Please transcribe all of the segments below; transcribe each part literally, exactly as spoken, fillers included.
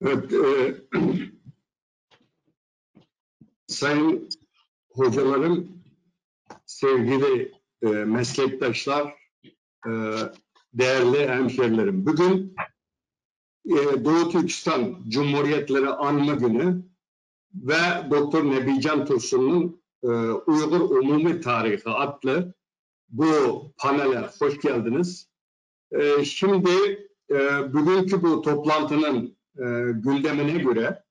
Evet, e, sayın hocalarım, sevgili e, meslektaşlar, e, değerli hemşerilerim. Bugün e, Doğu Türkistan Cumhuriyetleri Anma Günü ve Doktor Nebican Tursun'un e, Uygur Umumi Tarihı adlı bu panele hoş geldiniz. E, şimdi e, bugünkü bu toplantının e, gündemine göre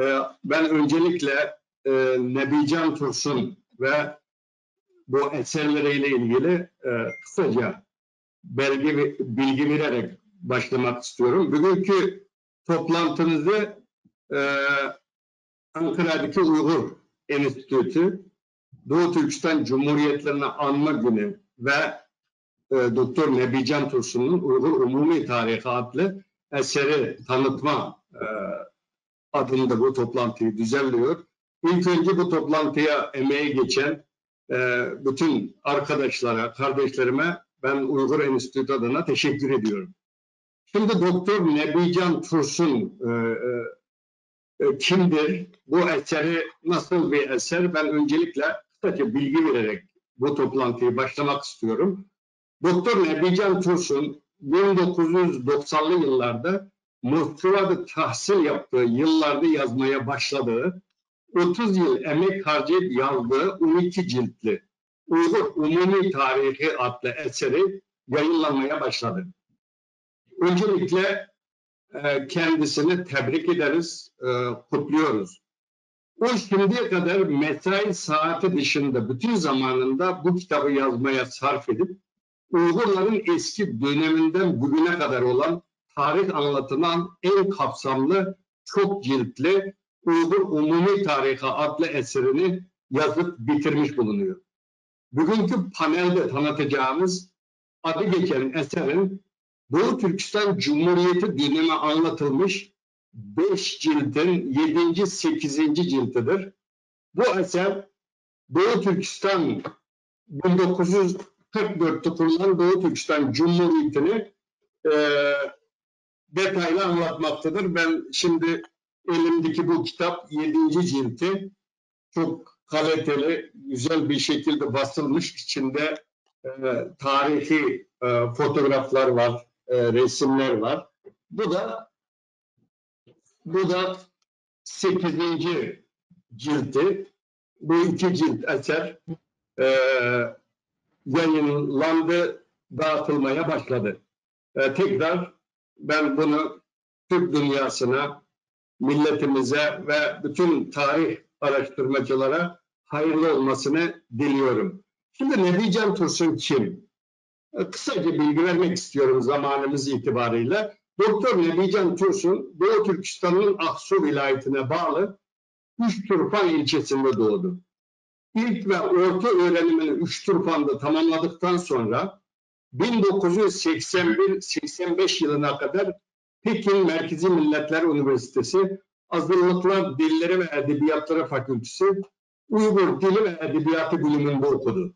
e, ben öncelikle e, Nebican Tursun ve bu eserleriyle ilgili e, kısaca belge ve bilgi vererek başlamak istiyorum. Bugünkü toplantımızı e, Ankara'daki Uygur Enstitüsü, Doğu Türkistan Cumhuriyetlerini Anma Günü ve e, Doktor Nebican Tursun'un Uygur Umumi Tarihı adlı eseri tanıtma e, adında bu toplantıyı düzenliyor. İlk önce bu toplantıya emeği geçen e, bütün arkadaşlara, kardeşlerime ben Uygur Enstitüsü adına teşekkür ediyorum. Şimdi Doktor Nebican Tursun e, e, e, kimdir? Bu eseri nasıl bir eser? Ben öncelikle kısaca bilgi vererek bu toplantıyı başlamak istiyorum. Doktor Nebican Tursun bin dokuz yüz doksanlı yıllarda Moskova'da tahsil yaptığı yıllarda yazmaya başladığı, otuz yıl emek harcayıp yazdığı on iki ciltli Uygur Umumi Tarihi adlı eseri yayınlanmaya başladı. Öncelikle e, kendisini tebrik ederiz, e, kutluyoruz. O şimdiye kadar mesai saati dışında bütün zamanında bu kitabı yazmaya sarf edip Uygurların eski döneminden bugüne kadar olan tarih anlatılan en kapsamlı, çok ciltli Uygur Umumi Tarihı adlı eserini yazıp bitirmiş bulunuyor. Bugünkü panelde tanıtacağımız adı geçen eserin Doğu Türkistan Cumhuriyeti dönemi anlatılmış beş ciltin yedinci, sekizinci ciltidir. Bu eser Doğu Türkistan bin dokuz yüz kırk dörtte kurulan Doğu Türkistan Cumhuriyeti'ni e, detaylı anlatmaktadır. Ben şimdi elimdeki bu kitap yedinci cilti. Çok kaliteli, güzel bir şekilde basılmış. İçinde e, tarihi e, fotoğraflar var, e, resimler var. Bu da bu da sekizinci cilti. Bu iki cilt eser e, yayınlandı, dağıtılmaya başladı. E, tekrar ben bunu Türk dünyasına, milletimize ve bütün tarih araştırmacılara hayırlı olmasını diliyorum. Şimdi Nebican Tursun kim? E, kısaca bilgi vermek istiyorum zamanımız itibarıyla. Doktor Nebican Tursun Doğu Türkistan'ın Aksu vilayetine bağlı Üçturfan ilçesinde doğdu. İlk ve orta öğrenimini Üçturfan'da tamamladıktan sonra bin dokuz yüz seksen bir seksen beş yılına kadar Pekin Merkezi Milletler Üniversitesi Azınlıklar Dilleri ve Edebiyatları Fakültesi Uygur Dili ve Edebiyatı bölümünde okudu.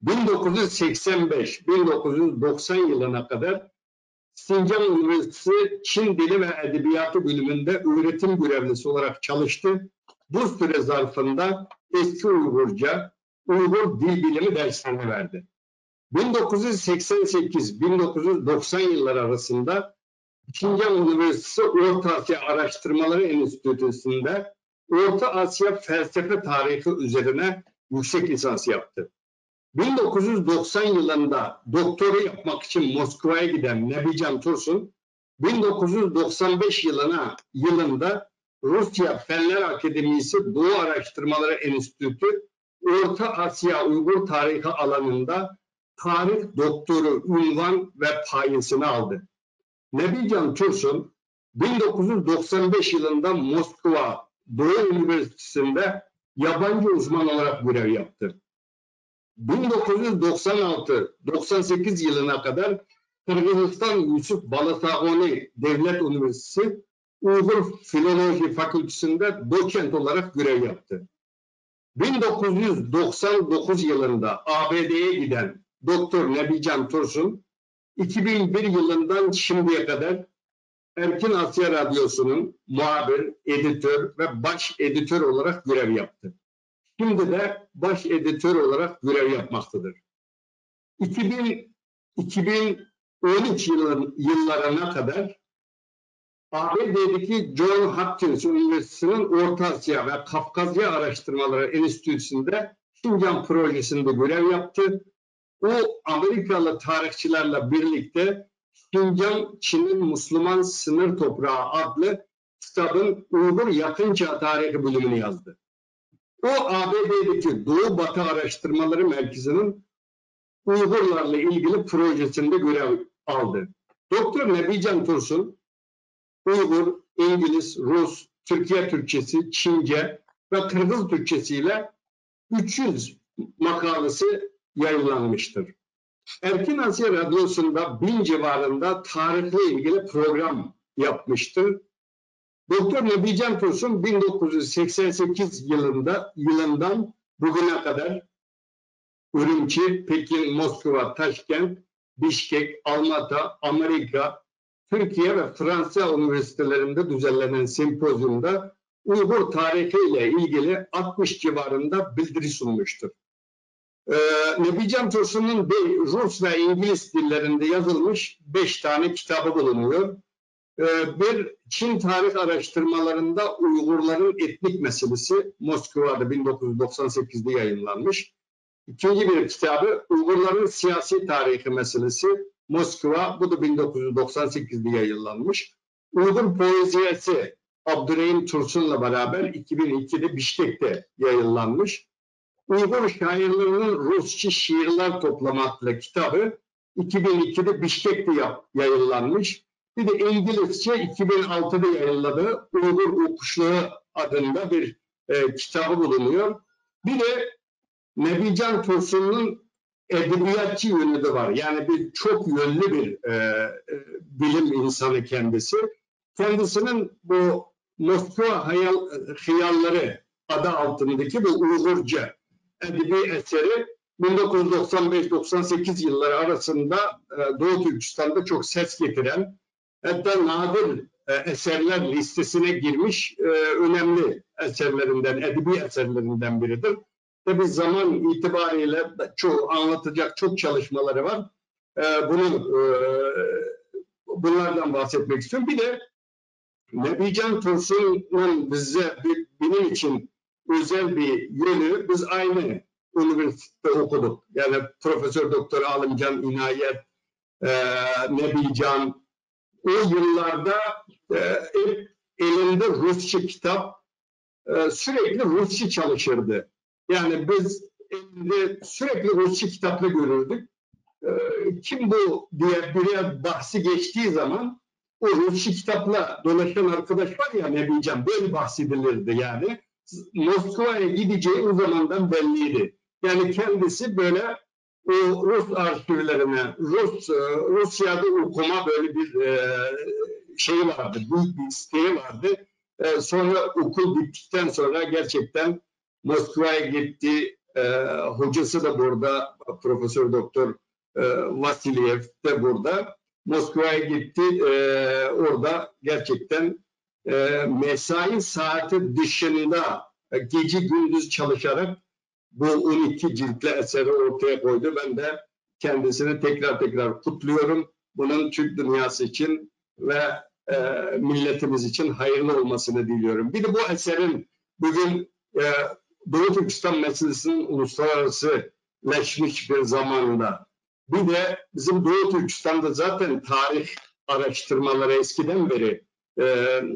bin dokuz yüz seksen beş bin dokuz yüz doksan yılına kadar Sincan Üniversitesi Çin Dili ve Edebiyatı bölümünde öğretim görevlisi olarak çalıştı. Bu süre zarfında eski Uygurca, Uygur dil bilimi derslerini verdi. bin dokuz yüz seksen sekiz bin dokuz yüz doksan yılları arasında Sincan Üniversitesi Orta Asya Araştırmaları Enstitüsü'nde Orta Asya felsefe tarihi üzerine yüksek lisans yaptı. bin dokuz yüz doksan yılında doktora yapmak için Moskova'ya giden Nebican Tursun, bin dokuz yüz doksan beş yılına yılında Rusya Fenler Akademisi Doğu Araştırmaları Enstitüsü Orta Asya Uygur Tarihi alanında tarih doktoru ünvan ve payesini aldı. Nebican Tursun bin dokuz yüz doksan beş yılında Moskova Doğu Üniversitesi'nde yabancı uzman olarak görev yaptı. bin dokuz yüz doksan altı doksan sekiz yılına kadar Kırgızistan Yusuf Balasagoni Devlet Üniversitesi Uygur Filoloji Fakültesi'nde doçent olarak görev yaptı. bin dokuz yüz doksan dokuz yılında A B D'ye giden Doktor Nebican Tursun iki bin bir yılından şimdiye kadar Erkin Asya Radyosu'nun muhabir, editör ve baş editör olarak görev yaptı. Şimdi de baş editör olarak görev yapmaktadır. iki bin, iki bin on üç yılın, yıllarına kadar A B D'deki John Hopkins Üniversitesi'nin Orta Asya ve Kafkasya Araştırmaları Enstitüsü'nde Şincan projesinde görev yaptı. O Amerikalı tarihçilerle birlikte Şincan Çin'in Müslüman Sınır Toprağı adlı kitabın Uygur Yakın Çağ Tarihi bölümünü yazdı. O A B D'deki Doğu Batı Araştırmaları Merkezi'nin Uygurlarla ilgili projesinde görev aldı. Doktor Nebican Tursun, Uygur, İngiliz, Rus, Türkiye Türkçesi, Çince ve Kırgız Türkçesiyle üç yüz makalesi yayınlanmıştır. Erkin Asya Radyosu'nda bin civarında tarihle ilgili program yapmıştır. Doktor Nebican Tursun bin dokuz yüz seksen sekiz yılında, yılından bugüne kadar Ürümçi, Pekin, Moskova, Taşkent, Bişkek, Almata, Amerika, Türkiye ve Fransa üniversitelerinde düzenlenen sempozyumda Uygur tarihiyle ilgili altmış civarında bildiri sunmuştur. Ee, Nebican Tursun'un be- Rus ve İngiliz dillerinde yazılmış beş tane kitabı bulunuyor. Ee, bir, Çin tarih araştırmalarında Uygurların etnik meselesi, Moskova'da bin dokuz yüz doksan sekizde yayınlanmış. İkinci bir kitabı Uygurların siyasi tarihi meselesi, Moskova, bu da bin dokuz yüz doksan sekizde yayınlanmış. Uygur poeziyası Abdurrahim Tursun'la beraber iki bin ikide Bişkek'te yayınlanmış. Uygur şairlerinin Rusça şiirler toplama adlı kitabı iki bin ikide Bişkek'te yap- yayınlanmış. Bir de İngilizce iki bin altıda yayınladığı Uygur Okuşları adında bir e, kitabı bulunuyor. Bir de Nebican Tursun'un edebiyatçı yönü de var. Yani bir çok yönlü bir e, e, bilim insanı kendisi. Kendisinin bu Moskova hayal, Hıyalları adı altındaki bu Uygurca edebi eseri bin dokuz yüz doksan beş doksan sekiz yılları arasında e, Doğu Türkistan'da çok ses getiren, hatta nadir e, eserler listesine girmiş e, önemli eserlerinden, edebi eserlerinden biridir. Tabii zaman itibariyle çoğu anlatacak çok çalışmaları var. E, bunu e, bunlardan bahsetmek istiyorum. Bir de Nebican Tursun'un bize bir, benim için özel bir yönü, biz aynı üniversitede okuduk. Yani Profesör Doktor Alimcan İnayet, e, Nebican o yıllarda e, hep elinde Rusça kitap, e, sürekli Rusça çalışırdı. Yani biz elinde sürekli Rusça kitapla görürdük. E, kim bu diye birer bahsi geçtiği zaman o Rusça kitapla dolaşan arkadaş var ya Nebican, böyle bahsedilirdi yani. Moskova'ya gideceği o zamandan belliydi. Yani kendisi böyle o Rus arşivlerine, Rus e, Rusya'da okuma böyle bir e, şey vardı, büyük bir isteği vardı. E, sonra okul bittikten sonra gerçekten Moskova'ya gitti. E, hocası da burada, Profesör Doktor e, Vasilyev de burada. Moskova'ya gitti. E, orada gerçekten e, mesai saati dışında e, gece gündüz çalışarak bu on iki ciltli eseri ortaya koydu. Ben de kendisini tekrar tekrar kutluyorum. Bunun Türk dünyası için ve e, milletimiz için hayırlı olmasını diliyorum. Bir de bu eserin bugün e, Doğu Türkistan meselesinin uluslararasılaşmış bir zamanında, bir de bizim Doğu Türkistan'da zaten tarih araştırmaları eskiden beri e,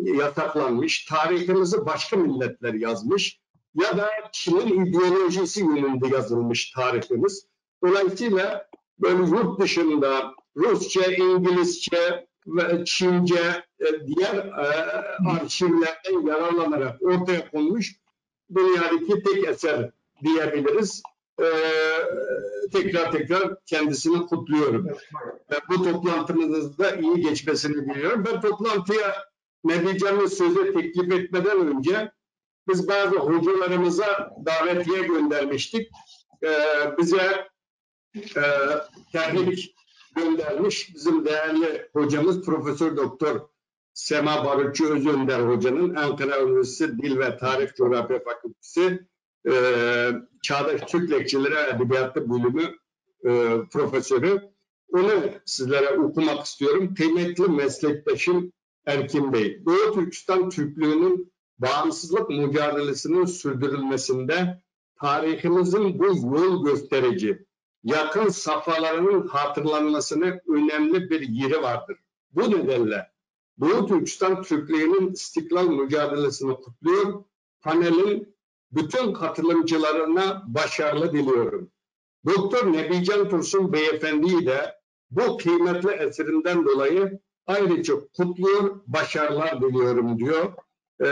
yasaklanmış, tarihimizi başka milletler yazmış ya da Çin'in ideolojisi yönünde yazılmış tarihimiz. Dolayısıyla böyle yurt dışında Rusça, İngilizce ve Çince e, diğer e, arşivlerden yararlanarak ortaya konmuş dünyadaki tek eser diyebiliriz. E, tekrar tekrar kendisini kutluyorum. Ve bu toplantımızın da iyi geçmesini diliyorum. Ben toplantıya Nebican'ı söze teklif etmeden önce biz bazı hocalarımıza davetiye göndermiştik. E, bize e, تەبرىك göndermiş bizim değerli hocamız Profesör Doktor Sema Barutçu Özönder hocanın Ankara Üniversitesi Dil ve Tarih Coğrafya Fakültesi e, Çağdaş Türk Lehçeleri Edebiyatı Bölümü e, profesörü. Onu sizlere okumak istiyorum. Kıymetli meslektaşım Erkin Bey, Doğu Türkistan Türklüğü'nün bağımsızlık mücadelesinin sürdürülmesinde tarihimizin bu yol gösterici, yakın safhalarının hatırlanmasına önemli bir yeri vardır. Bu nedenle Doğu Türkistan Türklüğü'nün istiklal mücadelesini kutluyor, panelin bütün katılımcılarına başarılar diliyorum. Doktor Nebican Tursun Beyefendi'yi de bu kıymetli eserinden dolayı ayrıca kutluyor, başarılar diliyorum diyor. Ee,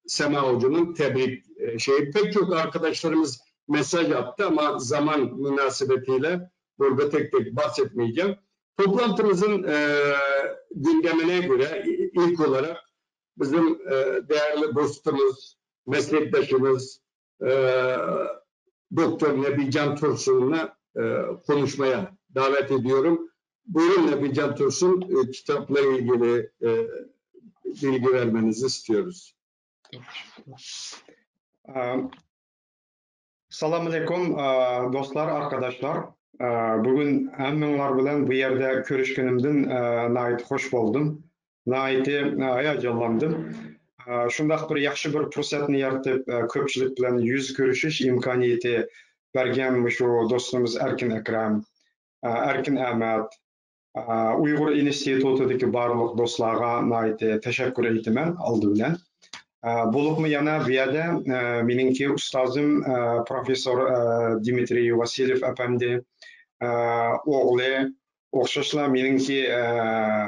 Sema Hoca'nın tebrik e, şeyi. Pek çok arkadaşlarımız mesaj attı ama zaman münasebetiyle burada tek tek bahsetmeyeceğim. Toplantımızın e, gündemine göre ilk olarak bizim e, değerli dostumuz, meslektaşımız e, Doktor Nebican Tursun'la e, konuşmaya davet ediyorum. Buyurun Nebican Tursun, e, kitapla ilgili e, bilgi vermenizi istiyoruz. Assalamu alaykum, e, dostlar, arkadaşlar. E, bugün hemmiňlar bilen bu ýerde körüşgenimden e, naýat hoş boldum. Naýat e, haýajanlandym. E, şundak bir ýagşy bir pursatny ýaratyp, e, köpçülik bilen ýüz körüşiş imkanyýeti bergen şu dostumyz Erkin Ekrem, e, Erkin Ahmet, Uýgur institutidäki barlyk dostlarga naýaty teşekkur aýtaman aldy bilen. Bolupmy ýana bu ýerde meniňki ustazym professor Dmitriý Wasilýew äpendi ogly, ogşaşla meniňki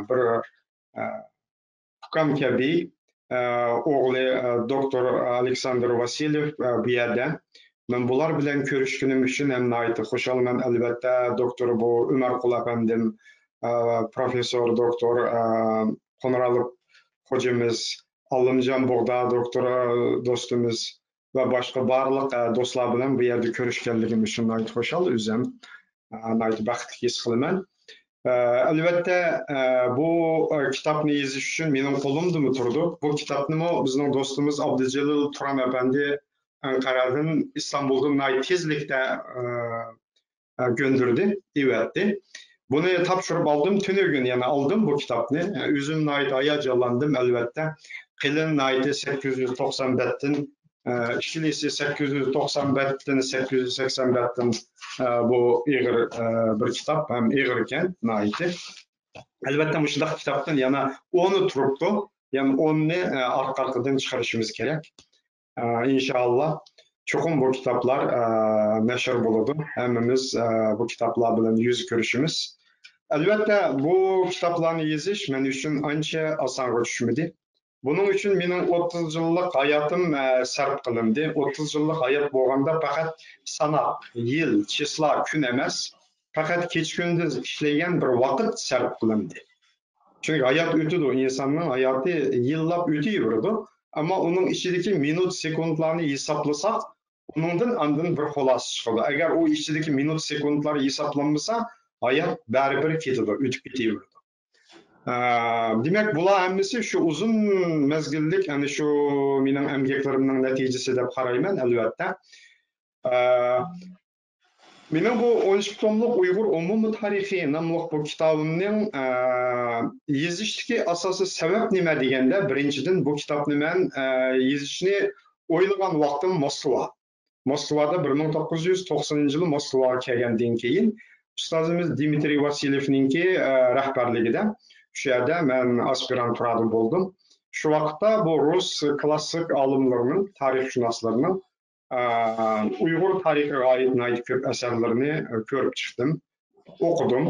bir ukam käbi ogly doktor Aleksandr Wasilýew bu ýerde. Men bular bilen körüşgenim üçin hem naýaty hoşalman. Elbetde, doktor bu Ömerkul äpendim, professor doktor Konralyp hojamyz, Allamjan Bogda doktor dostumyz we başga barlyk dostlar bilen bu ýerde körüşgenligim üçin naýaty hoşal özüm. Naýaty bagtly his gylaman. Elbetde, bu kitapny ýeziş üçin meniň golumdamy turdy. Bu kitapnymy bizniň dostumyz Abdyjelil Turan äpendi Ankaradyn, Istanbuldan naýaty tezlikde gönderdi, iberdi. Buny tapşyryp aldym, tünegün ýene aldym bu kitapny. Özüm naýaty haýajanlandym, elbetde. Gylyny naýaty sekiz ýüz togsan betden, e, şilisi sekiz ýüz togsan betden, sekiz ýüz segsen betden, e, bu eger, e, bir kitap, hem eger eken, naýaty. Elbetde, muşundak kitapdan ýana ony turupdy, ýagny ony, e, arka-arkadan çykaryşymyz gerek. E, inşallah, çokum bu kitaplar, e, neşir boladı. Hemmemiz, e, bu kitaplar bilen ýüz görüşimiz. Elbetde, bu kitaplarny ýeziş men üçin ança asanga düşmedi. Bunuň üçin meniň otuz ýyllyk haýatym, e, sarp gylyndy. Otuz ýyllyk haýat bolganda, fakat sanak, ýyl, çisla, kün emes, fakat gije-gündiz işleýän bir wagt sarp gylyndy. Çünki haýat ötedi, ýnsanyň haýaty ýyllap öteýberdi. Emma onuň içindäki minut, sekuntlaryny ýesaplasak, onundan andan bir hulasa çykady. Eger o içindäki minut, sekuntlar ýesaplanmasa, haýat bäribir gidedi, ötüp gidýärdi. Eee, demek, bular hemmesi şu uzun mezgillik, ýagny şu meniň emgeklerimniň netijesi dep garaýman, elbetde. Eee, meniň bu on iki tomluk Uýgur umumy taryhy namlyk bu kitabymnyň, eee, ýezilishdäki asasy sebäp neme diýende, birinjiden, bu kitapny men, eee, ýezilisini oýlagan wagtym Moskwa. Moskowada bir müň dokuz ýüz togsanynjy ýyly Moskwaga kelgenden keýin, ustazymyz Dmitriý Wasilýewniňki, e, rehberliginde şu ýerde men aspiranturada boldum. Şu wagtda bu rus klassyk alymlarynyň, taryhşynaslarynyň, e, uýgur taryhyna aýt naýt köp eserlerini, e, görüp çykdym, okudym,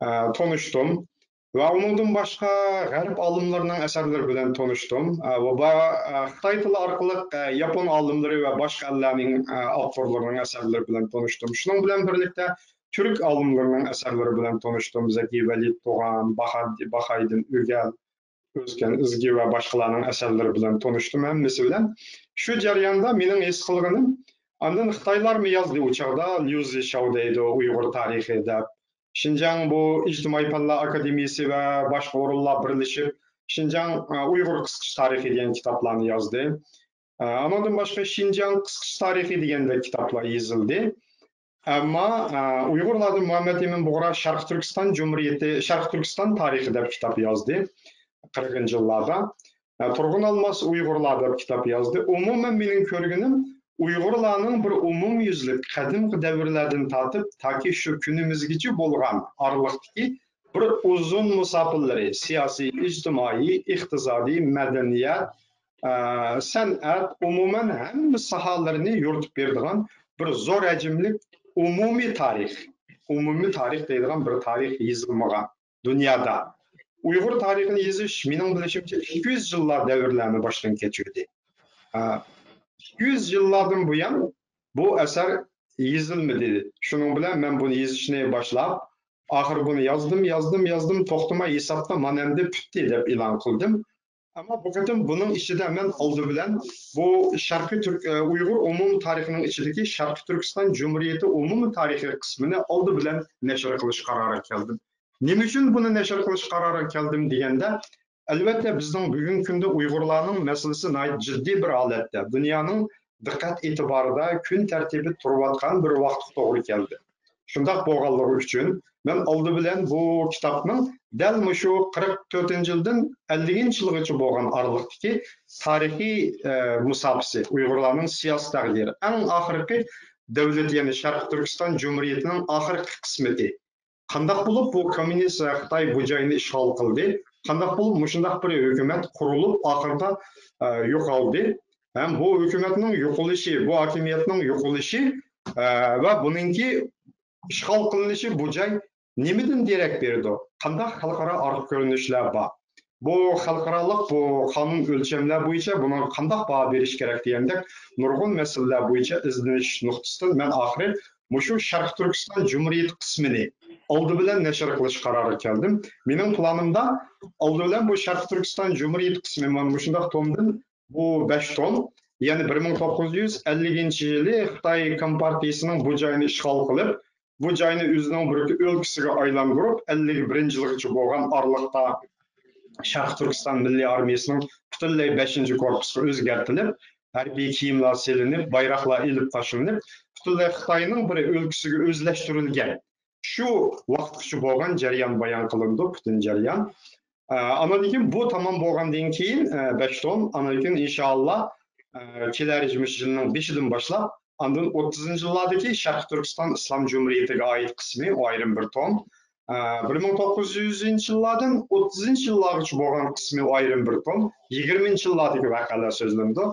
e, tonyşdym. We onundan başga garip alymlarynyň eserleri bilen tonyşdym. E, we ba-, e, hytaý tili arkaly, e, ýapon alymlary we başga ellerniň, e, awtorlarynyň eserleri bilen tonyşdym. Şunuň bilen birlikde türk alymlarynyň eserleri bilen tonyşdym. Zeki Welid Dogan, Baha-, Bahaýdin Ögel, Özgen Izgi we başgalarynyň eserleri bilen tonyşdym. Hemmesi bilen şu jarýanda meniň his kylgynym, ئاندىن خىتايلارمۇ يازدى ئۇ چاغدا، ليۇ زىشاۋ دەيدۇ، ئۇيغۇر تارىخى دەپ. شىنجاڭ بۇ ئىجتىمائىي پەنلەر ئاكادېمىيىسى ۋە باشقا ئورۇنلار بىرلىشىپ، شىنجاڭ، ئە، ئۇيغۇر قىسقىچە تارىخى دېگەن كىتابلارنى يازدى. ئە، ئانىڭدىن باشقا شىنجاڭ قىسقىچە تارىخى دېگەندەك كىتابلار يېزىلدى. ئەمما، ئە، ئۇيغۇرلاردىن مۇھەممەت ئىمىن بۇغرا شەرقىي تۈركىستان جۇمھۇرىيىتى، شەرقىي تۈركىستان تارىخى دەپ كىتاب يازدى. قىرىقىنچى يىللاردا. ئە، تۇرغۇن ئالماس ئۇيغۇرلار دەپ كىتاب يازدى. ئومۇمەن مېنىڭ كۆرگىنىم ئۇيغۇرلارنىڭ بىر ئومۇميۈزلۈك قەدىمكى دەۋرلەردىن تارتىپ تاكى شۇ كۈنىمىزگىچە بولغان ئارىلىقتىكى بىر ئۇزۇن مۇساپىلىرى، سىياسىي، ئىجتىمائىي، ئىقتىسادىي، مەدەنىيەت، ئە، سەنئەت، ئومۇمەن ھەممە ساھەلىرىنى يورۇتۇپ بېرىدىغان بىر زور ھەجىملىك ئومۇمىي تارىخ، ئومۇمىي تارىخ دەيدىغان بىر تارىخ يېزىلمىغان دۇنيادا. ئۇيغۇر تارىخىنى يېزىش، مېنىڭ بىلىشىمچە، ئىككى يۈز يىللار دەۋرلەرنى باشتىن كەچۈردى. ئە، ئىككى يۈز يىللاردىن بۇيان بۇ ئەسەر يېزىلمىدى. شۇنىڭ بىلەن مەن بۇنى يېزىشنى باشلاپ، ئاخىر بۇنى يازدىم، يازدىم، يازدىم، توختىماي ھېسابتا مانا ئەمدى پۈتتى دەپ ئېلان قىلدىم. ئەمما بۇ قېتىم بۇنىڭ ئىچىدە مەن ئالدى بىلەن بۇ شەرقىي تۈرك، ئە، ئۇيغۇر ئومۇمىي تارىخىنىڭ ئىچىدىكى شەرقىي تۈركىستان جۇمھۇرىيىتى ئومۇمىي تارىخىي قىسمىنى ئالدى بىلەن نەشر قىلىش قارارىغا كەلدىم. نېمە ئۈچۈن بۇنى نەشر قىلىش قارارىغا كەلدىم دېگەندە، ئەلۋەتتە، بىزنىڭ بۈگۈنكى كۈندە ئۇيغۇرلارنىڭ مەسىلىسى ناھايىتى جىددىي بىر ھالەتتە، دۇنيانىڭ دىققەت ئېتىبارىدا كۈن تەرتىپىدە تۇرۇۋاتقان بىر ۋاقىتقا توغرا كەلدى. شۇنداق بولغانلىقى ئۈچۈن، مەن ئالدى بىلەن بۇ كىتابنىڭ دەل مۇشۇ قىرىق تۆتىنچى يىلدىن ئەللىكىنچى يىلغىچە بولغان ئارىلىقتىكى تارىخىي، ئە، مۇساپىسى، ئۇيغۇرلارنىڭ سىياسىي تەقدىرى، ئەڭ ئاخىرقى دۆلىتى، يەنى شەرقىي تۈركىستان جۇمھۇرىيىتىنىڭ ئاخىرقى قىسمىتى. قانداق بولۇپ بۇ كوممۇنىست خىتاي بۇ جاينى ئىشغال قىلدى؟ قانداق بولۇپ مۇشۇنداق بىر ھۆكۈمەت قۇرۇلۇپ، ئاخىرىدا، ئە، يوقالدى؟ ھەم بۇ ھۆكۈمەتنىڭ يوقىلىشى، بۇ ھاكىمىيەتنىڭ يوقىلىشى، ئە، ۋە بۇنىڭكى ئىشغال قىلىنىشى بۇ جاي نېمىدىن دېرەك بېرىدۇ؟ قانداق خەلقئارا ئارقا كۆرۈنۈشلەر بار؟ بۇ خەلقئارالىق، بۇ قانۇن ئۆلچەملەر بويىچە بۇنىڭغا قانداق باھا بېرىش كېرەك دېگەندەك نۇرغۇن مەسىلىلەر بويىچە ئىزدىنىش نۇقتىسىدىن مەن ئاخىرى مۇشۇ شەرقىي تۈركىستان جۇمھۇرىيىتى قىسمىنى ئالدى بىلەن نەشر قىلىش قارارىغا كەلدىم. مېنىڭ پىلانىمدا ئالدى بىلەن بۇ شەرقىي تۈركىستان جۇمھۇرىيىتى قىسمى مانا مۇشۇنداق تومدىن بۇ بەش توم، يەنى بىر مىڭ توققۇز يۈز ئەللىكىنچى يىلى خىتاي كومپارتىيىسىنىڭ بۇ جاينى ئىشغال قىلىپ، بۇ جاينى ئۆزىنىڭ بىر ئۆلكىسىگە ئايلاندۇرۇپ، ئەللىك بىرىنچى يىلغىچە بولغان ئارىلىقتا شەرقىي تۈركىستان مىللىي ئارمىيىسىنىڭ پۈتۈنلەي بەشىنچى كورپۇسقا ئۆزگەرتىلىپ، ھەربىي كىيىملەر سېلىنىپ، بايراقلار ئېلىپ تاشلىنىپ، پۈتۈنلەي خىتاينىڭ بىر ئۆلكىسىگە ئۆزلەشتۈرۈلگەن شۇ ۋاقىتقىچە بولغان جەريان بايان قىلىنىدۇ، پۈتۈن جەريان. ئە، ئاندىن كېيىن بۇ تامام بولغاندىن كېيىن، ئە، بەش توم، ئاندىن كېيىن ئىنشائاللا، ئە، كېلەر مۇشۇ يىلنىڭ بېشىدىن باشلاپ، ئاندىن ئوتتۇزىنچى يىللاردىكى شەرقىي تۈركىستان ئىسلام جۇمھۇرىيىتىگە ئائىت قىسمى، ئۇ ئايرىم بىر توم. ئە، بىر مىڭ توققۇز يۈزىنچى يىللاردىن ئوتتۇزىنچى يىللارغىچە بولغان قىسمى، ئۇ ئايرىم بىر توم. يىگىرمىنچى يىللاردىكى ۋەقەلەر سۆزلىنىدۇ.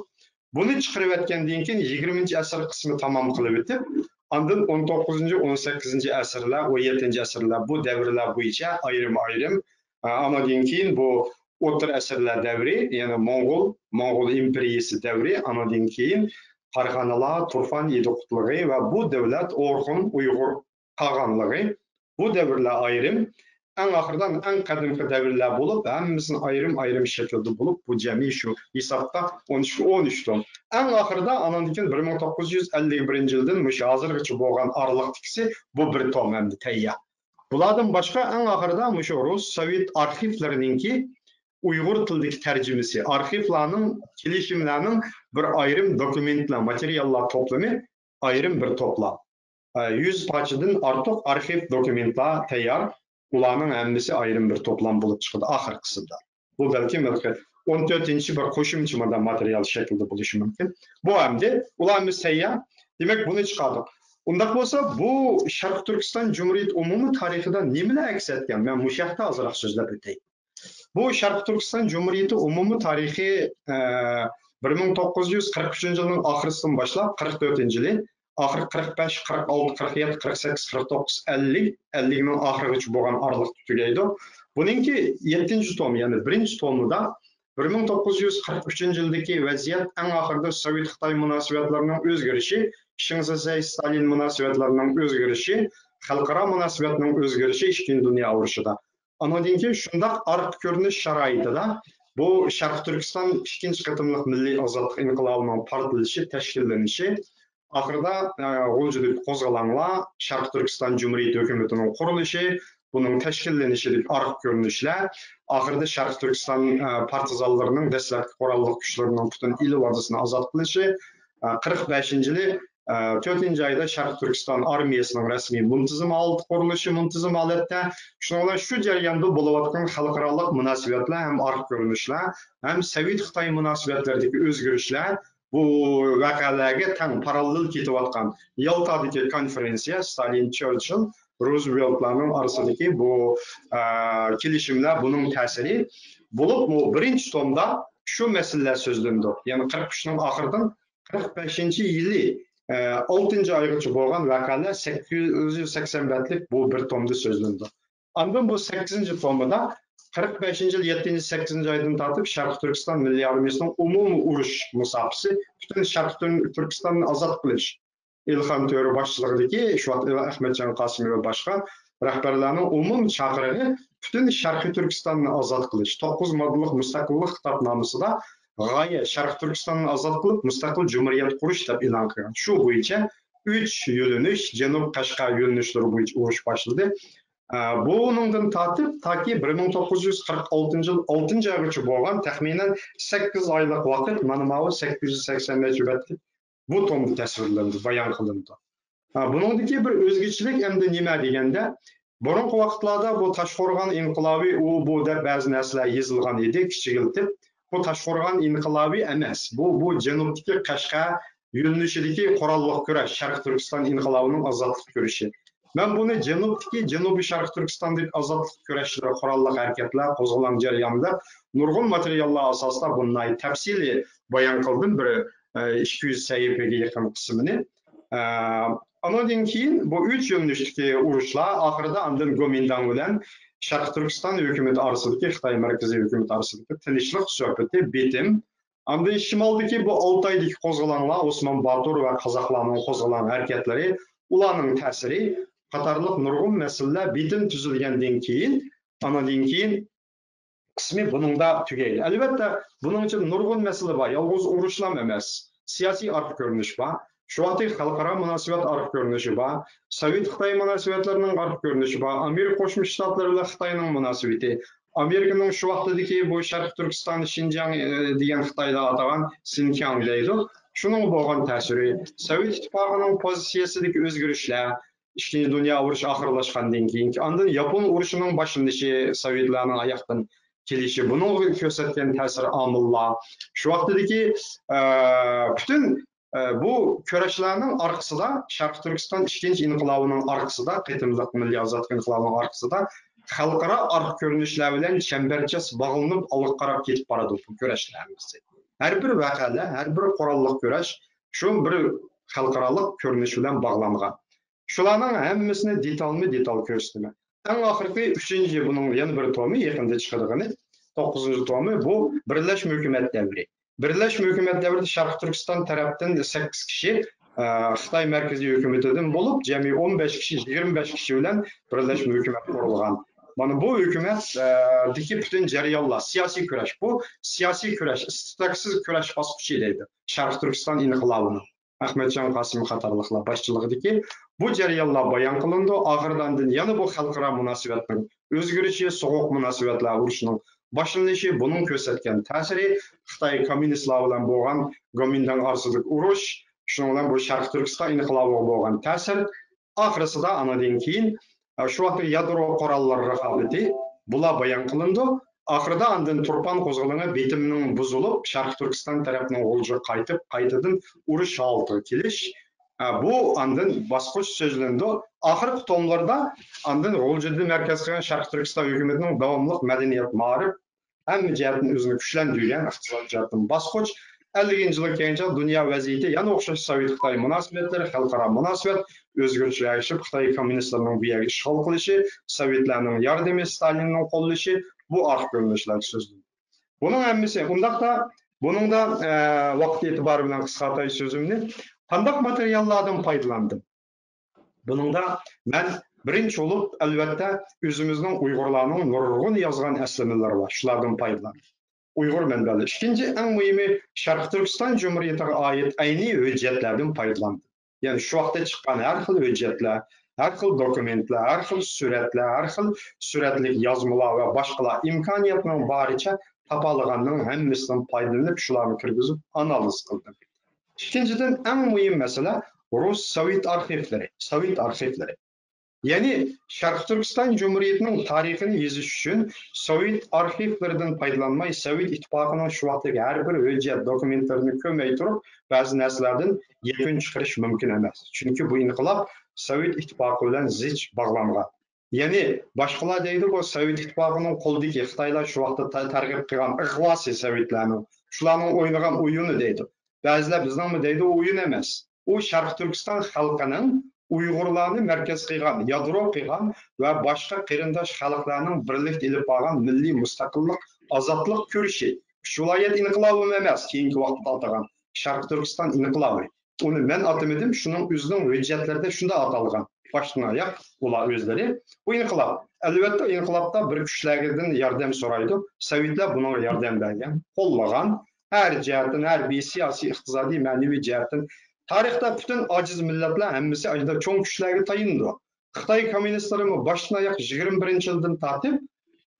بۇنى چىقىرىۋەتكەندىن كېيىن يىگىرمىنچى ئەسىر قىسمى تامام قىلىۋېتىپ، ئاندىن ئون توققۇزىنچى، ئون سەككىزىنچى ئەسىرلەر، ئون يەتتىنچى ئەسىرلەر بۇ دەۋرلەر بويىچە ئايرىم-ئايرىم، ئە، ئانىڭدىن كېيىن بۇ ئوتتۇرا ئەسىرلەر دەۋرى، يەنى موڭغۇل، موڭغۇل ئىمپېرىيىسى دەۋرى، ئانىڭدىن كېيىن كارخانىلار، تۇرپان ئىدىقۇتلۇقى ۋە بۇ دۆلەت ئورخۇن ئۇيغۇر قالغانلىقى، بۇ دەۋرلەر ئايرىم. ئەڭ ئاخىرىدا ئەڭ قەدىمكى دەۋرلەر بولۇپ، ھەممىسىنى ئايرىم-ئايرىم شەكىلدە بولۇپ، بۇ جەمئىي شۇ ھېسابتا ئون ئىككى، ئون ئۈچ توم. ئەڭ ئاخىرىدا ئانىڭدىن كېيىن بىر مىڭ توققۇز يۈز ئەللىك بىرىنچى يىلدىن مۇشۇ ھازىرغىچە بولغان ئارىلىقتىكىسى بۇ بىر توم ئەمدى تەييار. بۇلاردىن باشقا ئەڭ ئاخىرىدا مۇشۇ رۇس سوۋېت ئارخىۋلىرىنىڭكى ئۇيغۇر تىلىدىكى تەرجىمىسى، ئارخىۋلارنىڭ، كېلىشىملەرنىڭ بىر ئايرىم دوكۇمېنتلار، ماتېرىياللار توپلىمى، ئايرىم بىر توپلام. ئە، يۈز پارچىدىن ئارتۇق ئارخىپ دوكۇمېنتلار تەييار. ئۇلارنىڭ ھەممىسى ئايرىم بىر توپلام بولۇپ چىقىدۇ ئاخىرقىسىدا. بۇ بەلكىم ھېلىقى ئون تۆتىنچى بىر قوشۇمچە مۇنداق ماتېرىيال شەكلىدە بولۇشى مۇمكىن. بۇ ئەمدى ئۇلار ھەممىسى تەييار. دېمەك، بۇنى چىقاردۇق. ئۇنداق بولسا، بۇ شەرقىي تۈركىستان جۇمھۇرىيىتى ئومۇمىي تارىخىدا نېمىلەر ئەكس ئەتكەن؟ مەن مۇشۇ ھەقتە ئازراق سۆزلەپ ئۆتەي. بۇ شەرقىي تۈركىستان جۇمھۇرىيىتى ئومۇمىي تارىخى، ئە، بىر مىڭ توققۇز يۈز قىرىق ئۈچىنچى يىلنىڭ ئاخىرىسىدىن باشلاپ، قىرىق تۆتىنچى يىلى، ئاخىرى قىرىق بەش، قىرىق ئالتە، قىرىق يەتتە، قىرىق سەككىز، قىرىق توققۇز، ئەللىك، ئەللىكنىڭ ئاخىرىغىچە بولغان ئارىلىقتا تۈگەيدۇ. بۇنىڭكى يەتتىنچى تومى، يەنى بىرىنچى تومىدا بىر مىڭ توققۇز يۈز قىرىق ئۈچىنچى يىلدىكى ۋەزىيەت، ئەڭ ئاخىرىدا سوۋېت-خىتاي مۇناسىۋەتلىرىنىڭ ئۆزگىرىشى، شېڭ سىسەي-ستالىن مۇناسىۋەتلىرىنىڭ ئۆزگىرىشى، خەلقئارا مۇناسىۋەتنىڭ ئۆزگىرىشى ئىككىنچى دۇنيا ئۇرۇشىدا. ئانىڭدىن كېيىن شۇنداق ئارقا كۆرۈنۈش شارائىتىدا بۇ شەرقىي تۈركىستان ئىككىنچى قېتىملىق مىللىي ئازادلىق ئىنقىلابىنىڭ پارتلىشى، تەشكىللىنىشى، ئاخىرىدا، ئە، غۇلجىدىكى قوزغىلاڭلار، شەرقىي تۈركىستان جۇمھۇرىيىتى ھۆكۈمىتىنىڭ قۇرۇلۇشى، بۇنىڭ تەشكىللىنىشىدىكى ئارقا كۆرۈنۈشلەر، ئاخىرىدا شەرقىي تۈركىستان، ئە، پارتىزانلىرىنىڭ دەسلەپكى قوراللىق كۈچلىرىنىڭ پۈتۈن ئىلى ۋادىسىنى ئازاد قىلىشى، ئە، قىرىق بەشىنچى يىلى، ئە، تۆتىنچى ئايدا شەرقىي تۈركىستان ئارمىيەسىنىڭ رەسمىي مۇنتىزىم ھالەتتە قۇرۇلۇشى، مۇنتىزىم ھالەتتە، شۇنىڭ بىلەن شۇ جەرياندا بولۇۋاتقان خەلقئارالىق مۇناسىۋەتلەر ھەم ئارقا كۆرۈنۈشلەر، ھەم سوۋېت-خىتاي مۇناسىۋەتلىرىدىكى ئۆزگىرىشلەر، بۇ ۋەقەلەرگە تەڭ پاراللېل كېتىۋاتقان يالتادىكى كونفېرېنسىيە، ستالىن، چېرچىل، روزۋېلتلارنىڭ ئارىسىدىكى بۇ، ئە، كېلىشىملەر، بۇنىڭ تەسىرى بولۇپمۇ بىرىنچى تومدا شۇ مەسىلىلەر سۆزلىنىدۇ. يەنى قىرىق ئۈچنىڭ ئاخىرىدىن قىرىق بەشىنچى يىلى، ئە، ئالتىنچى ئايغىچە بولغان ۋەقەلەر سەككىز يۈز سەكسەن بەتلىك بۇ بىر تومدا سۆزلىنىدۇ. ئاندىن بۇ سەككىزىنچى تومىدا قىرىق بەشىنچى يىل يەتتىنچى، سەككىزىنچى ئايدىن تارتىپ شەرقىي تۈركىستان مىللىي ئارمىيەسىنىڭ ئومۇمىي ئۇرۇش مۇساپىسى، پۈتۈن شەرقىي تۈر-، تۈركىستاننى ئازاد قىلىش، ئىلھام تۆرە باشچىلىقىدىكى شۇ ۋاقىت ئەخمەتجان قاسىمى ۋە باشقا رەھبەرلەرنىڭ ئومۇمىي چاقىرىقى پۈتۈن شەرقىي تۈركىستاننى ئازاد قىلىش، توققۇز ماددىلىق مۇستەقىللىق خىتابنامىسىدا غايە شەرقىي تۈركىستاننى ئازاد قىلىپ، مۇستەقىل جۇمھۇرىيەت قۇرۇش دەپ ئېلان قىلغان. شۇ بويىچە ئۈچ يۆنىلىش، جەنۇب، قەشقەر يۆنىلىشلىرى بويىچە ئۇرۇش باشلىدى. ئە، بۇنىڭدىن تارتىپ تاكى بىر مىڭ توققۇز يۈز قىرىق ئالتىنچى يىل ئالتىنچى ئايغىچە بولغان تەخمىنەن سەككىز ئايلىق ۋاقىت مانا ماۋۇ سەككىز يۈز سەكسەن نەچچە بەتلىك بۇ تومدا تەسۋىرلىنىدۇ، بايان قىلىنىدۇ. ھە، بۇنىڭدىكى بىر ئۆزگىچىلىك ئەمدى نېمە دېگەندە، بۇرۇنقى ۋاقىتلاردا بۇ تاشقورغان ئىنقىلابى ئۇ بۇ دەپ بەزى نەرسىلەر يېزىلغان ئىدى، كىچىكلىتىپ. بۇ تاشقورغان ئىنقىلابى ئەمەس. بۇ، بۇ جەنۇبتىكى قەشقەر يۆنىلىشىدىكى قوراللىق كۈرەش، شەرقىي تۈركىستان ئىنقىلابىنىڭ ئازادلىق كۈرىشى. مەن بۇنى جەنۇبتىكى، جەنۇبىي شەرقىي تۈركىستاندىكى ئازادلىق كۈرەشلىرى، قوراللىق ھەرىكەتلەر، قوزغىلاڭ جەريانىدا نۇرغۇن ماتېرىياللار ئاساسىدا بۇنى ناھايىتى تەپسىلىي بايان قىلدىم، بىر، ئە، ئىككى يۈز سەھىپىگە يېقىن قىسمىنى. ئە، ئانىڭدىن كېيىن بۇ ئۈچ يۆنىلىشتىكى ئۇرۇشلار ئاخىرىدا ئاندىن گومىنداڭ بىلەن شەرقىي تۈركىستان ھۆكۈمىتى ئارىسىدىكى، خىتاي مەركىزىي ھۆكۈمىتى ئارىسىدىكى تىنچلىق سۆھبىتى، بېتىم، ئاندىن شىمالدىكى بۇ ئالتايدىكى قوزغىلاڭلار، ئوسمان باتۇر ۋە قازاقلارنىڭ قوزغىلاڭ ھەرىكەتلىرى، ئۇلارنىڭ تەسىرى قاتارلىق نۇرغۇن مەسىلىلەر بېتىم تۈزۈلگەندىن كېيىن، ئانىڭدىن كېيىن قىسمى بۇنىڭدا تۈگەيدۇ. ئەلۋەتتە، بۇنىڭ ئىچىدە نۇرغۇن مەسىلە بار. يالغۇز ئۇرۇشلام ئەمەس، سىياسىي ئارقا كۆرۈنۈش بار. شۇ ۋاقىتتىكى خەلقئارا مۇناسىۋەت ئارقا كۆرۈنۈشى بار. سوۋېت-خىتاي مۇناسىۋەتلىرىنىڭ ئارقا كۆرۈنۈشى بار. ئامېرىكا قوشما شتاتلىرى بىلەن خىتاينىڭ مۇناسىۋىتى. ئامېرىكىنىڭ شۇ ۋاقتىدىكى بۇ شەرقىي تۈركىستان شىنجاڭ، ئى، دېگەن خىتايلار ئاتىغان سىنكياڭ دەيدۇ. شۇنىڭغا بولغان تەسىرى، سوۋېت ئىتتىپاقىنىڭ پوزىتسىيەسىدىكى ئۆزگىرىشلەر، ئىككىنچى دۇنيا ئۇرۇشى ئاخىرلاشقاندىن كېيىنكى، ئاندىن ياپون ئۇرۇشىنىڭ باشلىنىشى، سوۋېتلارنىڭ ئاياقتىن كېلىشى، بۇنىڭغا كۆرسەتكەن تەسىر ئامىللار، شۇ ۋاقتىدىكى، ئە، پۈتۈن، ئە، بۇ كۈرەشلەرنىڭ ئارقىسىدا، شەرقىي تۈركىستان ئىككىنچى ئىنقىلابىنىڭ ئارقىسىدا، قېتىملىق مىللىي ئازادلىق ئىنقىلابىنىڭ ئارقىسىدا خەلقئارا ئارقا كۆرۈنۈشلەر بىلەن چەمبەرچاس باغلىنىپ ئالغا قاراپ كېتىپ بارىدۇ بۇ كۈرەشلەر ھەممىسى. ھەر بىر ۋەقەلەر، ھەر بىر قوراللىق كۈرەش شۇ بىر خەلقئارالىق كۆرۈنۈش بىلەن باغلانغان. شۇلارنىڭ ھەممىسىنى دېتالمۇ دېتال كۆرسىتىمەن. ئەڭ ئاخىرقى ئۈچىنچى، بۇنىڭ يەنە بىر تومى، يېقىندا چىقىدىغىنى، توققۇزىنچى تومى، بۇ بىرلەشمە ھۆكۈمەت دەۋرى. بىرلەشمە ھۆكۈمەت دەۋرىدە شەرقىي تۈركىستان تەرەپتىن سەككىز كىشى، ئە، خىتاي مەركىزىي ھۆكۈمىتىدىن بولۇپ، جەمئىي ئون بەش كىشى، يىگىرمە بەش كىشى بىلەن بىرلەشمە ھۆكۈمەت قۇرۇلغان. مانا بۇ ھۆكۈمەت، ئە، دىكى پۈتۈن جەريانلار، سىياسىي كۈرەش، بۇ سىياسىي كۈرەش، ئىستىلتاكسىز كۈرەش باسقۇچى دەيدۇ شەرقىي تۈركىستان ئىنقىلابىنىڭ. ئەخمەتجان قاسىمى قاتارلىقلار باشچىلىقىدىكى بۇ جەريانلار بايان قىلىنىدۇ. ئاخىرىدا ئاندىن يەنە بۇ خەلقئارا مۇناسىۋەتنىڭ ئۆزگىرىشى، سوغۇق مۇناسىۋەتلەر ئۇرۇشىنىڭ باشلىنىشى، بۇنىڭ كۆرسەتكەن تەسىرى، خىتاي كوممۇنىستلار بىلەن بولغان گومىنداڭ ئارىسىدىكى ئۇرۇش، شۇنىڭ بىلەن بۇ شەرقىي تۈركىستان ئىنقىلابىغا بولغان تەسىر، ئاخىرسىدا ئانىڭدىن كېيىن، ئە، شۇ ۋاقىتتىكى يادرو قوراللىرى رىقابىتى، بۇلار بايان قىلىنىدۇ. ئاخىرىدا ئاندىن تۇرپان قوزغىلىڭى بېتىمنىڭ بۇزۇلۇپ، شەرقىي تۈركىستان تەرەپنىڭ غۇلجىغا قايتىپ، قايتىدىن ئۇرۇش ھالىتىگە كېلىش، ئە، بۇ ئاندىن باسقۇچ سۆزلىنىدۇ. ئاخىرقى توملىرىدا ئاندىن غۇلجىنى مەركەز قىلغان شەرقىي تۈركىستان ھۆكۈمىتىنىڭ داۋاملىق مەدەنىيەت، مائارىپ، ھەممە جەھەتتىن ئۆزىنى كۈچلەندۈرگەن، ئىقتىساد جەھەتتىن باسقۇچ. ئەللىكىنچى يىلغا كەينىچە دۇنيا ۋەزىيىتى يەنە ئوخشاش سوۋېت-خىتاي مۇناسىۋەتلىرى، خەلقئارا مۇناسىۋەت ئۆزگىرىشىگە ئەگىشىپ، خىتاي كوممۇنىستلىرىنىڭ بۇ يەرگە ئىشغال قىلىشى، سوۋېتلارنىڭ ياردىمى، ستالىننىڭ قوللىشى، بۇ ئارقا كۆرۈنۈشلەر سۆزلىنىدۇ. بۇنىڭ ھەممىسى ئۇنداقتا، بۇنىڭدا، ئە، ۋاقىت ئېتىبارى بىلەن قىسقارتاي سۆزۈمنى، قانداق ماتېرىياللاردىن پايدىلاندىم؟ بۇنىڭدا مەن بىرىنچى بولۇپ، ئەلۋەتتە، ئۆزىمىزنىڭ ئۇيغۇرلارنىڭ نۇرغۇن يازغان ئەسلىمىلىرى بار، شۇلاردىن پايدىلاندىم. ئۇيغۇر مەنبەلىرى. ئىككىنچى، ئەڭ مۇھىمى، شەرقىي تۈركىستان جۇمھۇرىيىتىگە ئائىت ئەينىي ھۆججەتلەردىن پايدىلاندىم. يەنى شۇ ۋاقىتتا چىققان ھەر خىل ھۆججەتلەر، ھەر خىل دوكۇمېنتلار، ھەر خىل سۈرەتلەر، ھەر خىل سۈرەتلىك يازمىلار ۋە باشقىلار ئىمكانىيەتنىڭ بارىچە تاپالىغاننىڭ ھەممىسىدىن پايدىلىنىپ، شۇلارنى كىرگۈزۈپ ئانالىز قىلدىم. ئىككىنچىدىن، ئەڭ مۇھىم مەسىلە رۇس سوۋېت ئارخىپلىرى، سوۋېت ئارخىپلىرى. يەنى شەرقىي تۈركىستان جۇمھۇرىيىتىنىڭ تارىخىنى يېزىش ئۈچۈن سوۋېت ئارخىپلىرىدىن پايدىلانماي، سوۋېت ئىتتىپاقىنىڭ شۇ ۋاقىتتىكى ھەر بىر ھۆججەت دوكۇمېنتلىرىنى كۆرمەي تۇرۇپ، بەزى نەرسىلەردىن يەكۈن چىقىرىش مۇمكىن ئەمەس. چۈنكى بۇ ئىنقىلاب سوۋېت ئىتتىپاقى بىلەن زىچ باغلانغان. يەنى باشقىلار دەيدۇ، بۇ سوۋېت ئىتتىپاقىنىڭ قولىدىكى خىتايلار شۇ ۋاقىتتا تا-، تەرغىب قىلغان ئىغۋاسى سوۋېتلارنىڭ، شۇلارنىڭ ئوينىغان ئويۇنى دەيدۇ. بەزىلەر بىزنىڭمۇ دەيدۇ، ئۇ ئويۇن ئەمەس. ئۇ شەرقىي تۈركىستان خەلقىنىڭ ئۇيغۇرلارنى مەركەز قىلغان، يادرو قىلغان ۋە باشقا قېرىنداش خەلقلەرنىڭ بىرلىكتە ئېلىپ بارغان مىللىي مۇستەقىللىق، ئازادلىق كۈرىشى. ئۈچ ۋىلايەت ئىنقىلابىمۇ ئەمەس، كېيىنكى ۋاقىتتا ئاتىغان شەرقىي تۈركىستان ئىنقىلابى. ئۇنى مەن ئاتىمىدىم، شۇنىڭ ئۆزىنىڭ ھۆججەتلىرىدە شۇنداق ئاتالغان. باشتىن ئاياق ئۇلار ئۆزلىرى. بۇ ئىنقىلاب. ئەلۋەتتە، ئىنقىلابتا بىر كۈچلەردىن ياردەم سورايدۇ. سوۋېتلار بۇنىڭغا ياردەم بەرگەن، قوللىغان. ھەر جەھەتتىن، ھەربىي، سىياسىي، ئىقتىسادىي، مەنىۋى جەھەتتىن. تارىختا پۈتۈن ئاجىز مىللەتلەر ھەممىسى ئاشۇنداق چوڭ كۈچلەرگە تايىنىدۇ. خىتاي كوممۇنىستلىرىمۇ باشتىن ئاياق يىگىرمە بىرىنچى يىلدىن تارتىپ،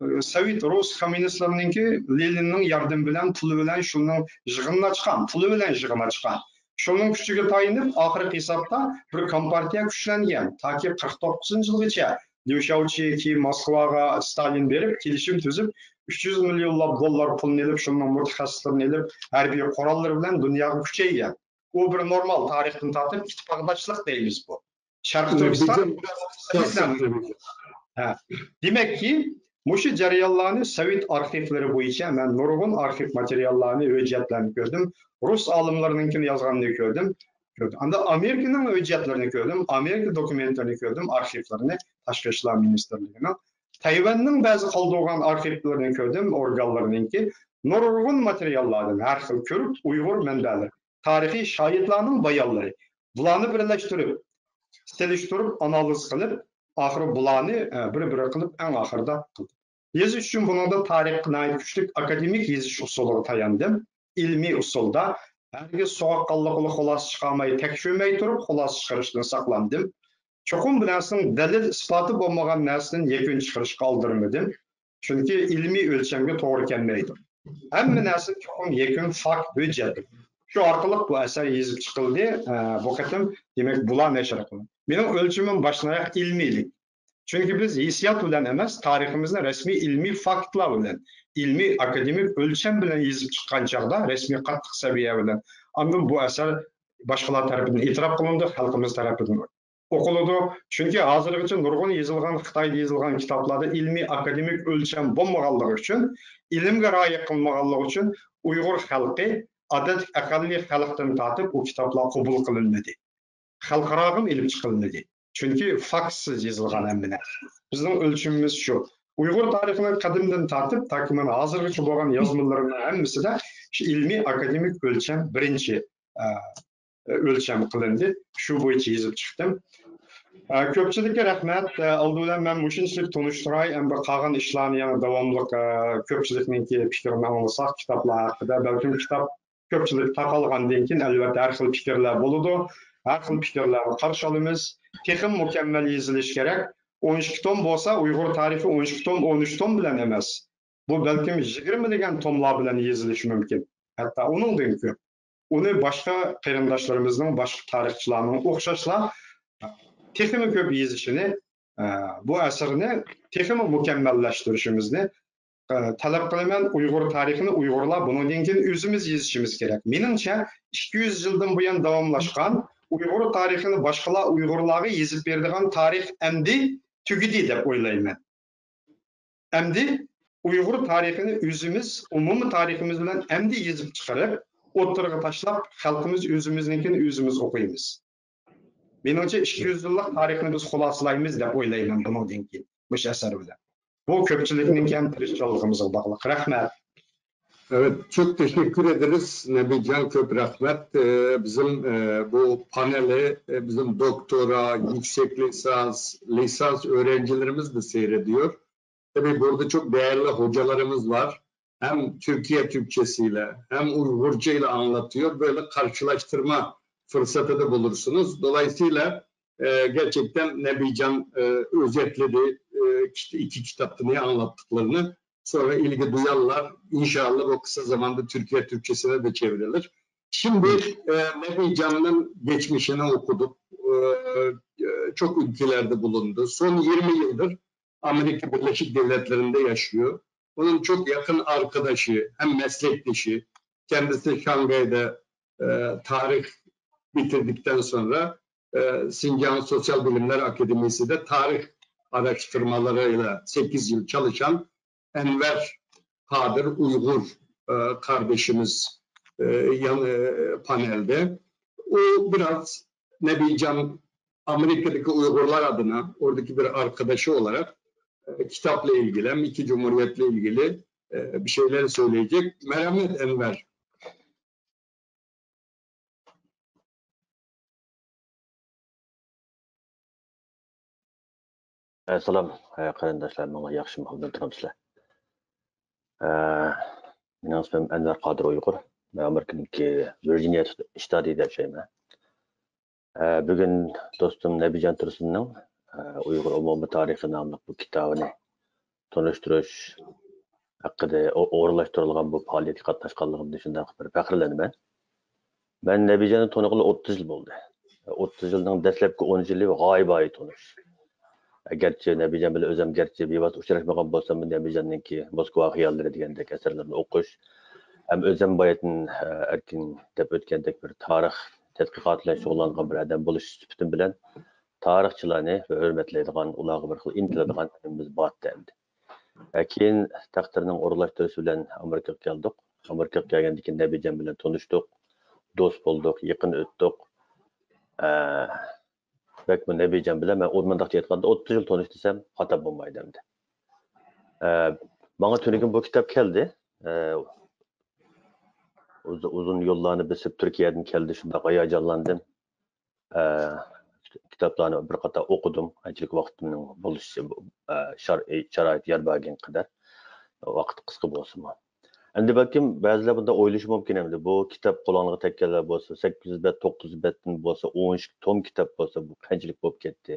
ئى، سوۋېت رۇس كوممۇنىستلىرىنىڭكى لېنىننىڭ ياردىمى بىلەن، پۇلى بىلەن، شۇنىڭ يىغىنىنى ئاچقان، پۇلى بىلەن يىغىن ئاچقان. شۇنىڭ كۈچىگە تايىنىپ، ئاخىرقى ھېسابتا بىر كومپارتىيە كۈچلەنگەن. تاكى قىرىق توققۇزىنچى يىلغىچە ليۇ شياۋچى كېيىن موسكۋاغا ستالىن بېرىپ، كېلىشىم تۈزۈپ، ئۈچ يۈز مىليونلاپ دوللار پۇلنى ئېلىپ، شۇنىڭ مۇتەخەسسىسلىرىنى ئېلىپ، ھەربىي قوراللىرى بىلەن دۇنياغا كۈچەيگەن. ئۇ بىر نورمال تارىختىن تارتىپ ئىتتىپاقداشلىق دەيمىز بۇ. شەرقىي تۈركىستان بىزنىڭ ھە. دېمەككى، مۇشۇ جەريانلارنى سوۋېت ئارخىپلىرى بويىچە مەن نۇرغۇن ئارخىپ ماتېرىياللارنى، ھۆججەتلەرنى كۆردۈم. رۇس ئالىملىرىنىڭكىنى يازغاننى كۆردۈم. كۆردۈم. ئاندىن ئامېرىكىنىڭ ھۆججەتلىرىنى كۆردۈم، ئامېرىكا دوكۇمېنتلىرىنى كۆردۈم، ئارخىپلىرىنى، تاشقى ئىشلار مىنىستىرلىكىنىڭ. تەيۋەننىڭ بەزى قالدۇرغان ئارخىپلىرىنى كۆردۈم، ئورگانلىرىنىڭكى. نۇرغۇن ماتېرىياللاردىن ھەر خىل كۆرۈپ، ئۇيغۇر مەنبەلىرى، تارىخىي شاھىتلارنىڭ بايانلىرى، بۇلارنى بىرلەشتۈرۈپ، سېلىشتۇرۇپ، ئانالىز قىلىپ، ئاخىرى بۇلارنى، ئە، بىر-بىرى قىلىپ، ئەڭ ئاخىرىدا قىلدىم. يېزىش ئۈچۈن بۇنىڭدا تارىخقا ناھايىتى كۈچلۈك ئاكادېمىك يېزىش ئۇسۇلىغا تاياندىم. ئىلمىي ئۇسۇلدا ھەرگىز سوغۇققانلىق بىلەن خۇلاسە چىقارماي، تەكشۈرمەي تۇرۇپ خۇلاسە چىقىرىشتىن ساقلاندىم. چوقۇم بىر نەرسىنىڭ دەلىل-ئىسپاتى بولمىغان نەرسىدىن يەكۈن چىقىرىشقا ئالدىرىمىدىم. چۈنكى ئىلمىي ئۆلچەمگە توغرا كەلمەيدۇ. ھەممە نەرسە چوقۇم يەكۈن، فاكت، ھۆججەت. شۇ ئارقىلىق بۇ ئەسەر يېزىپ چىقىلدى. ئە، بۇ قېتىم، دېمەك، بۇلار نەشر قىلىندى. مېنىڭ ئۆلچىمىم باشتىن ئاياق ئىلمىيلىك. چۈنكى بىز ھېسسىيات بىلەن ئەمەس، تارىخىمىزنى رەسمىي ئىلمىي فاكتلار بىلەن، ئىلمىي ئاكادېمىك ئۆلچەم بىلەن يېزىپ چىققان چاغدا، رەسمىي قاتتىق سەۋىيە بىلەن، ئاندىن بۇ ئەسەر باشقىلار تەرىپىدىن ئېتىراپ قىلىنىدۇ، خەلقىمىز تەرىپىدىن ئوقۇلىدۇ. چۈنكى ھازىرغىچە نۇرغۇن يېزىلغان، خىتايدا يېزىلغان كىتابلاردا ئىلمىي ئاكادېمىك ئۆلچەم بولمىغانلىقى ئۈچۈن، ئىلىمگە رىئايە قىلمىغانلىقى ئۈچۈن ئۇيغۇر خەلقى ئادەتتىكى ئەقەللىي خەلقتىن تارتىپ ئۇ كىتابلار قوبۇل قىلىنمىدى. خەلقئاراغىمۇ ئېلىپ چىقىلمىدى. چۈنكى فاكتسىز يېزىلغان ھەممە نەرسە. بىزنىڭ ئۆلچىمىمىز شۇ. ئۇيغۇر تارىخىنىڭ قەدىمدىن تارتىپ تاكى مانا ھازىرغىچە بولغان يازمىلىرىنىڭ ھەممىسىدە شۇ ئىلمىي ئاكادېمىك ئۆلچەم بىرىنچى، ئە، ئۆلچەم قىلىندى. شۇ بويىچە يېزىپ چىقتىم. ئە، كۆپچىلىككە رەھمەت. ئە، ئالدى بىلەن مەن مۇشۇنچىلىك تونۇشتۇراي، ئەمدى قالغان ئىشلارنى يەنە داۋاملىق، ئە، كۆپچىلىكنىڭكى پىكرىنى ئاڭلىساق، كىتابلار ھەققىدە، بەلكىم كىتاب كۆپچىلىك تارقالغاندىن كېيىن، ئەلۋەتتە، ھەر خىل پىكىرلەر بولىدۇ. ھەر خىل پىكىرلەرنى قارشى ئالىمىز. تېخىمۇ مۇكەممەل يېزىلىشى كېرەك. ئون ئىككى توم بولسا، ئۇيغۇر تارىخى ئون ئىككى توم، ئون ئۈچ توم بىلەن ئەمەس. بۇ بەلكىم يىگىرمە دېگەن توملار بىلەن يېزىلىشى مۇمكىن. ھەتتا ئۇنىڭدىن كۆپ. ئۇنى باشقا قېرىنداشلىرىمىزنىڭ، باشقا تارىخچىلارنىڭ ئوخشاشلا تېخىمۇ كۆپ يېزىشىنى، ئە، بۇ ئەسەرنى تېخىمۇ مۇكەممەللەشتۈرۈشىمىزنى، ئە، تەلەپ قىلىمەن. ئۇيغۇر تارىخىنى ئۇيغۇرلار بۇنىڭدىن كېيىن ئۆزىمىز يېزىشىمىز كېرەك. مېنىڭچە، ئىككى يۈز يىلدىن بۇيان داۋاملاشقان ئۇيغۇر تارىخىنى باشقىلار ئۇيغۇرلارغا يېزىپ بېرىدىغان تارىخ ئەمدى تۈگىدى دەپ ئويلايمەن. ئەمدى ئۇيغۇر تارىخىنى ئۆزىمىز، ئومۇمىي تارىخىمىز بىلەن ئەمدى يېزىپ چىقىرىپ، ئوتتۇرىغا تاشلاپ، خەلقىمىز ئۆزىمىزنىڭكىنى ئۆزىمىز ئوقۇيمىز. مېنىڭچە، ئىككى يۈز يىللىق تارىخنى بىز خۇلاسىلايمىز دەپ ئويلايمەن بۇنىڭدىن كېيىن مۇشۇ ئەسەر بىلەن. بۇ كۆپچىلىكنىڭكى ھەم تىرىشچانلىقىمىزغا باغلىق. رەھمەت. Evet, çok teşekkür ederiz Nebican, köp rahmet. Ee, bizim, e, bu paneli, e, bizim doktora, yüksek lisans, lisans öğrencilerimiz de seyrediyor. Tabii burada çok değerli hocalarımız var. Hem Türkiye Türkçesiyle hem Uygurca ile anlatıyor. Böyle karşılaştırma fırsatı da bulursunuz. Dolayısıyla e, gerçekten Nebican e, özetledi e, kit- iki kitapta ne anlattıklarını. Sonra ilgi duyarlar. İnşallah o kısa zamanda Türkiye Türkçesine de çevrilir. Şimdi e, Nebican'ın geçmişini okuduk. E, e, çok ülkelerde bulundu. Son yirmi yıldır Amerika Birleşik Devletleri'nde yaşıyor. Onun çok yakın arkadaşı, hem meslektaşı, kendisi Şangay'da e, tarih bitirdikten sonra e, Sincan Sosyal Bilimler Akademisi'de tarih araştırmalarıyla sekiz yıl çalışan Enver Kadir Uygur e, kardeşimiz e, yan, e, panelde. O biraz Nebican Amerika'daki Uygurlar adına oradaki bir arkadaşı olarak e, kitapla ilgili hem iki cumhuriyetle ilgili e, bir şeyler söyleyecek. Merhamet Enver. ئەسسالام، ھە، قېرىنداشلار، ماڭا ياخشىمۇ، ئوبدان تۇرامسىلەر؟ ھە، مېنىڭ ئىسمىم ئەنۋەر قادىر ئۇيغۇر. مەن ئامېرىكىدىكى ۋىرجىنىيە شتاتىدا ياشايمەن. ھە، بۈگۈن دوستۇم نەبىجان تۇرسۇننىڭ، ھە، ئۇيغۇر ئومۇمىي تارىخى ناملىق بۇ كىتابىنى تونۇشتۇرۇش ھەققىدە ئو-، ئورۇنلاشتۇرۇلغان بۇ پائالىيەتكە قاتناشقانلىقىمدىن شۇنداق بىر پەخىرلىنىمەن. مەن نەبىجاننى تونۇغىلى ئوتتۇز يىل بولدى. ئوتتۇز يىلنىڭ دەسلەپكى ئون يىلى غايىبايى تونۇش. گەرچە نەبىجان بىلەن ئۆزۈم گەرچە بىۋاسىتە ئۇچراشمىغان بولساممۇ، نەبىجاننىڭكى موسكۋا خىياللىرى دېگەندەك ئەسەرلىرىنى ئوقۇش، ھەم ئۆزۈم بايىتىن ئەركىن دەپ ئۆتكەندەك بىر تارىخ تەتقىقات بىلەن شۇغۇللانغان بىر ئادەم بولۇش سۈپىتىم بىلەن تارىخچىلارنى ھۆرمەتلەيدىغان، ئۇلارغا بىر خىل ئىنتىلىدىغان ھەممىمىز بارتتى ئەمدى. ھە، كېيىن تەقدىرنىڭ ئورۇنلاشتۇرۇشى بىلەن ئامېرىكىغا كەلدۇق. ئامېرىكىغا كەلگەندىن كېيىن نەبىجان بىلەن تونۇشتۇق، دوست بولدۇق، يېقىن ئۆتتۇق. ھە، بەكمۇ نەبىجان بىلەن مەن ئۇ مۇنداقچە ئېيتقاندا ئوتتۇز يىل تونۇش دېسەم خاتا بولمايدۇ ئەمدى. ھە، ماڭا تۈنۈگۈن بۇ كىتاب كەلدى. ھە، ئۇز- ئۇزۇن يوللارنى بېسىپ تۈركىيەدىن كەلدى، شۇنداق ھاياجانلاندىم. ئە، كىتابلارنى بىر قاتار ئوقۇدۇم. قانچىلىك ۋاقتىمنىڭ بولۇشى، ئە، شار-، شارائىت يار بەرگەن قەدەر ۋاقىت قىسقا بولسىمۇ. ئەمدى بەلكىم بەزىلەر بۇنداق ئويلىشى مۇمكىن، ئەمدى بۇ كىتاب قولۇڭلارغا تەگكەنلەر بولسا، سەككىز يۈز بەت، توققۇز يۈز بەتتىن بولسا، ئون ئىككى توم كىتاب بولسا، بۇ قانچىلىك بولۇپ كەتتى؟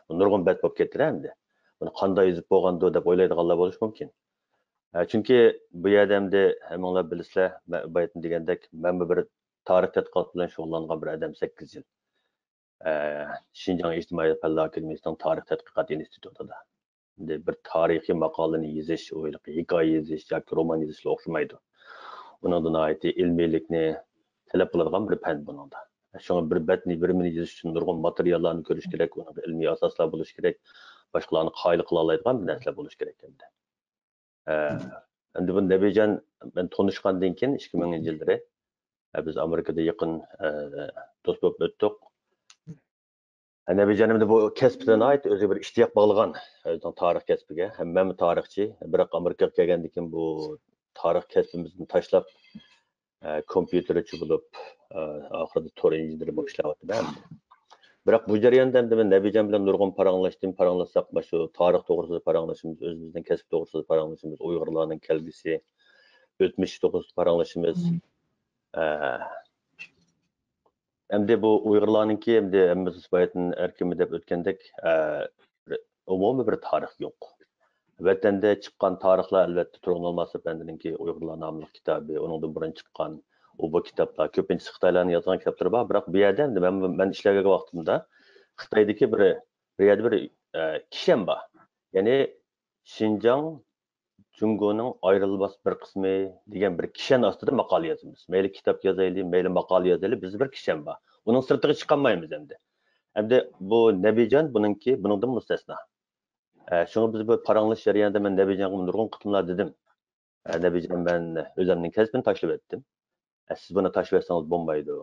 بۇ نۇرغۇن بەت بولۇپ كەتتى ئەمدى. بۇنى قانداق يېزىپ بولغاندۇ دەپ ئويلايدىغانلار بولۇشى مۇمكىن. ئە، چۈنكى بۇ يەردە ئەمدى ھەممىڭلار بىلىسىلەر، مەن بايىتىن دېگەندەك، مەنمۇ بىر تارىخ تەتقىقات بىلەن شۇغۇللانغان بىر ئادەم سەككىز يىل. ئە، شىنجاڭ ئىجتىمائىي پەنلەر ئاكادېمىيىسىنىڭ تارىخ تەتقىقات ئىنستىتۇتىدا. ئەمدى بىر تارىخىي ماقالىنى يېزىش، ئۇ ھېلىقى ھېكايە يېزىش ياكى رومان يېزىشلا ئوخشىمايدۇ. ئۇنىڭدا ناھايىتى ئىلمىيلىكنى تەلەپ قىلىدىغان بىر پەن بۇنىڭدا. شۇڭا بىر بەتنى، بىر مىنى يېزىش ئۈچۈن نۇرغۇن ماتېرىياللارنى كۆرۈش كېرەك، ئۇنىڭغا ئىلمىي ئاساسلار بولۇشى كېرەك، باشقىلارنى قايىل قىلالايدىغان بىر نەرسىلەر بولۇشى كېرەك ئەمدى. ئە، ئەمدى بۇ نەبىجان مەن تونۇشقاندىن كېيىن ئىككى مىڭىنچى يىللىرى، ئە، بىز ئامېرىكىدا يېقىن، ئە، دوست بولۇپ ئۆتتۇق. ئە، نەبىجان ئەمدى بۇ كەسپىدە ناھايىتى ئۆزىگە بىر ئىشتىياق باغلىغان، ئۆزىنىڭ تارىخ كەسپىگە. ھەم مەنمۇ تارىخچى، بىراق ئامېرىكىغا كەلگەندىن كېيىن بۇ تارىخ كەسپىمىزنى تاشلاپ، ئە، كومپيۇتېرچى بولۇپ، ئە، ئاخىرىدا تور ئىنژېنېرى بولۇپ ئىشلەۋاتىمەن ئەمدى. بىراق بۇ جەرياندا ئەمدى مەن نەبىجان بىلەن نۇرغۇن پاراڭلاشتىم، پاراڭلاشساق، مانا شۇ تارىخ توغرىسىدا پاراڭلىشىمىز، ئۆزىمىزنىڭ كەسپى توغرىسىدا پاراڭلىشىمىز، ئۇيغۇرلارنىڭ كەلگۈسى، ئۆتمۈشى توغرىسىدا پاراڭلىشىمىز. ئە، ئەمدى بۇ ئۇيغۇرلارنىڭكى، ئەمدى ھەممىمىز بايىتىن ئەركىنمۇ دەپ ئۆتكەندەك، ئە، ئومۇمىي بىر تارىخ يوق. ۋەتەندە چىققان تارىخلار ئەلۋەتتە تۇرغۇن ئالماس ئەپەندىنىڭكى ئۇيغۇرلار ناملىق كىتابى، ئۇنىڭدىن بۇرۇن چىققان ئۇ بۇ كىتابلار، كۆپىنچىسى خىتايلارنىڭ يازغان كىتابلىرى بار، بىراق بۇ يەردە ئەمدى مەن، مەن ئىشلەۋاتقان ۋاقتىمدا خىتايدىكى بىر، بىر يەردە بىر، ئە، كىشەن بار. يەنى شىنجاڭ جۇڭگونىڭ ئايرىلماس بىر قىسمى دېگەن بىر كىشەن ئاستىدا ماقالە يازىمىز. مەيلى كىتاب يازايلى، مەيلى ماقالە يازايلى، بىز بىر كىشەن بار. ئۇنىڭ سىرتىغا چىقالمايمىز ئەمدى. ئەمدى بۇ نەبىجان بۇنىڭكى، بۇنىڭدىن مۇستەسنا. ئە، شۇڭا بىز بۇ پاراڭلىشىش جەريانىدا مەن نەبىجانغا نۇرغۇن قېتىملار دېدىم. ئە، نەبىجان، مەن ئۆزۈمنىڭ كەسپىنى تاشلىۋەتتىم. ئە، سىز بۇنى تاشلىۋەتسىڭىز بولمايدۇ.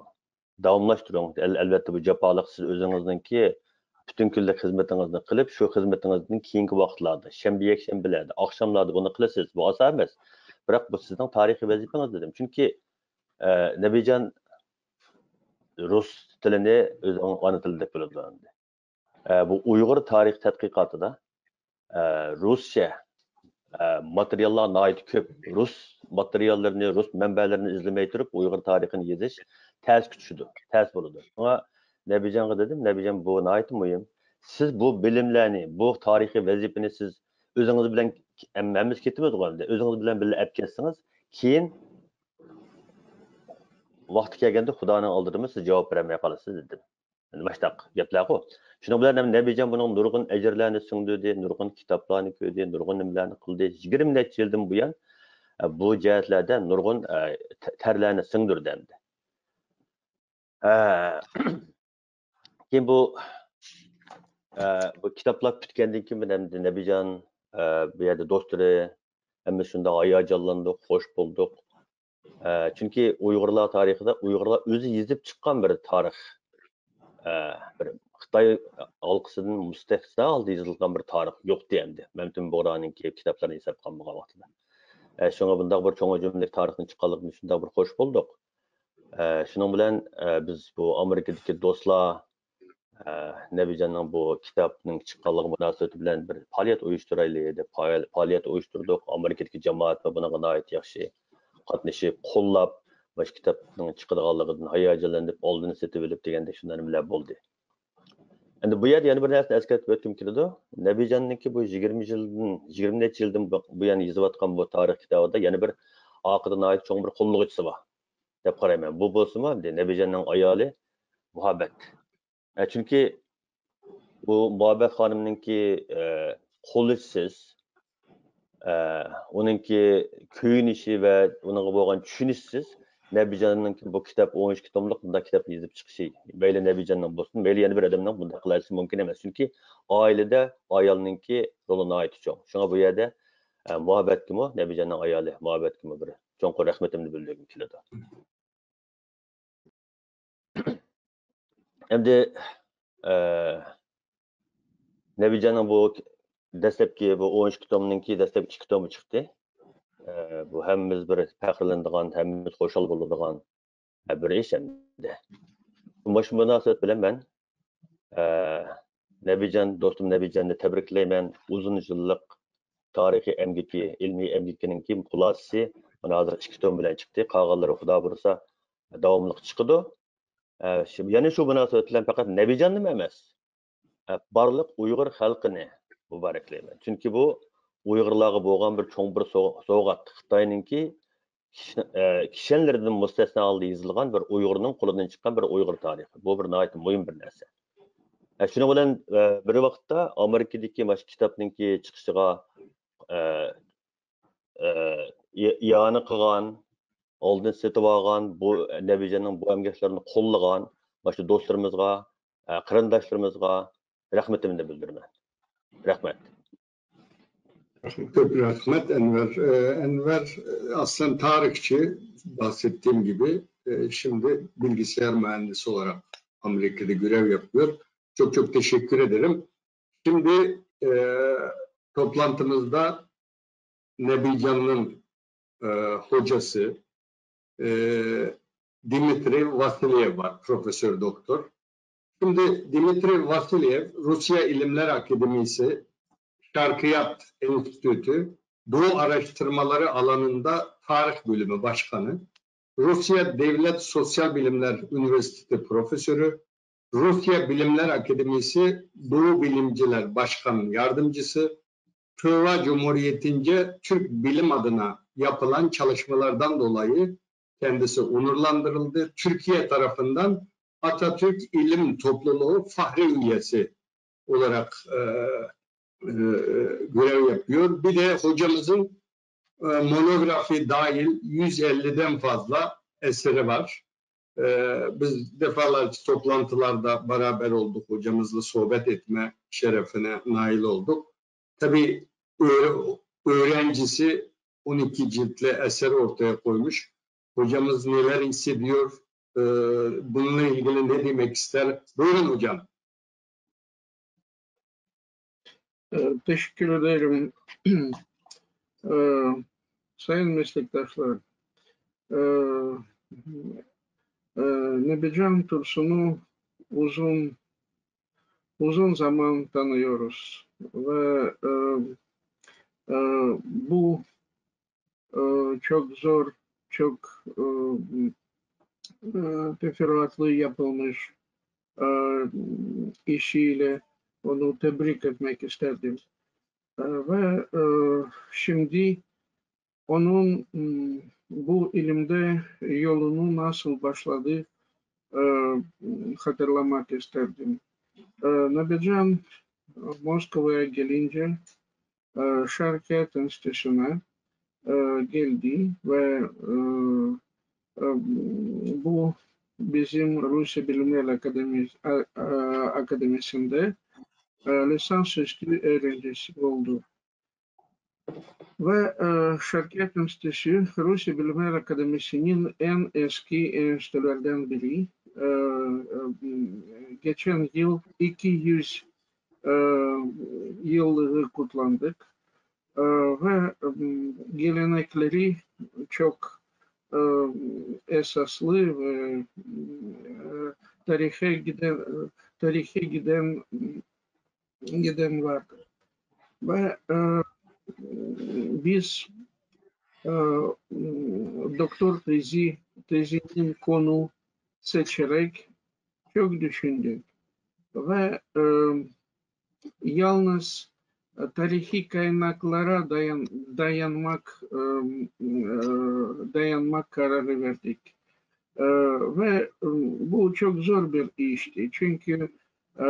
داۋاملاشتۇرۇڭ. ئەل-، ئەلۋەتتە، بۇ جاپالىق، سىز ئۆزىڭىزنىڭكى پۈتۈن كۈنلۈك خىزمىتىڭىزنى قىلىپ، شۇ خىزمىتىڭىزدىن كېيىنكى ۋاقىتلاردا، شەنبە، يەكشەنبىلەردە، ئاخشاملاردا بۇنى قىلىسىز. بۇ ئاسان ئەمەس. بىراق بۇ سىزنىڭ تارىخىي ۋەزىپىڭىز، دېدىم. چۈنكى، ئە، نەبىجان رۇس تىلىنى ئۆزىنىڭ ئانا تىلى دەپ بىلىدۇ ئەمدى. ئە، بۇ ئۇيغۇر تارىخ تەتقىقاتىدا، ئە، رۇسچە، ئە، ماتېرىياللار ناھايىتى كۆپ. رۇس ماتېرىياللىرىنى، رۇس مەنبەلىرىنى ئىزدىمەي تۇرۇپ، ئۇيغۇر تارىخىنى يېزىش تەسكە چۈشىدۇ، تەس بولىدۇ. شۇڭا نەبىجانغا دېدىم، نەبىجان، بۇ ناھايىتى مۇھىم. سىز بۇ بىلىملەرنى، بۇ تارىخىي ۋەزىپىنى سىز ئۆزىڭىز بىلەن، ھەم-، ھەممىمىز كېتىمىزغۇ ئەمدى، ئۆزىڭىز بىلەن بىللە ئەپ كەتسىڭىز، كېيىن ۋاقتى كەلگەندە خۇدانىڭ ئالدىدىمۇ سىز جاۋاب بېرەلمەي قالىسىز، دېدىم. ئەمدى ماشتاق گەپلەرغۇ. شۇنىڭ بىلەن ھەم نەبىجان بۇنىڭ نۇرغۇن ئەجىرلەرنى سىڭدۈردى، نۇرغۇن كىتابلارنى كۆردى، نۇرغۇن نېمىلەرنى قىلدى. يىگىرمە نەچچە يىلدىن بۇيان، ئە، بۇ جەھەتلەردە نۇرغۇن، ئە، تە-، تەرلەرنى سىڭدۈردى ئەمدى. ئە، كېيىن بۇ، ئە، بۇ كىتابلار پۈتكەندىن كېيىن مەن ئەمدى نەبىجان، ئە، بۇ يەردە دوستلىرى، ھەممە شۇنداق ھاياجانلاندۇق، خوش بولدۇق. ئە، چۈنكى ئۇيغۇرلار تارىخىدا ئۇيغۇرلار ئۆزى يېزىپ چىققان بىر تارىخ، ئە، بىر خىتاي ھالقىسىدىن مۇستەسنا ھالدا يېزىلغان بىر تارىخ يوق دېيەمدى. مەمتىم بۇغرانىڭكى كىتابلىرىنى ھېسابقا ئالمىغان ۋاقتىدا. ئە، شۇڭا بۇنداق بىر چوڭ ھەجىملىك تارىخنى چىققانلىقىدىن شۇنداق بىر خوش بولدۇق. ئە، شۇنىڭ بىلەن، ئە، بىز بۇ ئامېرىكىدىكى دوستلار، ئە، نەبىجاننىڭ بۇ كىتابنىڭ چىققانلىقى مۇناسىۋىتى بىلەن بىر پائالىيەت ئۇيۇشتۇرايلى دەپ پائال-، پائالىيەت ئۇيۇشتۇردۇق. ئامېرىكىدىكى جامائەتمۇ بۇنىڭغا ناھايىتى ياخشى قاتنىشىپ، قوللاپ، مۇشۇ كىتابنىڭ چىقىدىغانلىقىدىن ھاياجانلىنىپ، ئالدىنى سېتىۋېلىپ دېگەندەك شۇنداق نېمىلەر بولدى. ئەمدى بۇ يەردە يەنە بىر نەرسىنى ئەسكەرتىپ ئۆتكۈم كېلىدۇ. نەبىجاننىڭكى بۇ يىگىرمە يىلدىن، يىگىرمە نەچچە يىلدىن بۇ، بۇيان يېزىۋاتقان بۇ تارىخ كىتابىدا يەنە بىر ئارقىدا ناھايىتى چوڭ بىر قوللىغۇچىسى بار دەپ قارايمەن. بۇ بولسىمۇ ئەمدى نەبىجاننىڭ ئايالى مۇھەببەت. ئە، چۈنكى بۇ مۇھەببەت خانىمنىڭكى، ئە، قوللىشىسىز، ئە، ئۇنىڭكى كۆيۈنۈشى ۋە ئۇنىڭغا بولغان چۈشىنىشىسىز نەبىجاننىڭكى بۇ كىتاب، ئون ئىككى توملۇق بۇنداق كىتاب يېزىپ چىقىشى، مەيلى نەبىجاننىڭ بولسۇن، مەيلى يەنە بىر ئادەمنىڭ بۇنداق قىلىشى مۇمكىن ئەمەس. چۈنكى ئائىلىدە ئايالنىڭكى رولى ناھايىتى چوڭ. شۇڭا بۇ يەردە، ئە، مۇھەببەتكىمۇ، نەبىجاننىڭ ئايالى مۇھەببەتكىمۇ بىر چوڭقۇر رەھمىتىمنى بىلدۈرگۈم كېلىدۇ. ئەمدى، ئە، نەبىجاننىڭ بۇ دەسلەپكى بۇ ئون ئىككى تومنىڭكى دەسلەپكى ئىككى تومى چىقتى. ئە، بۇ ھەممىمىز بىر پەخىرلىنىدىغان، ھەممىمىز خۇشال بولىدىغان، ئە، بىر ئىش ئەمدى. مۇشۇ مۇناسىۋەت بىلەن مەن، ئە، نەبىجان، دوستۇم نەبىجاننى تەبرىكلەيمەن. ئۇزۇن يىللىق تارىخىي ئەمگىكى، ئىلمىي ئەمگىكىنىڭكى خۇلاسىسى مانا ھازىر ئىككى توم بىلەن چىقتى. قالغانلىرى خۇدا بۇيرۇسا داۋاملىق چىقىدۇ. ئە، شۇ، يەنە شۇ مۇناسىۋەت بىلەن پەقەت نەبىجاننىمۇ ئەمەس، ئە، بارلىق ئۇيغۇر خەلقىنى مۇبارەكلەيمەن. چۈنكى بۇ ئۇيغۇرلارغا بولغان بىر چوڭ بىر سو-، سوۋغات. خىتاينىڭكى كىشەن-، ئە، كىشەنلىرىدىن مۇستەسنا ھالدا يېزىلغان بىر ئۇيغۇرنىڭ قولىدىن چىققان بىر ئۇيغۇر تارىخى. بۇ بىر ناھايىتى مۇھىم بىر نەرسە. ئە، شۇنىڭ بىلەن، ئە، بىر ۋاقىتتا ئامېرىكىدىكى مانا شۇ كىتابنىڭكى چىقىشىغا، ئە، ئە، ئى-، ئىئانە قىلغان، ئالدىن سېتىۋالغان، بۇ نەبىجاننىڭ بۇ ئەمگەكلىرىنى قوللىغان مانا شۇ دوستلىرىمىزغا، ئە، قېرىنداشلىرىمىزغا رەھمىتىمنى بىلدۈرىمەن. رەھمەت. Çok rahmet Enver. Ee, Enver e, aslında tarihçi, bahsettiğim gibi e, şimdi bilgisayar mühendisi olarak Amerika'da görev yapıyor. Çok çok teşekkür ederim. Şimdi e, toplantımızda Nebican'ın e, hocası e, Dimitri Vasilyev var, profesör doktor. Şimdi Dimitri Vasilyev, Rusya İlimler Akademisi Şarkıyat Enstitüsü Doğu Araştırmaları alanında tarih bölümü başkanı, Rusya Devlet Sosyal Bilimler Üniversitesi profesörü, Rusya Bilimler Akademisi Doğu Bilimciler Başkan Yardımcısı, Tığva Cumhuriyetince Türk bilim adına yapılan çalışmalardan dolayı kendisi onurlandırıldı. Türkiye tarafından Atatürk İlim Topluluğu Fahri Üyesi olarak e, e, görev yapıyor. Bir de hocamızın e, monografi dahil yüz elliden fazla eseri var. E, biz defalarca toplantılarda beraber olduk. Hocamızla sohbet etme şerefine nail olduk. Tabii öğre- öğrencisi on iki ciltli eser ortaya koymuş. Hocamız neler hissediyor? E, bununla ilgili ne demek ister? Buyurun hocam. Ee, Teşekkür ederim. Ee, Sayın meslektaşlar, ee, ee, Nebican Tursun'u uzun uzun zaman tanıyoruz ve ee, e, bu e, çok zor, çok e, e, teferruatlı yapılmış e, işiyle onu tebrik etmek isterdim. E, ve e, şimdi onun m, bu ilimde yolunu nasıl başladı e, hatırlamak isterdim. E, Nabican Moskova'ya gelince e, Şarkiyat Enstitüsü'ne e, geldi ve e, e, bu bizim Rusya Bilimler Akademisi, a- a- Akademisi'nde e, lisansüstü öğrencisi oldu. Ve e, Şarkiyat Enstitüsü Rusya Bilimler Akademisi'nin en eski enstitülerden biri. E, e, geçen yıl iki yüz e, yıllığı kutlandık. E, ve e, gelenekleri çok e, esaslı ve e, tarihe giden tarihe giden giden vardır. Ve e, biz e, doktor tezi tezinin konu seçerek çok düşündük. Ve e, yalnız e, tarihi kaynaklara dayan, dayanmak e, e, dayanmak kararı verdik. E, ve e, bu çok zor bir işti. Çünkü e,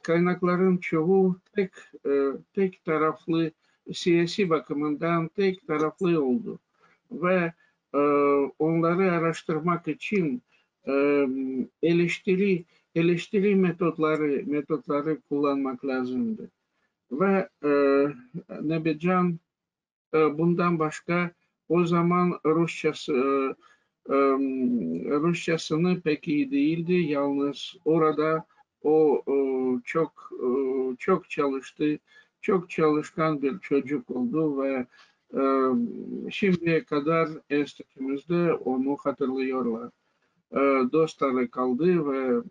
kaynakların çoğu tek e, tek taraflı, siyasi bakımından tek taraflı oldu. Ve e, onları araştırmak için e, eleştiri eleştiri metotları metotları kullanmak lazımdı. Ve e, Nebecan e, bundan başka o zaman Rusçası e, e, Rusçasını pek iyi değildi. Yalnız orada o, o çok e, çok çalıştı. Çok çalışkan bir çocuk oldu ve e, şimdiye kadar enstitümüzde onu hatırlıyorlar. E, dostları kaldı ve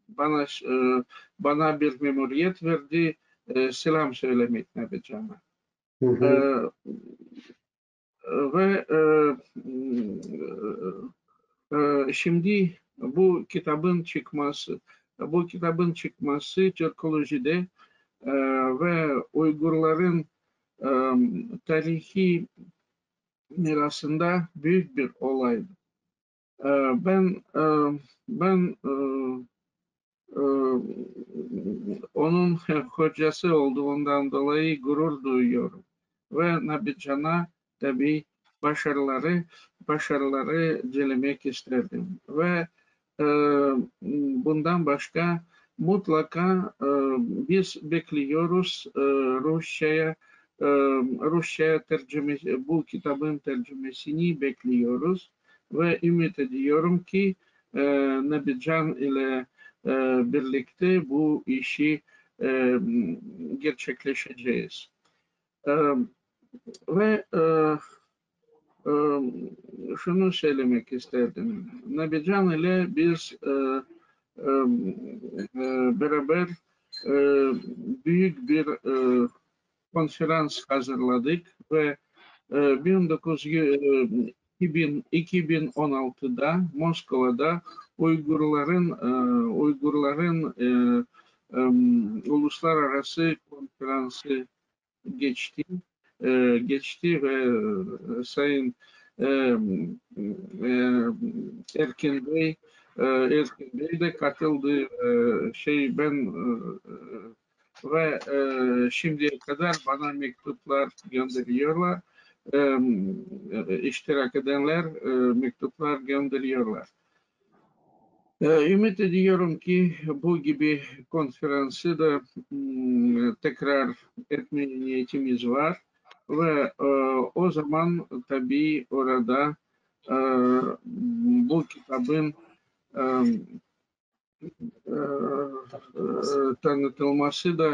bana e, bana bir memuriyet verdi. E, selam söylemek Nebecan'a. Hı hı. E, ve e, e, şimdi bu kitabın çıkması, bu kitabın çıkması Türkolojide e, ve Uygurların e, tarihi mirasında büyük bir olaydı. E, ben e, ben e, e, onun hocası olduğundan dolayı gurur duyuyorum. Ve Nabican'a tabii başarıları başarıları dilemek isterdim. Ve e, bundan başka mutlaka e, biz bekliyoruz e, Rusça'ya e, Rusça'ya tercüme bu kitabın tercümesini bekliyoruz ve ümit ediyorum ki e, Nabican ile e, birlikte bu işi e, gerçekleşeceğiz. E, ve e, e, şunu söylemek isterdim. Nabican ile biz e, e, e, beraber e, büyük bir e, konferans hazırladık ve e, bin dokuz yüz, e, iki bin, iki bin on altıda Moskova'da Uygurların e, Uygurların e, e, uluslararası konferansı geçti. E, geçti ve e, Sayın e, e, Erkin Bey e, Erkin Bey de katıldı. E, şey ben e, ve e, şimdiye kadar bana mektuplar gönderiyorlar. E, iştirak edenler e, mektuplar gönderiyorlar. E, ümit ediyorum ki bu gibi konferansı da mm, tekrar etme niyetimiz var ve e, o zaman tabii orada e, bu kitabın e, e, e, tanıtılması da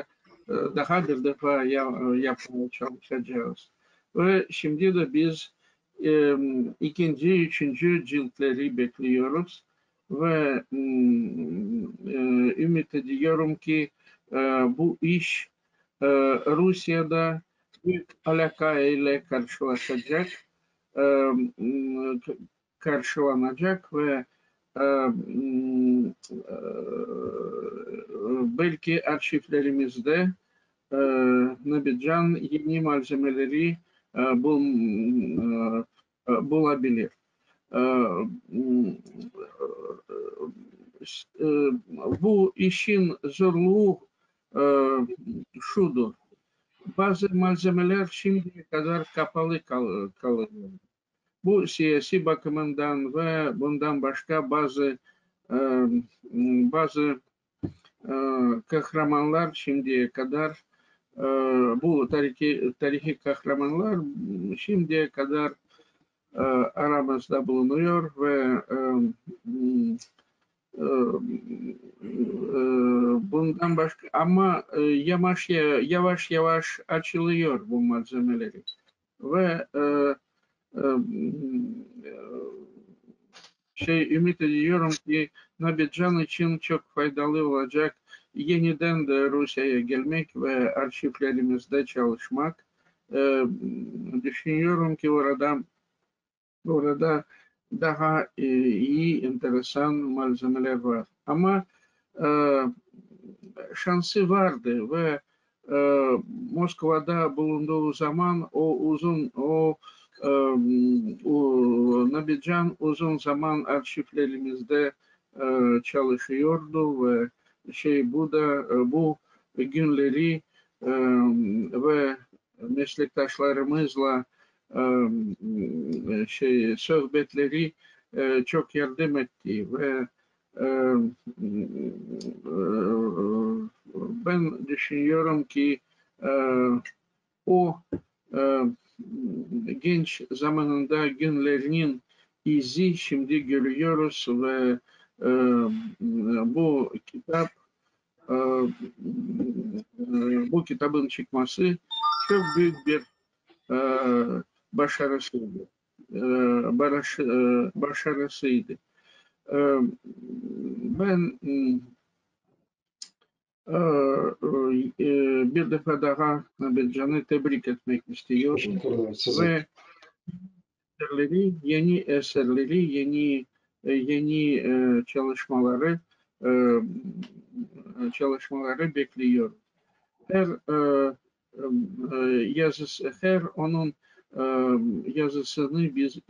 e, daha bir defa ya- yapmaya çalışacağız. Ve şimdi de biz e, ikinci, üçüncü ciltleri bekliyoruz ve mm, e, ümit ediyorum ki e, bu iş e, Rusiyada büyük alaka ile karşılaşacak, e, m, k- karşılanacak ve e, m, e, belki arşivlerimizde e, Nabican yeni malzemeleri e, bul, e, e, bulabilir. E, m, e, bu işin zorluğu e, şudur. Bazı malzemeler şimdiye kadar kapalı kal- kalıyor. Bu siyasi bakımından ve bundan başka bazı e, bazı e, kahramanlar şimdiye kadar e, bu tarihi tarihi kahramanlar şimdiye kadar e, aramızda bulunuyor ve e, e, e, bundan başka ama e, yavaş yavaş yavaş açılıyor bu malzemeleri ve e, e, şey ümit ediyorum ki Nabican için çok faydalı olacak yeniden de Rusya'ya gelmek ve arşivlerimizde çalışmak. E, düşünüyorum ki orada orada daha e, iyi, enteresan malzemeler var. Ama e, şansı vardı ve e, Moskova'da bulunduğu zaman o uzun, o, e, o Nabican uzun zaman arşivlerimizde e, çalışıyordu ve şey bu da e, bu günleri e, ve meslektaşlarımızla e, şey sohbetleri e, çok yardım etti ve e, e, ben düşünüyorum ki e, o e, genç zamanında günlerinin izi şimdi görüyoruz ve e, bu kitap e, e, bu kitabın çıkması çok büyük bir e, başarısıydı. E, baraş- e, başarısıydı. E, ben e, e, bir defa daha Nabican'ı tebrik etmek istiyorum. Teşekkür ederim size. Ve eserleri, yeni eserleri, yeni e, yeni e, çalışmaları e, çalışmaları bekliyor. Her e, e, yazısı, her onun e, yazısını biz e,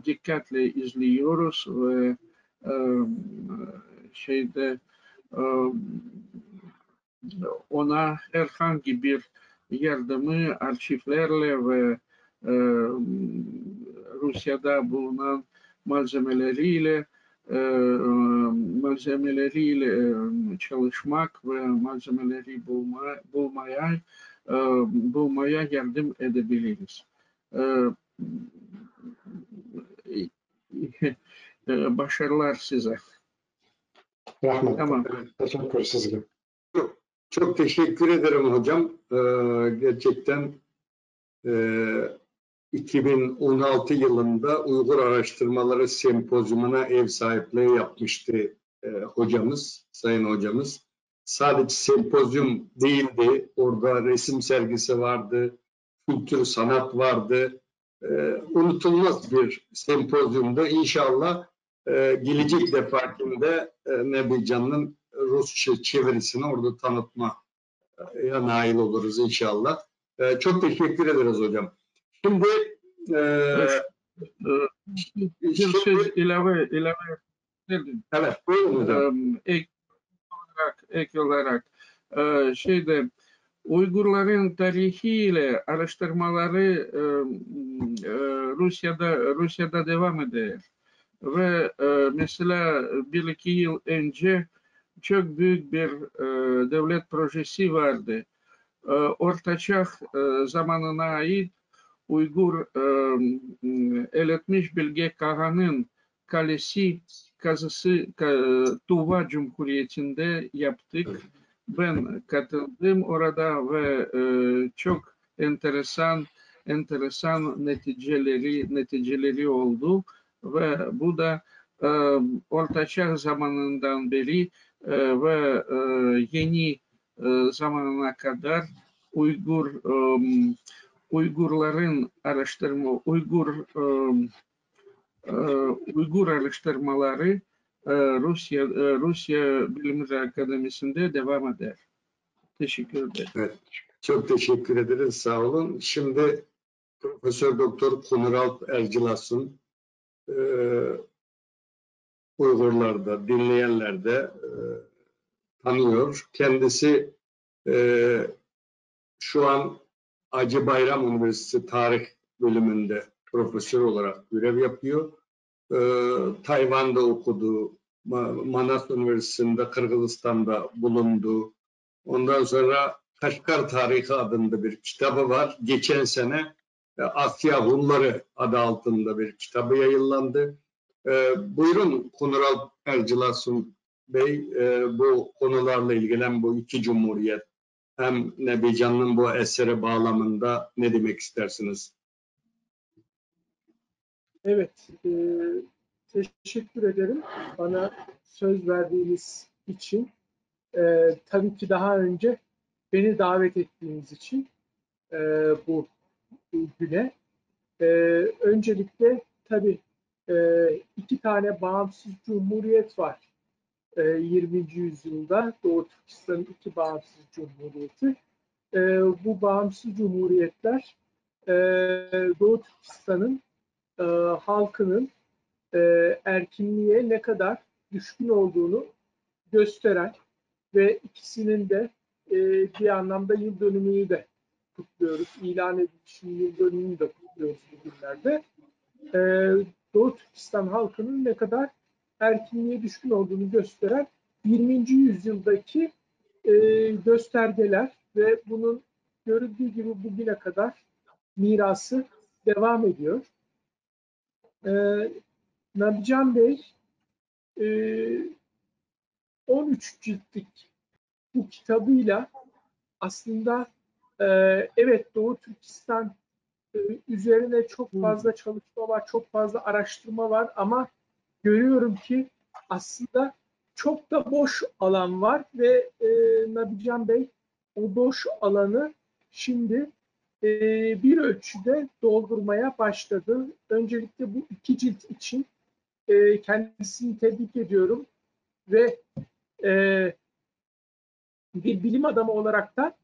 dikkatle izliyoruz ve e, şeyde e, ona herhangi bir yardımı arşivlerle ve e, Rusya'da bulunan malzemeleriyle e, malzemeleriyle e, çalışmak ve malzemeleri bulma, bulmaya e, bulmaya yardım edebiliriz. E, e, başarılar size. Rahmet. Tamam. Teşekkür size. Çok teşekkür ederim hocam. Ee, gerçekten e, iki bin on altı yılında Uygur Araştırmaları Sempozyumuna ev sahipliği yapmıştı e, hocamız, sayın hocamız. Sadece sempozyum değildi, orada resim sergisi vardı, kültür, sanat vardı. E, unutulmaz bir sempozyumdu. İnşallah e, gelecek defakinde e, Nebi Can'ın Rusça çevirisini orada tanıtmaya nail oluruz inşallah. E, çok teşekkür ederiz hocam. Şimdi e, Ee, Bir söz ilave, ilave edelim. Evet, buyurun hocam. Ek olarak, ek olarak e, şeyde Uygurların tarihiyle araştırmaları e, e, Rusya'da Rusya'da devam eder. Ve e, mesela bir iki yıl önce çok büyük bir e, devlet projesi vardı. E, Ortaçağ e, zamanına ait Uygur e, eletmiş Bilge Kağan'ın kalesi kazısı Tuva Cumhuriyeti'nde yaptık. Ben katıldım orada ve e, çok enteresan enteresan neticeleri neticeleri oldu ve bu da e, ortaçağ zamanından beri e, ve e, yeni e, zamanına kadar Uygur, ım, Uygurların araştırma, Uygur, ım, e, Uygur araştırmaları, e, Rusya, e, Rusya Bilimler Akademisi'nde devam eder. Teşekkür ederim. Evet, çok teşekkür ederiz. Sağ olun. Şimdi Profesör Doktor Konuralp Ercilas'ın e, Uygurlar da, dinleyenler de e, tanıyor. Kendisi e, şu an Hacı Bayram Üniversitesi Tarih Bölümünde profesör olarak görev yapıyor. E, Tayvan'da okudu, Ma- Manas Üniversitesi'nde Kırgızistan'da bulundu. Ondan sonra Kaşgar Tarihı adında bir kitabı var. Geçen sene e, Asya Hunları adı altında bir kitabı yayınlandı. E, buyurun Konural Ercilasun Bey, e, bu konularla ilgili hem bu iki cumhuriyet hem Nebi Can'ın bu eseri bağlamında ne demek istersiniz? Evet, e, teşekkür ederim bana söz verdiğiniz için. E, tabii ki daha önce beni davet ettiğiniz için e, bu güne. E, öncelikle tabii e, iki tane bağımsız cumhuriyet var e, yirminci yüzyılda. Doğu Türkistan'ın iki bağımsız cumhuriyeti. E, bu bağımsız cumhuriyetler e, Doğu Türkistan'ın e, halkının e, erkinliğe ne kadar düşkün olduğunu gösteren ve ikisinin de e, bir anlamda yıl dönümünü de kutluyoruz. İlan edilişinin yıl dönümünü de kutluyoruz bugünlerde. E, Doğu Türkistan halkının ne kadar erkinliğe düşkün olduğunu gösteren yirminci yüzyıldaki e, göstergeler ve bunun görüldüğü gibi bugüne kadar mirası devam ediyor. E, Nabican Bey e, on üç ciltlik bu kitabıyla aslında e, evet Doğu Türkistan e, üzerine çok fazla çalışma var, çok fazla araştırma var ama görüyorum ki aslında çok da boş alan var ve e, Nabican Bey o boş alanı şimdi e, bir ölçüde doldurmaya başladı. Öncelikle bu iki cilt için e, kendisini tebrik ediyorum ve e, bir bilim adamı olarak da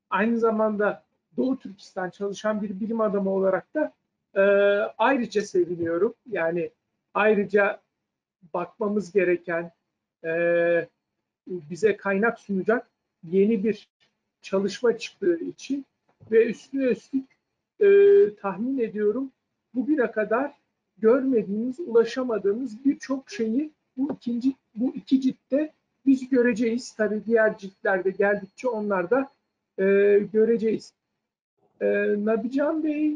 aynı zamanda Doğu Türkistan çalışan bir bilim adamı olarak da e, ayrıca seviniyorum. Yani ayrıca bakmamız gereken, e, bize kaynak sunacak yeni bir çalışma çıktığı için ve üstüne üstlük e, tahmin ediyorum bugüne kadar görmediğimiz, ulaşamadığımız birçok şeyi bu ikinci, bu iki ciltte biz göreceğiz. Tabii diğer ciltlerde geldikçe onlar da e, göreceğiz. E, Nabican Bey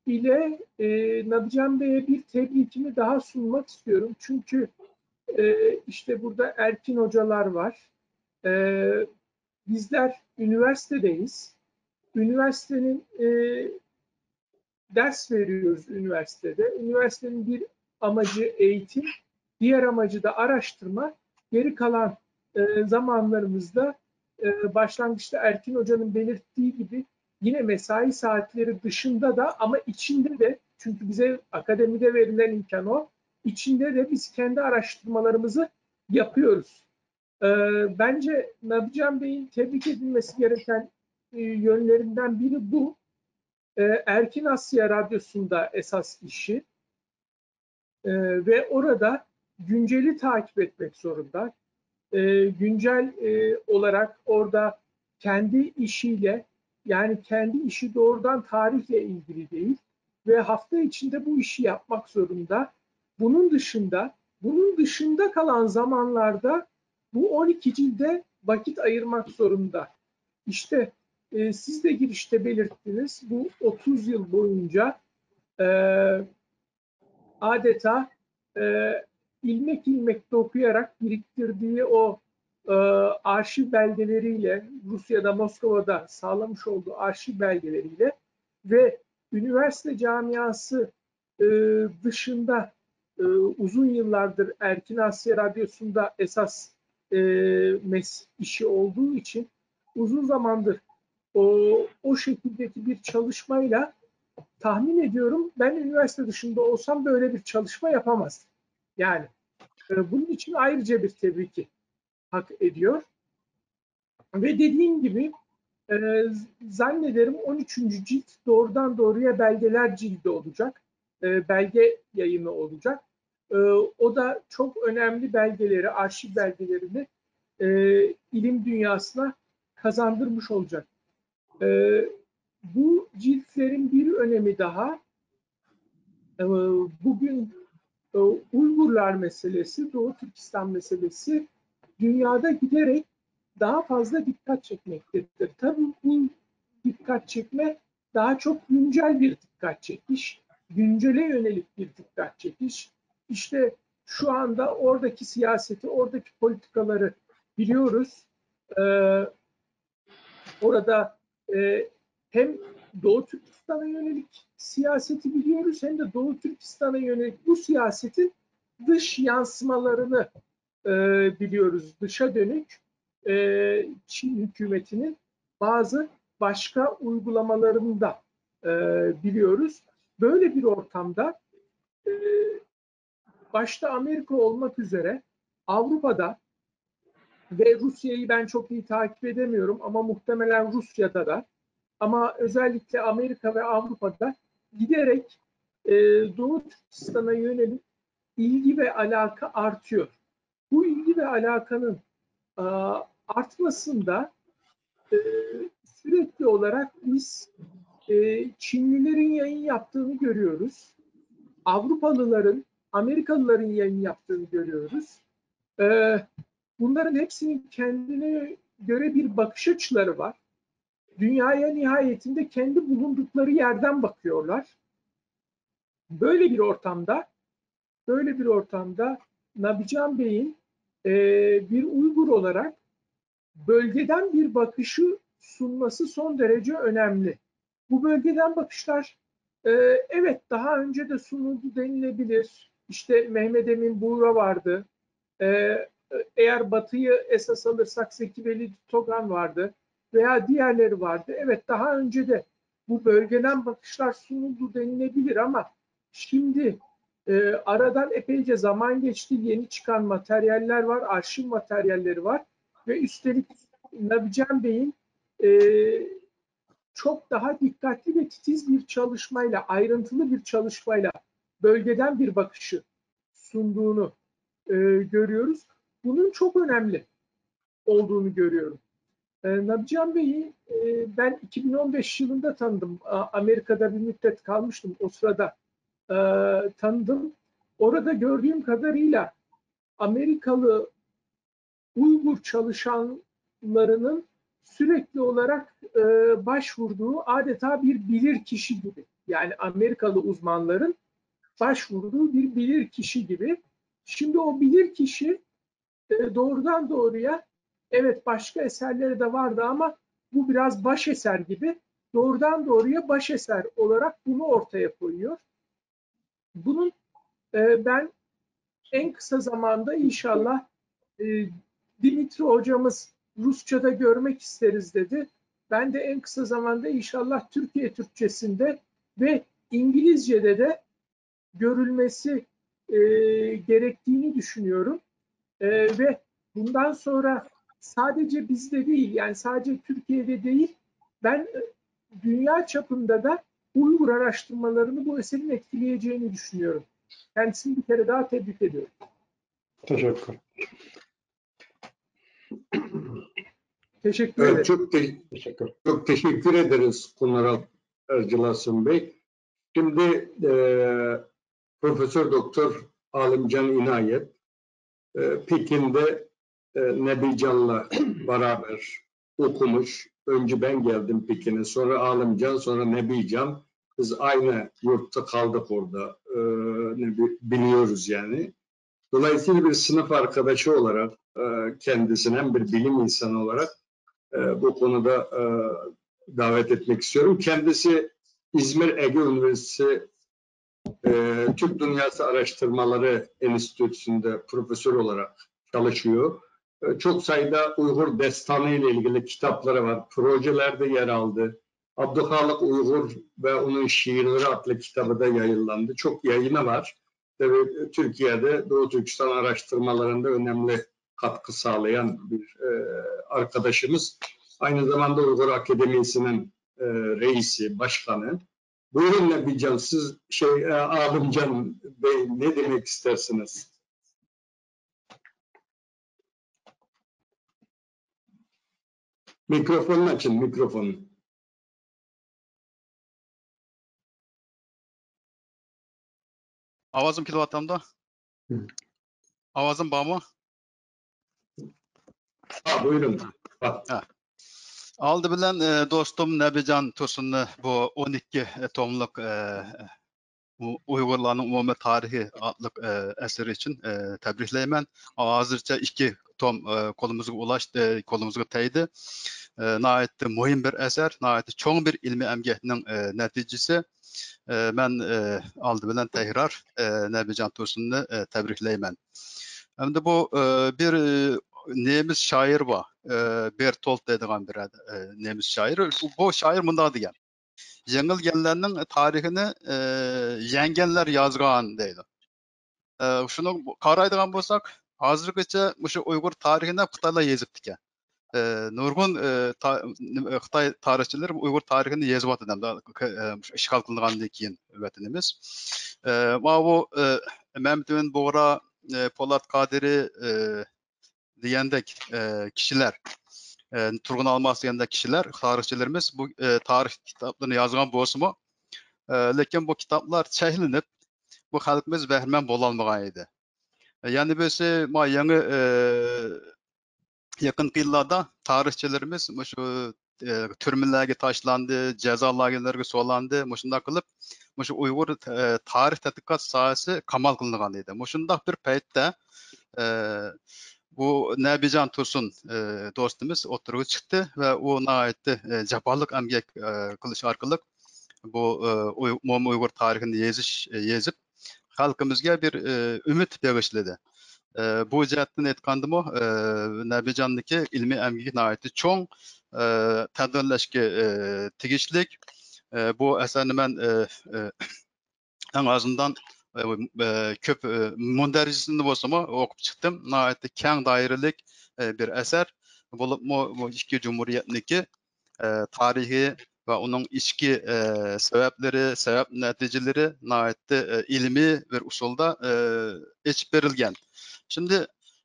ile e, Nabican Bey'e bir tebrikimi daha sunmak istiyorum. Çünkü e, işte burada Erkin hocalar var. E, bizler üniversitedeyiz. Üniversitenin e, ders veriyoruz üniversitede. Üniversitenin bir amacı eğitim, diğer amacı da araştırma. Geri kalan e, zamanlarımızda e, başlangıçta Erkin Hoca'nın belirttiği gibi yine mesai saatleri dışında da ama içinde de çünkü bize akademide verilen imkan o. İçinde de biz kendi araştırmalarımızı yapıyoruz. E, bence Nabican Bey'in tebrik edilmesi gereken e, yönlerinden biri bu. E, Erkin Asya Radyosu'nda esas işi. E, ve orada günceli takip etmek zorunda. E, güncel e, olarak orada kendi işiyle yani kendi işi doğrudan tarihle ilgili değil ve hafta içinde bu işi yapmak zorunda. Bunun dışında, bunun dışında kalan zamanlarda bu on iki cilde vakit ayırmak zorunda. İşte e, siz de girişte belirttiniz. Bu otuz yıl boyunca e, adeta e, ilmek ilmek dokuyarak biriktirdiği o e, arşiv belgeleriyle, Rusya'da, Moskova'da sağlamış olduğu arşiv belgeleriyle ve üniversite camiası e, dışında e, uzun yıllardır Erkin Asya Radyosu'nda esas e, mes işi olduğu için uzun zamandır o, o şekildeki bir çalışmayla tahmin ediyorum ben üniversite dışında olsam böyle bir çalışma yapamazdım. Yani e, bunun için ayrıca bir tebrik hak ediyor. Ve dediğim gibi e, zannederim on üçüncü cilt doğrudan doğruya belgeler cildi olacak. E, belge yayını olacak. E, o da çok önemli belgeleri, arşiv belgelerini e, ilim dünyasına kazandırmış olacak. E, bu ciltlerin bir önemi daha, e, bugün e, Uygurlar meselesi, Doğu Türkistan meselesi dünyada giderek daha fazla dikkat çekmektedir. Tabii bu dikkat çekme daha çok güncel bir dikkat çekiş, güncele yönelik bir dikkat çekiş. İşte şu anda oradaki siyaseti, oradaki politikaları biliyoruz. Ee, orada e, hem Doğu Türkistan'a yönelik siyaseti biliyoruz, hem de Doğu Türkistan'a yönelik bu siyasetin dış yansımalarını e, biliyoruz. Dışa dönük e, Çin hükümetinin bazı başka uygulamalarını da e, biliyoruz. Böyle bir ortamda e, başta Amerika olmak üzere Avrupa'da ve Rusya'yı ben çok iyi takip edemiyorum ama muhtemelen Rusya'da da, ama özellikle Amerika ve Avrupa'da giderek e, Doğu Türkistan'a yönelik ilgi ve alaka artıyor. Bu ilgi ve alakanın e, artmasında e, sürekli olarak biz e, Çinlilerin yayın yaptığını görüyoruz. Avrupalıların, Amerikalıların yayın yaptığını görüyoruz. E, bunların hepsinin kendine göre bir bakış açıları var. Dünyaya nihayetinde kendi bulundukları yerden bakıyorlar. Böyle bir ortamda, böyle bir ortamda Nabican Bey'in e, bir Uygur olarak bölgeden bir bakışı sunması son derece önemli. Bu bölgeden bakışlar e, evet daha önce de sunuldu denilebilir. İşte Mehmet Emin Buğra vardı. E, eğer Batı'yı esas alırsak Zeki Velid Togan vardı veya diğerleri vardı. Evet daha önce de bu bölgeden bakışlar sunuldu denilebilir ama şimdi e, aradan epeyce zaman geçti. Yeni çıkan materyaller var, arşiv materyalleri var ve üstelik Nabican Bey'in e, çok daha dikkatli ve titiz bir çalışmayla, ayrıntılı bir çalışmayla bölgeden bir bakışı sunduğunu e, görüyoruz. Bunun çok önemli olduğunu görüyorum. E, Nabican Bey'i e, ben iki bin on beş yılında tanıdım. A- Amerika'da bir müddet kalmıştım. O sırada e, tanıdım. Orada gördüğüm kadarıyla Amerikalı Uygur çalışanlarının sürekli olarak e, başvurduğu adeta bir bilir kişi gibi. Yani Amerikalı uzmanların başvurduğu bir bilir kişi gibi. Şimdi o bilir kişi e, doğrudan doğruya evet başka eserleri de vardı ama bu biraz baş eser gibi. Doğrudan doğruya baş eser olarak bunu ortaya koyuyor. Bunun e, ben en kısa zamanda inşallah e, Dimitri hocamız Rusça'da görmek isteriz dedi. Ben de en kısa zamanda inşallah Türkiye Türkçesinde ve İngilizce'de de görülmesi e, gerektiğini düşünüyorum. E, ve bundan sonra sadece bizde değil, yani sadece Türkiye'de değil, ben e, dünya çapında da Uygur araştırmalarını bu eserin etkileyeceğini düşünüyorum. Kendisini bir kere daha tebrik ediyorum. Teşekkür. Teşekkür ederim. Evet, çok, te- Teşekkür. çok teşekkür ederiz Kunaral Ercülasun Bey. Şimdi e, Profesör Doktor Alimcan İnayet e, Pekin'de e, Nebican'la beraber okumuş. Önce ben geldim Pekin'e, sonra Alimcan, sonra Nebican. Biz aynı yurtta kaldık orada. E, Nebi, biliyoruz yani. Dolayısıyla bir sınıf arkadaşı olarak e, kendisini hem bir bilim insanı olarak e, bu konuda e, davet etmek istiyorum. Kendisi İzmir Ege Üniversitesi e, Türk Dünyası Araştırmaları Enstitüsü'nde profesör olarak çalışıyor. Çok sayıda Uygur destanı ile ilgili kitapları var. Projelerde yer aldı. Abdülhalik Uygur ve Onun Şiirleri adlı kitabı da yayınlandı. Çok yayını var. Tabii Türkiye'de Doğu Türkistan araştırmalarında önemli katkı sağlayan bir e, arkadaşımız. Aynı zamanda Uygur Akademisi'nin e, reisi, başkanı. Buyurun Nebican, siz şey, e, Adımcan Bey, ne demek istersiniz? Mikrofonunu açın, mikrofonu. ئاۋازىم كېلىۋاتامدۇ؟ Hı. ئاۋازىم بارمۇ؟ Ha, buyurun. Ha. ئالدى بىلەن، ئى، دوستۇم نەبىجان تۇرسۇننى بۇ ئون ئىككى توملۇق، ئى، ئۇ-، ئۇيغۇرلارنىڭ ئومۇمىي تارىخى ئاتلىق، ئى، ئەسىرى ئۈچۈن، ئى، تەبرىكلەيمەن. ھازىرچە ئىككى توم، ئى، قولىمىزغا ئۇلاشتى، قولىمىزغا تەگدى. ئى، ناھايىتى مۇھىم بىر ئەسەر، ناھايىتى چوڭ بىر ئىلمىي ئەمگەكنىڭ، ئى، نەتىجىسى. ئى، مەن، ئى، ئالدى بىلەن تەكرار، ئى، نەبىجان تۇرسۇننى، ئى، تەبرىكلەيمەن. ئەمدى بۇ، ئى، بىر، ئى، نېمىس شائىر بار، ئى، بېرتولت دەيدىغان بىر، ئى، نېمىس شائىر. بۇ، بۇ شائىر مۇنداق دېگەن: يېڭىلگەنلەرنىڭ تارىخىنى، ئى، يەڭگەنلەر يازغان دەيدۇ. ئى، شۇنى قارايدىغان بولساق، ھازىرغىچە مۇشۇ ئۇيغۇر تارىخىنى خىتايلار يېزىپتىكەن. ئى، نۇرغۇن، ئى، تا-، نېمە، خىتاي تارىخچىلىرى ئۇيغۇر تارىخىنى يېزىۋاتىدۇ، ئى، ئىشغال قىلىنغاندىن كېيىن ۋەتىنىمىز. ئى، ماۋۇ، ئى، مەمتىمىن بۇغرا، ئى، پولات قادىرى، ئى، دېگەندەك، ئى، كىشىلەر، ئى، تۇرغۇن ئالماس دېگەندەك كىشىلەر، تارىخچىلىرىمىز بۇ، ئى، تارىخ كىتابلىرىنى يازغان بولسىمۇ، ئى، لېكىن بۇ كىتابلار چەكلىنىپ، بۇ خەلقىمىز بەھرىمەن بولالمىغان ئىدى. يەنە بىرسى، ما يېڭى، ئى، يېقىنقى يىللاردا تارىخچىلىرىمىز مۇشۇ، ئى، تۈرمىلەرگە تاشلاندى، جازا لاگېرلىرىغا سولاندى. مۇشۇنداق قىلىپ، مۇشۇ ئۇيغۇر، ئى، تارىخ تەتقىقات ساھەسى قامال قىلىنغان ئىدى. مۇشۇنداق بىر پەيتتە، ئى، بۇ نەبىجان تۇرسۇن، ئى، دوستىمىز ئوتتۇرىغا چىقتى ۋە ئۇ ناھايىتى، ئى، جاپالىق ئەمگەك، ئى، قىلىش ئارقىلىق بۇ، ئى، ئۇي-، ئومۇمىي ئۇيغۇر تارىخىنى يېزىش، يېزىپ، خەلقىمىزگە بىر، ئى، ئۈمىد بېغىشلىدى. ئى، بۇ جەھەتتىن ئېيتقاندىمۇ، ئى، نەبىجاندىكى ئىلمىي ئەمگىكى ناھايىتى چوڭ، ئى، تەقدىرلەشكە، ئى، تېگىشلىك. ئى، بۇ ئەسەرنى مەن، ئى، ئى، ئەڭ ئازىندان، ئى، ئى، كۆپ، ئى، مۇندەرىجىسىنى بولسىمۇ ئوقۇپ چىقتىم. ناھايىتى كەڭ دائىرىلىك، ئى، بىر ئەسەر. بولۇپمۇ بۇ ئىككى جۇمھۇرىيەتنىكى، ئى، تارىخى ۋە ئۇنىڭ ئىچكى، ئى، سەۋەبلىرى، سەۋەب نەتىجىلىرى ناھايىتى، ئى، ئىلمىي بىر ئۇسۇلدا، ئى، ئېچىپ بېرىلگەن. شىمدى،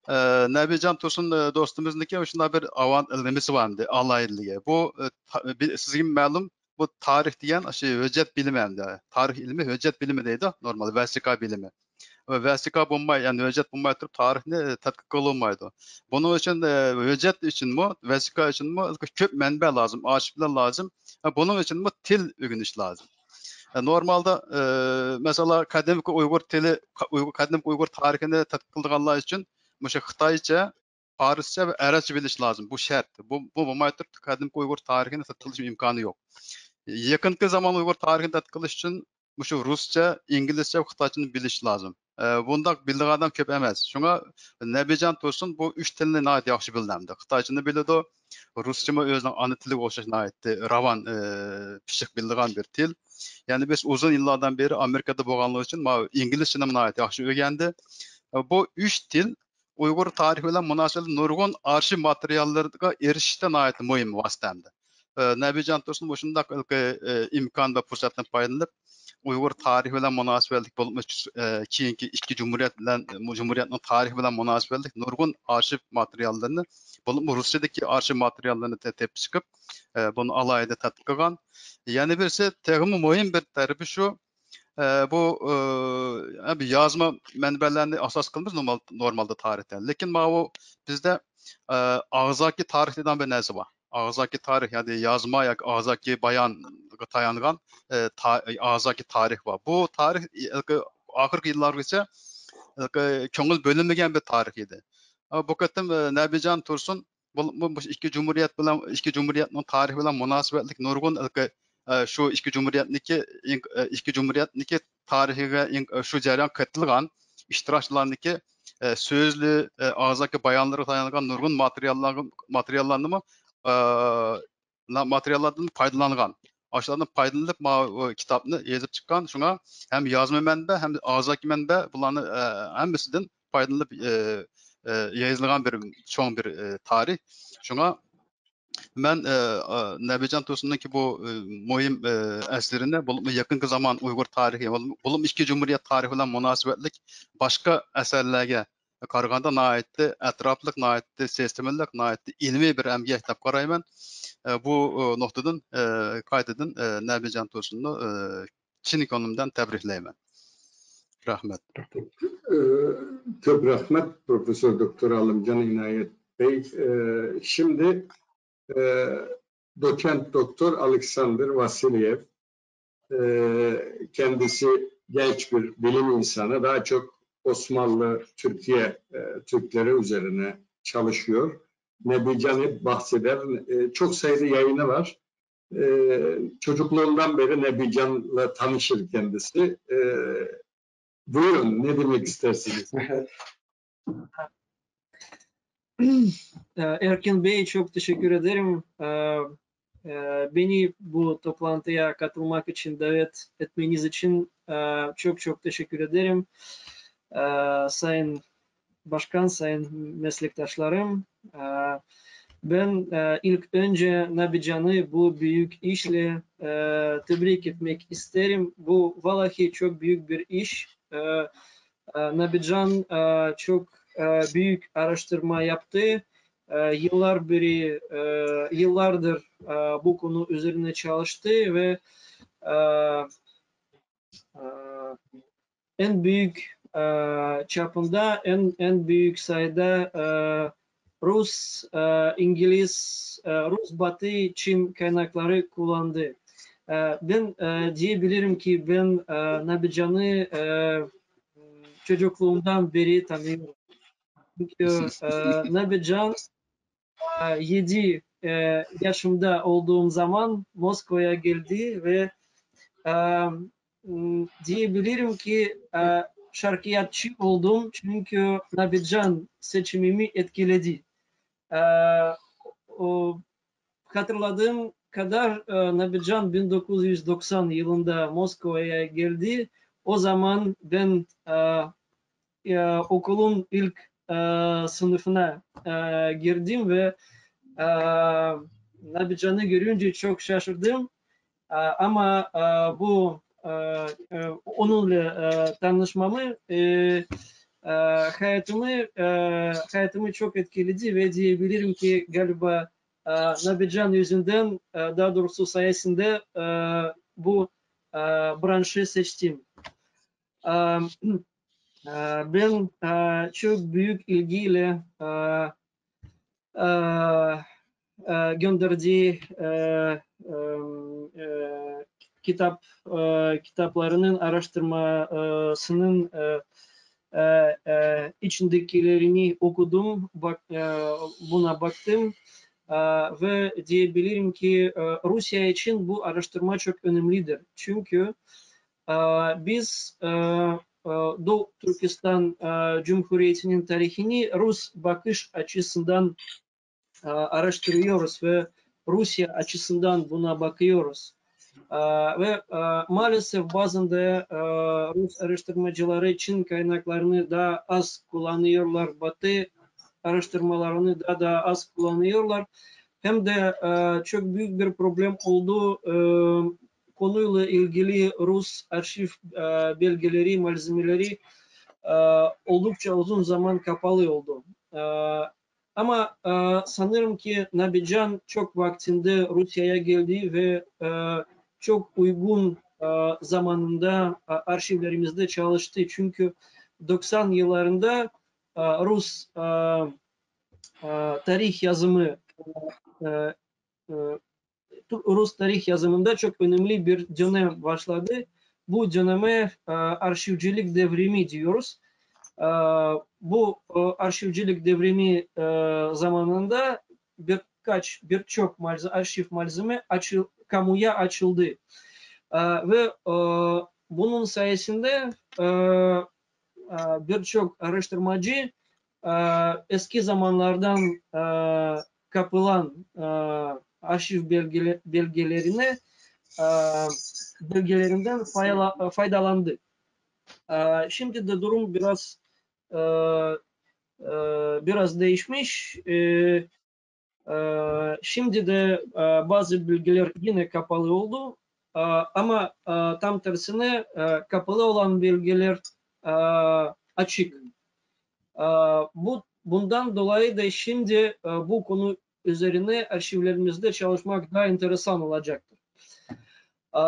ئى، نەبىجان تۇرسۇن، ئى، دوستىمىزنىڭكى شۇنداق بىر ئاۋان نېمىسى بار ئەمدى، ئالاھىدىلىكى. بۇ، ئى، تا-، بى-، سىزگىمۇ مەلۇم، بۇ تارىخ دېگەن ئاشۇ ھۆججەت بىلىمى ئەمدى. تارىخ ئىلمى ھۆججەت بىلىمى دەيدۇ، نورمال ۋەسىقە بىلىمى. ۋەسىقە بولماي، يەنى ھۆججەت بولماي تۇرۇپ تارىخنى تەتقىق قىلالمايدۇ. بۇنىڭ ئۈچۈن، ئى، ھۆججەت ئۈچۈنمۇ، ۋەسىقە ئۈچۈنمۇ كۆپ مەنبە لازىم، ئارشىپلار لازىم. ھە، بۇنىڭ ئۈچۈنمۇ تىل ئۆگىنىش لازىم. ھە، نورمالدا، ئى، مەسىلەن، قەدىمكى ئۇيغۇر تىلى، ئۇيغۇر، قەدىمكى ئۇيغۇر تارىخىنى تەتقىق قىلىدىغانلار ئۈچۈن مۇشۇ خىتايچە، پارسچە ۋە ئەرەبچە بىلىش لازىم. بۇ شەرت. بۇ، بۇ بولماي تۇرۇپ قەدىمكى ئۇيغۇر تارىخىنى تەتقىق قىلىش ئىمكانى يوق. يېقىنقى زامان ئۇيغۇر تارىخىنى تەتقىق قىلىش ئۈچۈن مۇشۇ رۇسچە، ئىنگلىزچە ۋە خىتايچىنى بىلىش لازىم. ئە، بۇنداق بىلىدىغان ئادەم كۆپ ئەمەس. شۇڭا نەبىجان تۇرسۇن بۇ ئۈچ تىلنى ناھايىتى ياخشى بىلىدۇ. خىتايچىنى بىلىدۇ، رۇسچىمۇ ئۆزىنىڭ ئانا تىلىغا ئوخشاش ناھايىتى راۋان، ئە، پىششىق بىلىدىغان بىر تىل. يەنى بىز ئۇزۇن يىللاردىن بېرى ئامېرىكىدا بولغانلىقى ئۈچۈن ماۋۇ ئىنگلىزچىنىمۇ ناھايىتى ياخشى ئۆگەندى. ئە، بۇ ئۈچ تىل ئۇيغۇر تارىخى بىلەن مۇناسىۋەتلىك نۇرغۇن ئارشىپ ماتېرىياللىرىغا ئېرىشىشتە ناھايىتى مۇھىم ۋاسىتە ئەمدى. ئە، نەبىجان تۇرسۇن مۇشۇنداق ھېلىقى، ئە، ئىمكان ۋە پۇرسەتتىن پايدىلىنىپ، ئۇيغۇر تارىخى بىلەن مۇناسىۋەتلىك بولۇپمۇ، ئە، كېيىنكى ئىككى جۇمھۇرىيەت بىلەن، جۇمھۇرىيەتنىڭ تارىخى بىلەن مۇناسىۋەتلىك نۇرغۇن ئارشىپ ماتېرىياللىرىنى، بولۇپمۇ رۇسىيەدىكى ئارشىپ ماتېرىياللىرىنى تېپىپ چىقىپ، ئە، بۇنى ئالاھىدە تەتقىق قىلغان. يەنە بىرسى، تېخىمۇ مۇھىم بىر تەرىپى شۇ، ئە، بۇ، ئە، بۇ يازما مەنبەلەرنى ئاساس قىلىمىز نورمال، نورمالدا تارىختا. لېكىن ماۋۇ بىزدە، ئە، ئاغزاكى تارىخ دېگەن بىر نەرسە بار. ئاغزاكى تارىخ، يەنى يازما ياكى ئاغزاكى بايانغا تايانغان، ئە، تا-، ئاغزاكى تارىخ بار. بۇ تارىخ ئاخىرقى يىللارغىچە كۆڭۈل بۆلۈنمىگەن بىر تارىخ ئىدى. ئە، بۇ قېتىم، ئە، نەبىجان تۇرسۇن بۇ، بۇ، بۇ ئىككى جۇمھۇرىيەت بىلەن، ئىككى جۇمھۇرىيەتنىڭ تارىخى بىلەن مۇناسىۋەتلىك نۇرغۇن ھېلىقى، ئە، شۇ ئىككى جۇمھۇرىيەتنىكى، ئىك-، ئە، ئىككى جۇمھۇرىيەتنىكى تارىخىغا ئىن-، ئە، شۇ جەريانغا قېتىلغان ئىشتىراكچىلارنىڭكى، ئە، سۆزلى، ئە، ئاغزاكى بايانلىرىغا تايانغان نۇرغۇن ماتېرىياللارغا، ماتېرىياللارنىمۇ، ئە، نا-، ماتېرىياللاردىن پايدىلانغان. ئاشۇلاردىن پايدىلىنىپ، ماۋۇ كىتابنى يېزىپ چىققان. شۇڭا ھەم يازما مەنبە، ھەم ئاغزاكى مەنبە، بۇلارنى، ئە، ھەممىسىدىن پايدىلىنىپ، ئە، ئە، يېزىلغان بىر چوڭ بىر، ئە، تارىخ. شۇڭا مەن، ئە، ئە، نەبىجان تۇرسۇننىڭكى بۇ، ئە، مۇھىم، ئە، ئەسىرىنى، بولۇپمۇ يېقىنقى زامان ئۇيغۇر تارىخى، بولۇپمۇ ئىككى جۇمھۇرىيەت تارىخى بىلەن مۇناسىۋەتلىك باشقا ئەسەرلەرگە قارىغاندا ناھايىتى ئەتراپلىق، ناھايىتى سىستېمىلىق، ناھايىتى ئىلمىي بىر ئەمگەك دەپ قارايمەن. ئە، بۇ، ئۇ، نۇقتىدىن، ئە، قايتىدىن، ئە، نەبىجان تۇرسۇننى، ئە، چىن كۆڭلۈمدىن تەبرىكلەيمەن. رەھمەت. ئە، كۆپ رەھمەت، پروفېسسور دوكتور ئالىمجان ئىنايەت بەگ. ئە، شىمدى، ئە، دوچېنت دوكتور ئالېكساندىر ۋاسىليېۋ. Ee, kendisi genç bir bilim insanı, daha çok Osmanlı, Türkiye, e, Türkleri üzerine çalışıyor. Nebi Can hep bahseder. E, çok sayıda yayını var. E, çocukluğundan beri Nebi Can'la tanışır kendisi. E, buyurun, ne demek istersiniz? Ee, Erkin Bey, çok teşekkür ederim. Ee, e, beni bu toplantıya katılmak için davet etmeniz için, e, çok çok teşekkür ederim. Ee, Sayın Başkan, sayın meslektaşlarım, e, ben, e, ilk önce Nabican'ı bu büyük işle, e, tebrik etmek isterim. Bu vallahi çok büyük bir iş. E, e, Nabican, e, çok, e, büyük araştırma yaptı. E, yıllar beri, e, yıllardır, e, bu konu üzerine çalıştı ve, e, e, en büyük, e, çapında, en, en büyük sayıda, e, Rus, e, İngiliz, e, Rus, Batı, Çin kaynakları kullandı. E, ben, e, diyebilirim ki ben, e, Nabican'ı, e, çocukluğumdan beri tanıyorum. Çünkü, e, Nabican, e, yedi, e, yaşımda olduğum zaman Moskova'ya geldi ve, e, m, diyebilirim ki, e, şarkiyatçı oldum. Çünkü Nabican seçimimi etkiledi. E, o, hatırladığım kadar, e, Nabican bin dokuz yüz doksan yılında Moskova'ya geldi. O zaman ben, e, e, okulun ilk, e, sınıfına, e, girdim ve, e, Nabican'ı görünce çok şaşırdım. E, ama, e, bu, e, e, onunla, e, tanışmamı, e, e, hayatımı, e, hayatımı çok etkiledi ve diyebilirim ki galiba, e, Nabican yüzünden, e, daha doğrusu sayesinde, e, bu, e, branşı seçtim. E, e, ben, e, çok büyük ilgiyle, e, e, e, gönderdiği, e, e, e, kitap, e, kitaplarının araştırmasının, e, e, e, içindekilerini okudum, bak, e, buna baktım. E, ve diyebilirim ki, e, Rusya için bu araştırma çok önemlidir. Çünkü, e, biz, e, e, Doğu Türkistan, e, Cumhuriyeti'nin tarihini Rus bakış açısından, e, araştırıyoruz ve Rusya açısından buna bakıyoruz. E, ve, e, maalesef bazen de, e, Rus araştırmacıları Çin kaynaklarını daha az kullanıyorlar, Batı araştırmalarını daha daha az kullanıyorlar. Hem de, e, çok büyük bir problem oldu. E, konuyla ilgili Rus arşiv, e, belgeleri, malzemeleri, e, oldukça uzun zaman kapalı oldu. E, ama, e, sanırım ki Nabican çok vaktinde Rusya'ya geldi ve, e, çok uygun, e, zamanında, e, arşivlerimizde çalıştı. Çünkü doksan yıllarında, e, Rus, e, e, tarih yazımı, e, e, Rus tarih yazımında çok önemli bir dönem başladı. Bu döneme, e, arşivcilik devrimi diyoruz. E, bu, e, arşivcilik devrimi, e, zamanında birkaç, birçok malze-, arşiv malzeme açıl-, kamuya açıldı. E, ve, e, bunun sayesinde, e, e, birçok araştırmacı e, eski zamanlardan e, kapılan e, arşiv belgele- belgelerine e, belgelerinden fayla- faydalandı. E, şimdi de durum biraz e, e, biraz değişmiş. E, e, şimdi de e, bazı belgeler yine kapalı oldu. E, ama e, tam tersine e, kapalı olan belgeler e, açık. E, bu bundan dolayı da şimdi e, bu konu üzerine arşivlerimizde çalışmak daha enteresan olacaktır. E,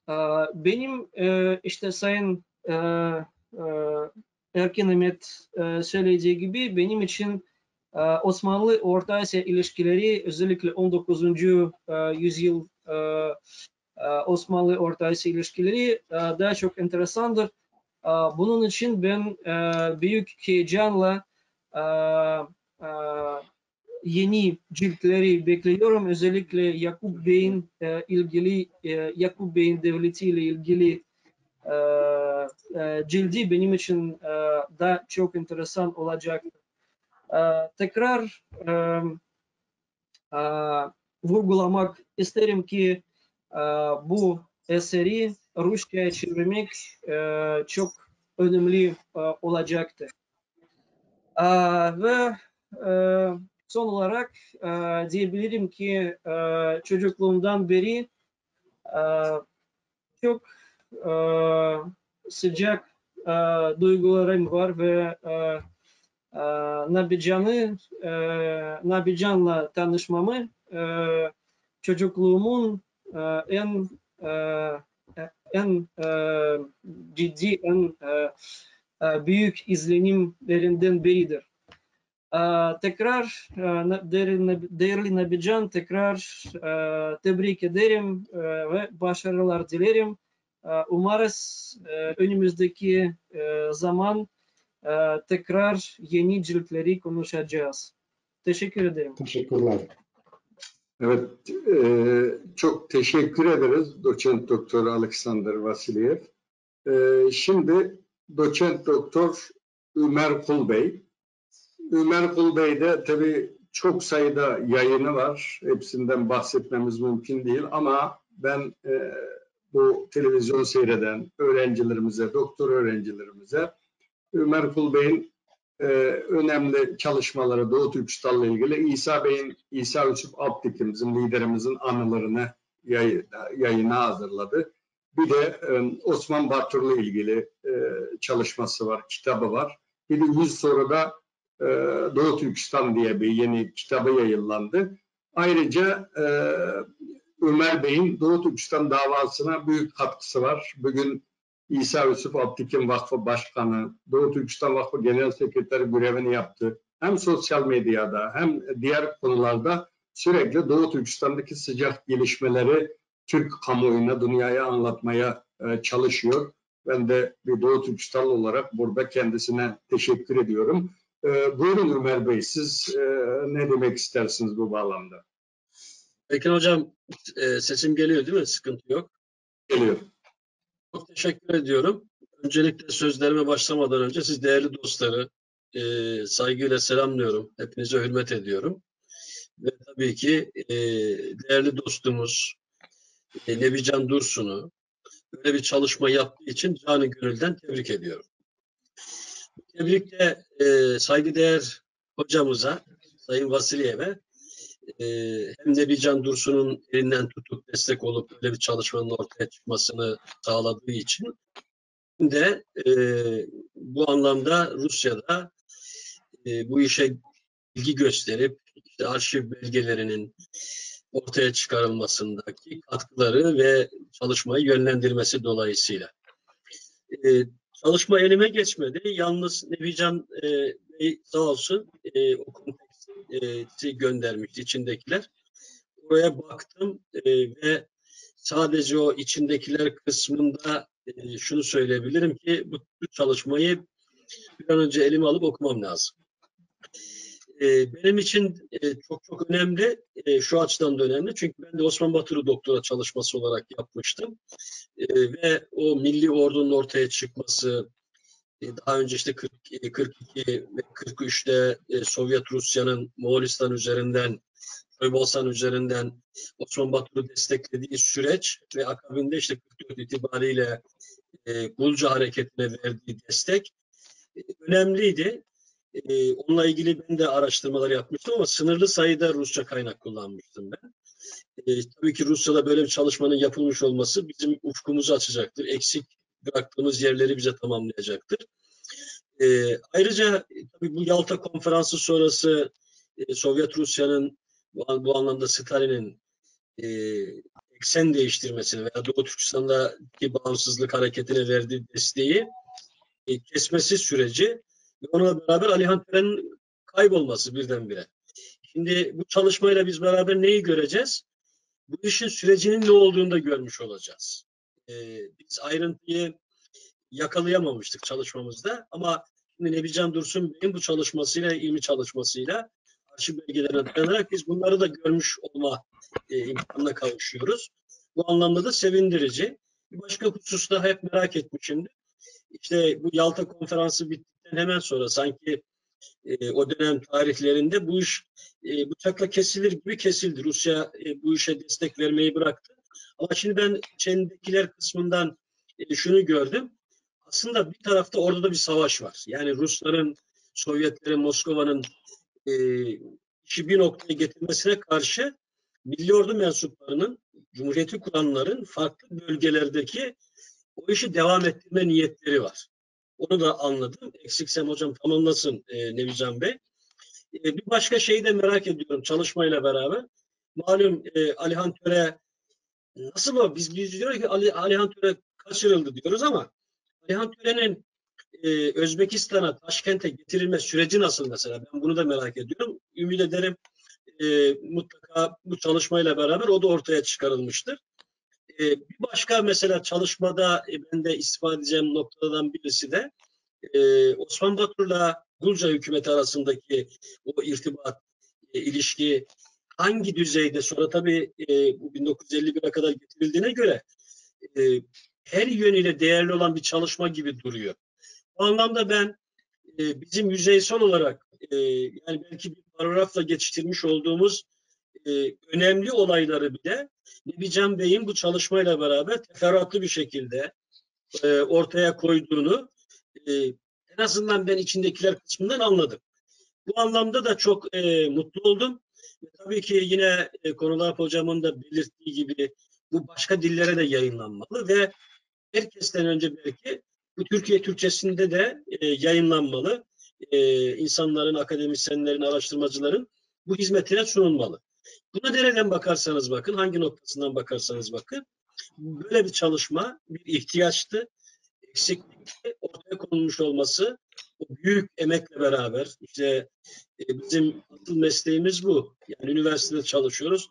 Ee, Benim e, işte Sayın e, e, Erkin Ahmet e, söylediği gibi benim için e, Osmanlı Orta Asya ilişkileri, özellikle on dokuzuncu e, yüzyıl e, e, Osmanlı Orta Asya ilişkileri e, daha çok enteresandır. E, Bunun için ben e, büyük heyecanla e, e, yeni ciltleri bekliyorum. Özellikle Yakup Bey'in e, ilgili e, Yakup Bey'in devleti ile ilgili e, e, cildi benim için e, da çok enteresan olacak. E, tekrar e, e, vurgulamak isterim ki e, bu eseri Rusça'ya çevirmek e, çok önemli e, olacaktı. Aa, ve e, son olarak e, diyebilirim ki e, çocukluğumdan beri e, çok e, sıcak e, duygularım var ve e, e, Nabican'ı, e, Nabican'la tanışmamı e, çocukluğumun e, en e, en e, ciddi, en e, e, büyük izlenimlerinden biridir. E, tekrar e, değerli, değerli Nabican, tekrar e, tebrik ederim e, ve başarılar dilerim. E, umarız e, önümüzdeki e, zaman e, tekrar yeni ciltleri konuşacağız. Teşekkür ederim. Teşekkürler. Evet, e, çok teşekkür ederiz doçent doktor Alexander Vasilyev. E, şimdi doçent doktor Ömer Kul Bey. Ömer Kul Bey'de tabii çok sayıda yayını var. Hepsinden bahsetmemiz mümkün değil ama ben e, bu televizyon seyreden öğrencilerimize, doktor öğrencilerimize Ömer Kul Bey'in e, önemli çalışmaları Doğu Türkistan'la ilgili İsa Bey'in, İsa Yusuf Alptekin bizim liderimizin anılarını yayına hazırladı. Bir de e, Osman Batur'la ilgili e, çalışması var, kitabı var. Bir de yüz soruda e, Doğu Türkistan diye bir yeni kitabı yayınlandı. Ayrıca e, Ömer Bey'in Doğu Türkistan davasına büyük katkısı var. Bugün İsa Yusuf Abdikin Vakfı Başkanı, Doğu Türkistan Vakfı Genel Sekreteri görevini yaptı. Hem sosyal medyada hem diğer konularda sürekli Doğu Türkistan'daki sıcak gelişmeleri Türk kamuoyuna, dünyaya anlatmaya e, çalışıyor. Ben de bir Doğu Türkistanlı olarak burada kendisine teşekkür ediyorum. E, buyurun Ömer Bey, siz e, ne demek istersiniz bu bağlamda? Ekin Hocam, e, sesim geliyor değil mi? Sıkıntı yok. Geliyor. Çok teşekkür ediyorum. Öncelikle sözlerime başlamadan önce siz değerli dostları e, saygıyla selamlıyorum. Hepinize hürmet ediyorum. Ve tabii ki e, değerli dostumuz e, Nebican Dursun'u böyle bir çalışma yaptığı için canı gönülden tebrik ediyorum. Bu tebrikte e, saygıdeğer hocamıza, Sayın Vasilyev'e e, hem Nebican Dursun'un elinden tutup destek olup böyle bir çalışmanın ortaya çıkmasını sağladığı için hem de e, bu anlamda Rusya'da e, bu işe ilgi gösterip işte arşiv belgelerinin ortaya çıkarılmasındaki katkıları ve çalışmayı yönlendirmesi dolayısıyla. E, çalışma elime geçmedi. Yalnız Nebican e, Bey sağ olsun e, o konteksti göndermişti içindekiler. Oraya baktım e, ve sadece o içindekiler kısmında e, şunu söyleyebilirim ki bu, bu çalışmayı bir an önce elime alıp okumam lazım. E, benim için e, çok çok önemli, e, şu açıdan da önemli. Çünkü ben de Osman Batur'u doktora çalışması olarak yapmıştım. E, ve o milli ordunun ortaya çıkması, e, daha önce işte kırk, e, kırk iki ve kırk üçte, e, Sovyet Rusya'nın Moğolistan üzerinden, Çoybolsan üzerinden Osman Batur'u desteklediği süreç ve akabinde işte kırk dört itibariyle, e, Gulca hareketine verdiği destek, e, önemliydi. E, onunla ilgili ben de araştırmalar yapmıştım ama sınırlı sayıda Rusça kaynak kullanmıştım ben. E, tabii ki Rusya'da böyle bir çalışmanın yapılmış olması bizim ufkumuzu açacaktır. Eksik bıraktığımız yerleri bize tamamlayacaktır. E, ayrıca, e, tabii bu Yalta Konferansı sonrası, e, Sovyet Rusya'nın bu, bu anlamda Stalin'in, e, eksen değiştirmesine veya Doğu Türkistan'daki bağımsızlık hareketine verdiği desteği, e, kesmesi süreci ve onunla beraber Alihan Tören'in kaybolması birdenbire. Şimdi bu çalışmayla biz beraber neyi göreceğiz? Bu işin sürecinin ne olduğunu da görmüş olacağız. E, biz ayrıntıyı yakalayamamıştık çalışmamızda ama şimdi Nebican Dursun Bey'in bu çalışmasıyla, ilmi çalışmasıyla arşiv belgelerine dayanarak biz bunları da görmüş olma, e, imkanına kavuşuyoruz. Bu anlamda da sevindirici. Bir başka hususta hep merak etmişimdir. İşte bu Yalta Konferansı bittikten hemen sonra sanki, e, o dönem tarihlerinde bu iş, e, bıçakla kesilir gibi kesildi. Rusya, e, bu işe destek vermeyi bıraktı. Ama şimdi ben içeridekiler kısmından, e, şunu gördüm. Aslında bir tarafta orada da bir savaş var. Yani Rusların, Sovyetlerin, Moskova'nın, e, işi bir noktaya getirmesine karşı Milli Ordu mensuplarının, Cumhuriyeti kuranların farklı bölgelerdeki o işi devam ettirme niyetleri var. Onu da anladım. Eksiksem hocam tamamlasın, e, Nebican Bey. E, bir başka şeyi de merak ediyorum çalışmayla beraber. Malum, e, Alihan Töre nasıl o? Biz, biz diyoruz ki Ali, Alihan Töre kaçırıldı diyoruz ama Alihan Töre'nin, e, Özbekistan'a, Taşkent'e getirilme süreci nasıl mesela? Ben bunu da merak ediyorum. Ümit ederim, e, mutlaka bu çalışmayla beraber o da ortaya çıkarılmıştır. E, bir başka mesela çalışmada, e, ben de istifade edeceğim noktalardan birisi de, e, Osman Batur'la Gulca hükümeti arasındaki o irtibat, e, ilişki hangi düzeyde, sonra tabii, e, bu bin dokuz yüz elli bire kadar getirildiğine göre, e, her yönüyle değerli olan bir çalışma gibi duruyor. Bu anlamda ben, e, bizim yüzeysel olarak, e, yani belki bir paragrafla geçiştirmiş olduğumuz, e, önemli olayları bile Nebican Bey'in bu çalışmayla beraber teferruatlı bir şekilde, e, ortaya koyduğunu, e, en azından ben içindekiler kısmından anladım. Bu anlamda da çok, e, mutlu oldum. Ve tabii ki yine, e, Konulap hocamın da belirttiği gibi bu başka dillere de yayınlanmalı ve herkesten önce belki bu Türkiye Türkçesinde de, e, yayınlanmalı. E, insanların, akademisyenlerin, araştırmacıların bu hizmetine sunulmalı. Buna nereden bakarsanız bakın, hangi noktasından bakarsanız bakın, böyle bir çalışma bir ihtiyaçtı, eksiklikti. Ortaya konulmuş olması o büyük emekle beraber, işte, e, bizim asıl mesleğimiz bu. Yani üniversitede çalışıyoruz,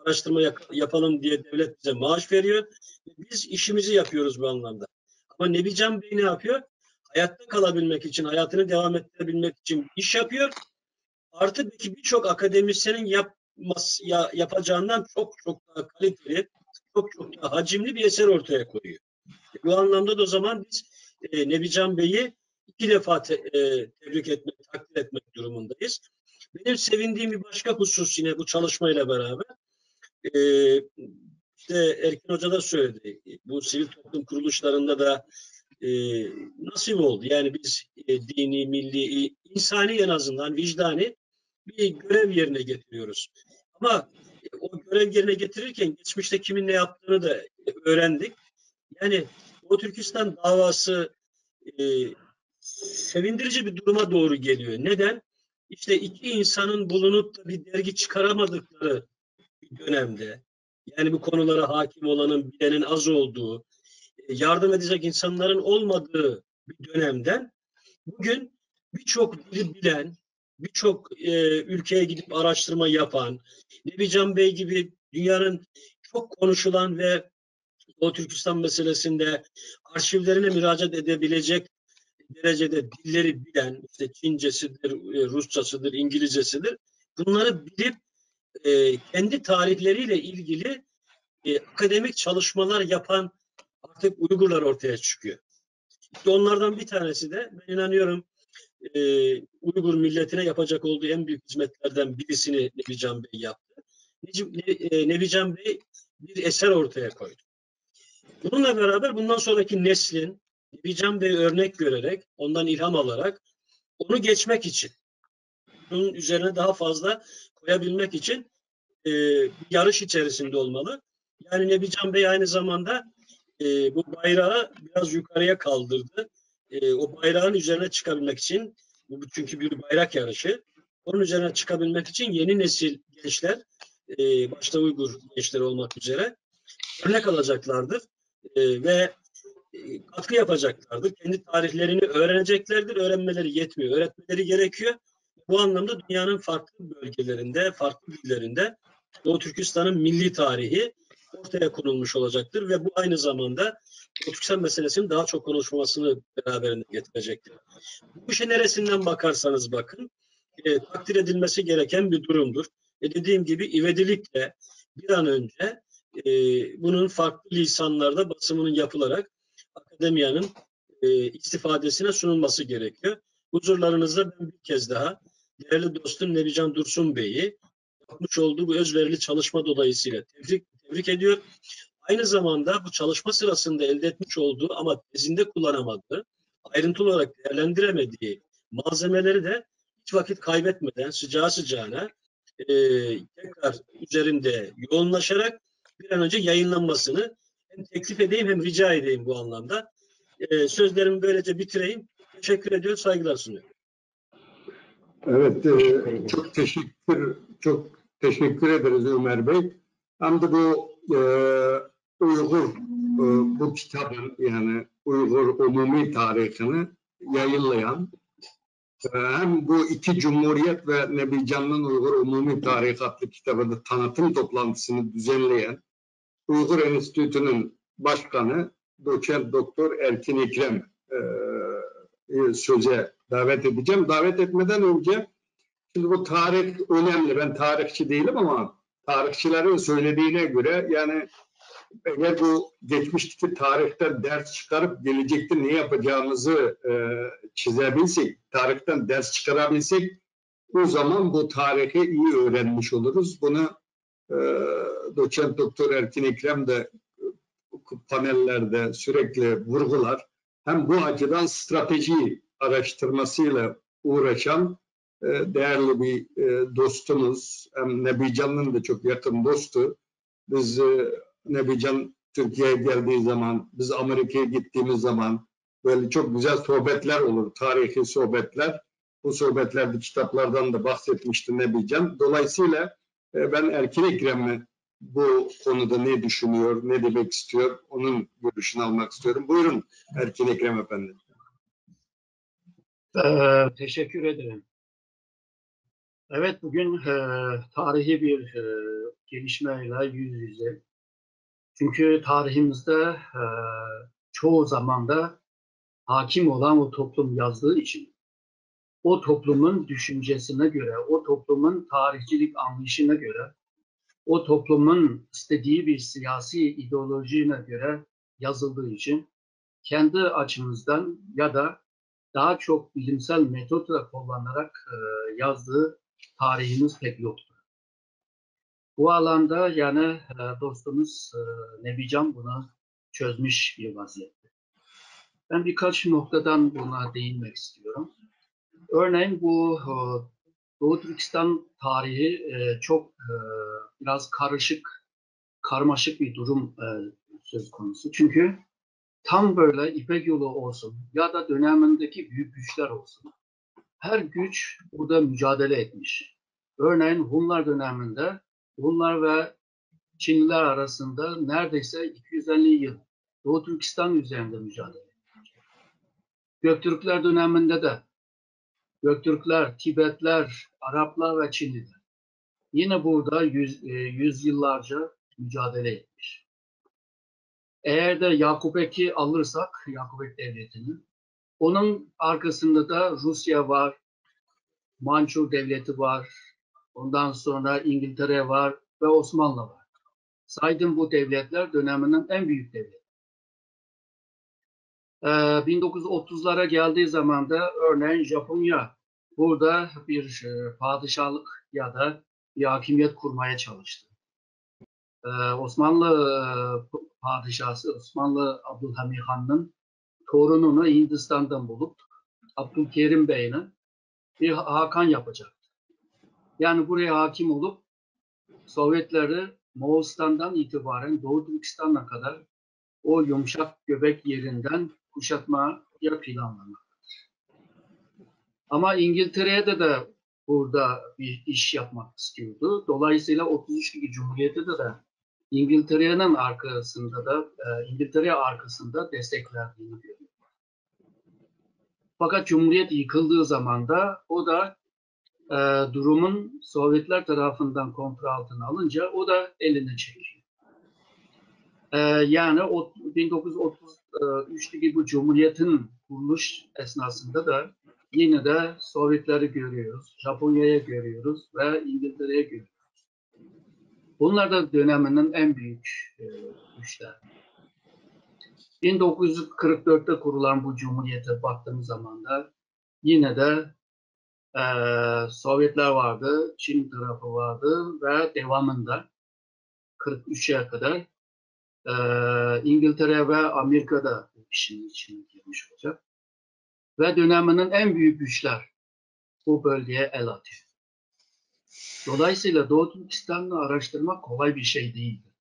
araştırma yak- yapalım diye devlet bize maaş veriyor. Biz işimizi yapıyoruz bu anlamda. Ama Nebican Bey ne yapıyor? Hayatta kalabilmek için, hayatını devam ettirebilmek için iş yapıyor. Artı belki birçok akademisyenin yapması, ya, yapacağından çok çok daha kaliteli, çok çok daha hacimli bir eser ortaya koyuyor. Bu anlamda da o zaman biz, e, Nebican Bey'i iki defa te- e, tebrik etmek, takdir etmek durumundayız. Benim sevindiğim bir başka husus yine bu çalışmayla beraber, e, işte Erkin Hoca da söyledi. Bu sivil toplum kuruluşlarında da, e, nasip oldu. Yani biz, e, dini, milli, i- insani en azından vicdani bir görev yerine getiriyoruz. Ama, e, o görev yerine getirirken geçmişte kimin ne yaptığını da, e, öğrendik. Yani o Türkistan davası, e, sevindirici bir duruma doğru geliyor. Neden? İşte iki insanın bulunup da bir dergi çıkaramadıkları bir dönemde, yani bu konulara hakim olanın, bilenin az olduğu, e, yardım edecek insanların olmadığı bir dönemden bugün birçok dili bilen, birçok, e, ülkeye gidip araştırma yapan, Nebican Bey gibi dünyanın çok konuşulan ve Doğu Türkistan meselesinde arşivlerine müracaat edebilecek derecede dilleri bilen, işte Çincesidir, e, Rusçasıdır, İngilizcesidir, bunları bilip, e, kendi tarihleriyle ilgili, e, akademik çalışmalar yapan artık Uygurlar ortaya çıkıyor. İşte onlardan bir tanesi de ben inanıyorum e, Uygur milletine yapacak olduğu en büyük hizmetlerden birisini Nebican Bey yaptı. Necip, ne, e, Nebican Bey bir eser ortaya koydu. Bununla beraber bundan sonraki neslin Nebican Bey'e örnek görerek, ondan ilham alarak onu geçmek için, bunun üzerine daha fazla koyabilmek için e, bir yarış içerisinde olmalı. Yani Nebican Bey aynı zamanda e, bu bayrağı biraz yukarıya kaldırdı. E, o bayrağın üzerine çıkabilmek için, bu çünkü bir bayrak yarışı, onun üzerine çıkabilmek için yeni nesil gençler, e, başta Uygur gençleri olmak üzere örnek alacaklardır e, ve e, katkı yapacaklardır. Kendi tarihlerini öğreneceklerdir. Öğrenmeleri yetmiyor. Öğretmeleri gerekiyor. Bu anlamda dünyanın farklı bölgelerinde, farklı dillerinde Doğu Türkistan'ın milli tarihi ortaya konulmuş olacaktır ve bu aynı zamanda Doğu Türkistan meselesinin daha çok konuşulmasını beraberinde getirecektir. Bu işe neresinden bakarsanız bakın, e, takdir edilmesi gereken bir durumdur. Ve dediğim gibi ivedilikle bir an önce e, bunun farklı lisanlarda basımının yapılarak akademiyanın e, istifadesine sunulması gerekiyor. Huzurlarınızda ben bir kez daha değerli dostum Nebican Dursun Bey'i yapmış olduğu bu özverili çalışma dolayısıyla tebrik, tebrik ediyor. Aynı zamanda bu çalışma sırasında elde etmiş olduğu ama tezinde kullanamadığı, ayrıntılı olarak değerlendiremediği malzemeleri de hiç vakit kaybetmeden sıcağı sıcağına e, tekrar üzerinde yoğunlaşarak bir an önce yayınlanmasını hem teklif edeyim hem rica edeyim bu anlamda. E, sözlerimi böylece bitireyim. Teşekkür ediyorum, saygılar sunuyorum. Evet, e, çok teşekkür çok teşekkür ederiz Ömer Bey. Hem de bu e, Uygur e, bu kitabın yani Uygur umumi tarihini yayınlayan e, hem bu iki cumhuriyet ve Nebican'ın Uygur umumi tarih adlı kitabını tanıtım toplantısını düzenleyen Uygur Enstitüsü'nün başkanı doçent doktor Erkin Ekrem e, e, söze davet edeceğim. Davet etmeden önce şimdi bu tarih önemli. Ben tarihçi değilim ama tarihçilerin söylediğine göre yani eğer bu geçmişteki tarihten ders çıkarıp gelecekte ne yapacağımızı e, çizebilsek, tarihten ders çıkarabilsek o zaman bu tarihi iyi öğrenmiş oluruz. Bunu e, doçent doktor Erkin Ekrem de panellerde sürekli vurgular. Hem bu açıdan strateji araştırmasıyla uğraşan e, değerli bir e, dostumuz, hem Nebican'ın da çok yakın dostu. Biz e, Nebican Türkiye'ye geldiği zaman, biz Amerika'ya gittiğimiz zaman böyle çok güzel sohbetler olur, tarihi sohbetler. Bu sohbetlerde kitaplardan da bahsetmişti Nebican. Dolayısıyla e, ben Erkin Ekrem'e bu konuda ne düşünüyor, ne demek istiyor, onun görüşünü almak istiyorum. Buyurun Erkin Ekrem Efendi. Ee, teşekkür ederim. Evet, bugün e, tarihi bir e, gelişmeyle yüz yüze. Çünkü tarihimizde e, çoğu zamanda hakim olan o toplum yazdığı için o toplumun düşüncesine göre, o toplumun tarihçilik anlayışına göre, o toplumun istediği bir siyasi ideolojine göre yazıldığı için kendi açımızdan ya da daha çok bilimsel metotla kullanarak e, yazdığı tarihimiz pek yoktur. Bu alanda yani e, dostumuz e, Nebican bunu çözmüş bir vaziyette. Ben birkaç noktadan buna değinmek istiyorum. Örneğin bu e, Doğu Türkistan tarihi e, çok e, biraz karışık, karmaşık bir durum e, söz konusu. Çünkü tam böyle İpek yolu olsun ya da dönemindeki büyük güçler olsun. Her güç burada mücadele etmiş. Örneğin Hunlar döneminde Hunlar ve Çinliler arasında neredeyse iki yüz elli yıl Doğu Türkistan üzerinde mücadele etmiş. Göktürkler döneminde de Göktürkler, Tibetler, Araplar ve Çinliler yine burada yüz, e, yüzyıllarca mücadele etmiş. Eğer de Yakubek'i alırsak, Yakubek devletini, onun arkasında da Rusya var, Mançur devleti var, ondan sonra İngiltere var ve Osmanlı var. Saydım bu devletler döneminin en büyük devleti. Ee, bin dokuz yüz otuzlara geldiği zamanda örneğin Japonya burada bir e, padişahlık ya da bir hakimiyet kurmaya çalıştı. Ee, Osmanlı e, padişahı Osmanlı Abdülhamid Han'ın torununu Hindistan'dan bulup Abdülkerim Bey'ini bir Hakan yapacaktı. Yani buraya hakim olup Sovyetleri Moğolistan'dan itibaren Doğu Türkistan'a kadar o yumuşak göbek yerinden kuşatmaya planlamaktadır. Ama İngiltere'de de burada bir iş yapmak istiyordu. Dolayısıyla otuz üçteki Cumhuriyet'te de İngiltere'nin arkasında da e, İngiltere arkasında desteklendiğini görüyoruz. Fakat Cumhuriyet yıkıldığı zaman da o da e, durumun Sovyetler tarafından kontrol altına alınca o da elini çekiyor. E, yani o, bin dokuz yüz otuz üçteki bu Cumhuriyet'in kuruluş esnasında da yine de Sovyetleri görüyoruz, Japonya'ya görüyoruz ve İngiltere'ye görüyoruz. Bunlar da döneminin en büyük e, güçleri. bin dokuz yüz kırk dörtte kurulan bu Cumhuriyet'e baktığımız zaman da yine de e, Sovyetler vardı, Çin tarafı vardı ve devamında kırk üçe kadar e, İngiltere ve Amerika da bu işin içine girmiş olacak. Ve döneminin en büyük güçler bu bölgeye el atıyor. Dolayısıyla Doğu Türkistan'ı araştırmak kolay bir şey değildi.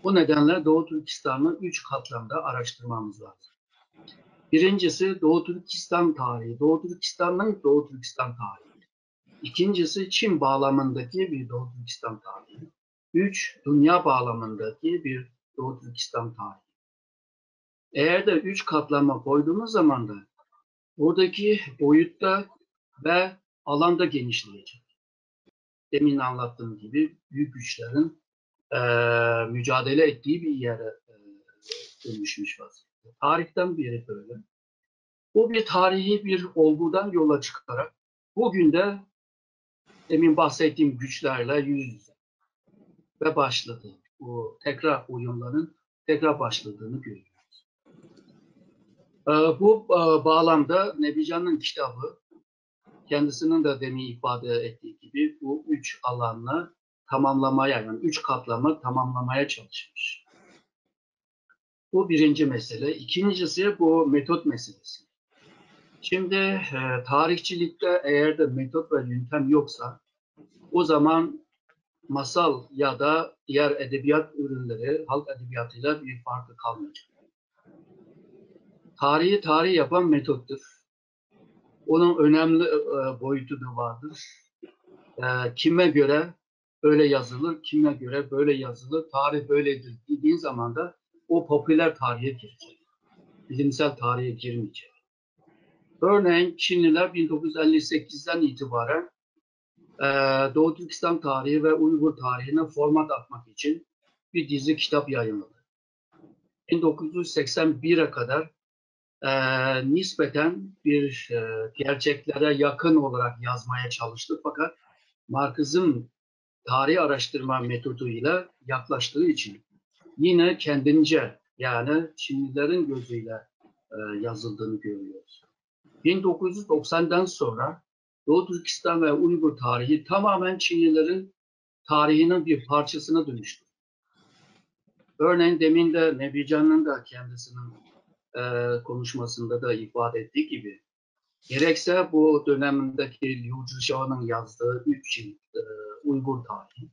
Bu nedenle Doğu Türkistan'ı üç katlamda araştırmamız lazım. Birincisi Doğu Türkistan tarihi, Doğu Türkistan'ın Doğu Türkistan tarihi. İkincisi Çin bağlamındaki bir Doğu Türkistan tarihi. Üç, dünya bağlamındaki bir Doğu Türkistan tarihi. Eğer de üç katlama koyduğumuz zaman da buradaki boyutta ve alanda genişleyecek. Demin anlattığım gibi büyük güçlerin e, mücadele ettiği bir yere e, dönüşmüş vaziyette. Tarihten beri böyle. Bu bir tarihi bir olgudan yola çıkarak bugün de demin bahsettiğim güçlerle yüz yüze ve başladı. Bu tekrar oyunların tekrar başladığını görüyoruz. E, bu e, bağlamda Nebican'ın kitabı kendisinin de demin ifade ettiği gibi bu üç alanla tamamlamaya yani üç katlama tamamlamaya çalışmış. Bu birinci mesele. İkincisi bu metot meselesi. Şimdi e, tarihçilikte eğer de metot ve yöntem yoksa o zaman masal ya da diğer edebiyat ürünleri halk edebiyatıyla bir farkı kalmayacak. Tarihi tarih yapan metottur. Onun önemli e, boyutu da vardır. E, kime göre öyle yazılır, kime göre böyle yazılır, tarih böyledir dediğin zaman da o popüler tarihe girecek. Bilimsel tarihe girmeyecek. Örneğin Çinliler bin dokuz yüz elli sekizden itibaren e, Doğu Türkistan tarihi ve Uygur tarihine format atmak için bir dizi kitap yayınladı. bin dokuz yüz seksen bire kadar e, nispeten bir e, gerçeklere yakın olarak yazmaya çalıştı. Fakat Marxizm tarih araştırma metoduyla yaklaştığı için yine kendince yani Çinlilerin gözüyle e, yazıldığını görüyoruz. bin dokuz yüz doksandan sonra Doğu Türkistan ve Uygur tarihi tamamen Çinlilerin tarihinin bir parçasına dönüştü. Örneğin demin de Nebican'ın da kendisinin e, konuşmasında da ifade ettiği gibi gerekse bu dönemindeki Liu Zhixuo'nun yazdığı üç cilt e, Uygur tarihi.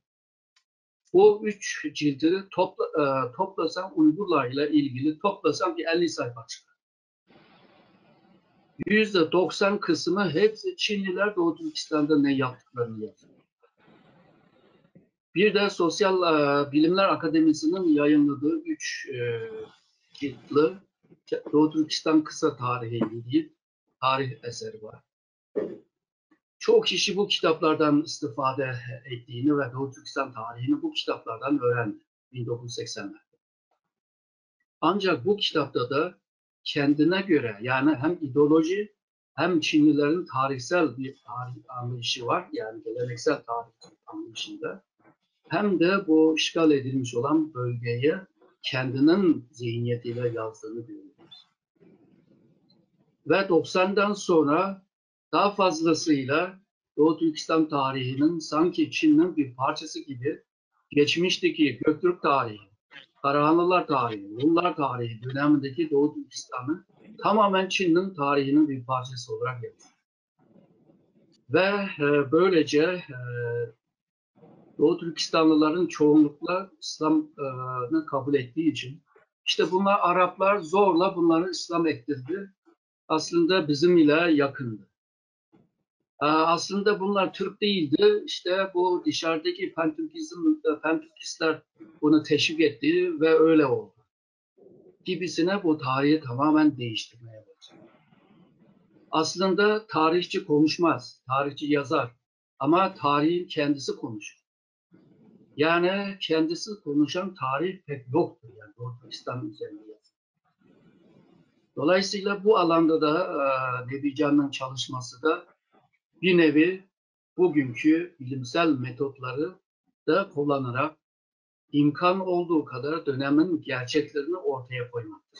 Bu üç cildi topla, e, toplasam Uygurlar ile ilgili toplasam bir elli sayfa çıkar. Yüzde doksan kısmı hepsi Çinliler Doğu Türkistan'da ne yaptıklarını yazıyor. Bir de Sosyal e, Bilimler Akademisi'nin yayınladığı üç e, ciltli Doğu Türkistan Kısa Tarihi diye tarih eseri var. Çoğu kişi bu kitaplardan istifade ettiğini ve Doğu Türkistan tarihini bu kitaplardan öğrendi bin dokuz yüz seksenlerde. Ancak bu kitapta da kendine göre yani hem ideoloji hem Çinlilerin tarihsel bir tarih anlayışı var. Yani geleneksel tarih anlayışında hem de bu işgal edilmiş olan bölgeyi kendinin zihniyetiyle yazdığını görüyoruz. Ve doksandan sonra daha fazlasıyla Doğu Türkistan tarihinin sanki Çin'in bir parçası gibi geçmişteki Göktürk tarihi, Karahanlılar tarihi, Hunlar tarihi dönemindeki Doğu Türkistan'ı tamamen Çin'in tarihinin bir parçası olarak yapıyor. Ve e, böylece e, Doğu Türkistanlıların çoğunlukla İslam'ı kabul ettiği için işte bunlar Araplar zorla bunları İslam ettirdi. Aslında bizim ile yakındı. Ee, Aslında bunlar Türk değildi. İşte bu dışarıdaki panturkizm, e, panturkistler bunu teşvik etti ve öyle oldu. Gibisine bu tarihi tamamen değiştirmeye başladı. Aslında tarihçi konuşmaz, tarihçi yazar ama tarihin kendisi konuşur. Yani kendisi konuşan tarih pek yoktur yani Doğu Türkistan üzerinde yazılı. Dolayısıyla bu alanda da e, Nebican'ın çalışması da bir nevi bugünkü bilimsel metotları da kullanarak imkan olduğu kadar dönemin gerçeklerini ortaya koymaktır.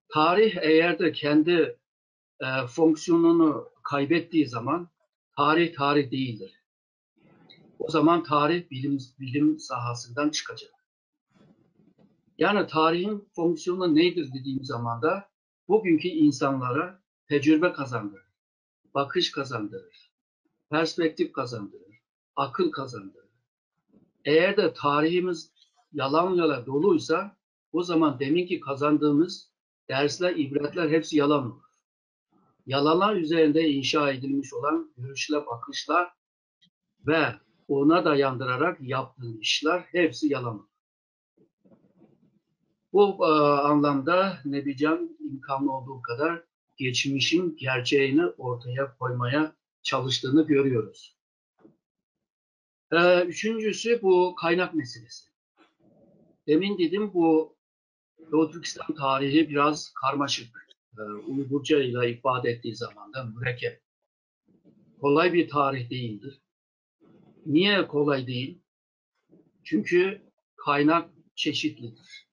Tarih eğer de kendi e, fonksiyonunu kaybettiği zaman tarih tarih değildir. O zaman tarih bilim, bilim sahasından çıkacak. Yani tarihin fonksiyonu nedir dediğim zaman da bugünkü insanlara tecrübe kazandırır, bakış kazandırır, perspektif kazandırır, akıl kazandırır. Eğer de tarihimiz yalanlarla doluysa o zaman deminki kazandığımız dersler, ibretler hepsi yalan olur. Yalanlar üzerinde inşa edilmiş olan görüşler, bakışlar ve ona dayandırarak yaptığın işler hepsi yalan olur. Bu e, anlamda Nebican imkanı olduğu kadar geçmişin gerçeğini ortaya koymaya çalıştığını görüyoruz. E, üçüncüsü bu kaynak meselesi. Demin dedim bu Doğu Türkistan tarihi biraz karmaşık. E, Uygurca ile ifade ettiği zaman da mürekkep. Kolay bir tarih değildir. Niye kolay değil? Çünkü kaynak çeşitlidir.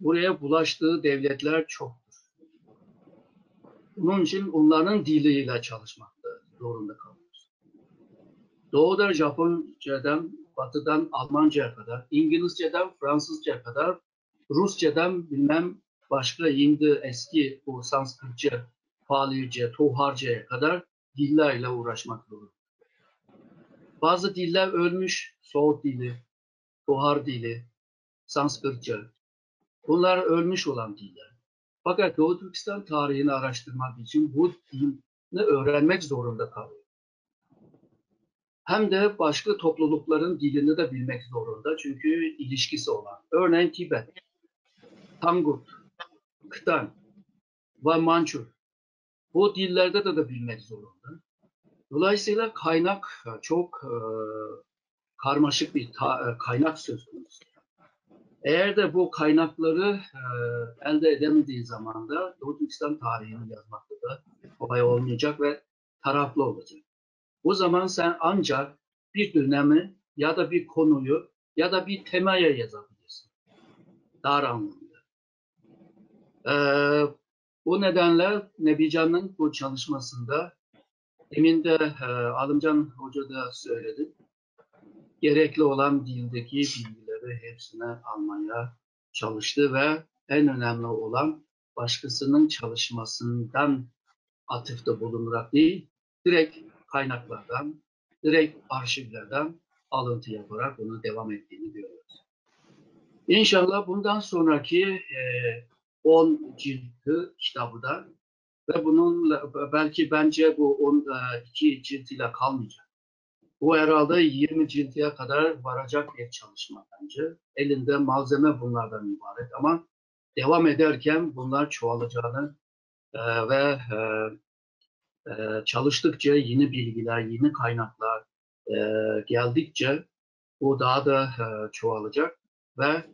Buraya bulaştığı devletler çoktur. Bunun için onların diliyle çalışmakta zorunda kalıyoruz. Doğuda Japoncadan, batıdan Almanca'ya kadar, İngilizceden Fransızca'ya kadar, Rusçadan bilmem başka Hindi eski bu Sanskritçe, Palice, Toharca'ya kadar dillerle uğraşmak zorunda. Bazı diller ölmüş, Soğut dili, Tohar dili, Sanskritçe. Bunlar ölmüş olan diller. Fakat Doğu Türkistan tarihini araştırmak için bu dilini öğrenmek zorunda kalıyor. Hem de başka toplulukların dilini de bilmek zorunda. Çünkü ilişkisi olan. Örneğin Tibet, Tangut, Kıtan ve Mançur. Bu dillerde de, de bilmek zorunda. Dolayısıyla kaynak e, çok e, karmaşık bir ta- e, kaynak söz konusu. Eğer de bu kaynakları e, elde edemediği zaman da Doğu Türkistan tarihini yazmakta da kolay olmayacak ve taraflı olacak. O zaman sen ancak bir dönemi ya da bir konuyu ya da bir temaya yazabilirsin. Dar anlamda. Ee, Bu nedenle Nebican'ın bu çalışmasında demin de e, Alımcan Hoca da söyledi. Gerekli olan dildeki bilgileri hepsini almaya çalıştı ve en önemli olan başkasının çalışmasından atıfta bulunarak değil, direkt kaynaklardan, direkt arşivlerden alıntı yaparak bunu devam ettiğini görüyoruz. İnşallah bundan sonraki e, on ciltli kitabı da ve bununla belki bence bu on iki cilt ile kalmayacak. Bu herhalde yirmi ciltliğe kadar varacak bir çalışma bence. Elinde malzeme bunlardan ibaret ama devam ederken bunlar çoğalacağını e, ve e, e, çalıştıkça yeni bilgiler, yeni kaynaklar e, geldikçe bu daha da e, çoğalacak ve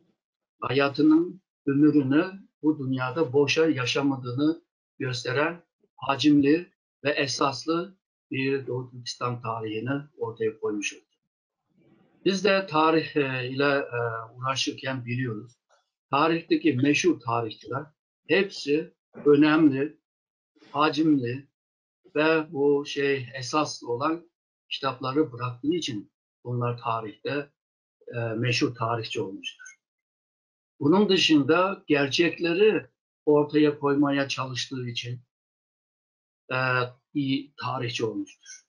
hayatının ömrünü bu dünyada boşa yaşamadığını gösteren hacimli ve esaslı bir Doğu Türkistan tarihini ortaya koymuş oldu. Biz de tarih e, ile e, uğraşırken biliyoruz. Tarihteki meşhur tarihçiler hepsi önemli, hacimli ve bu şey esaslı olan kitapları bıraktığı için bunlar tarihte e, meşhur tarihçi olmuştur. Bunun dışında gerçekleri ortaya koymaya çalıştığı için e, iyi tarihçi olmuştur.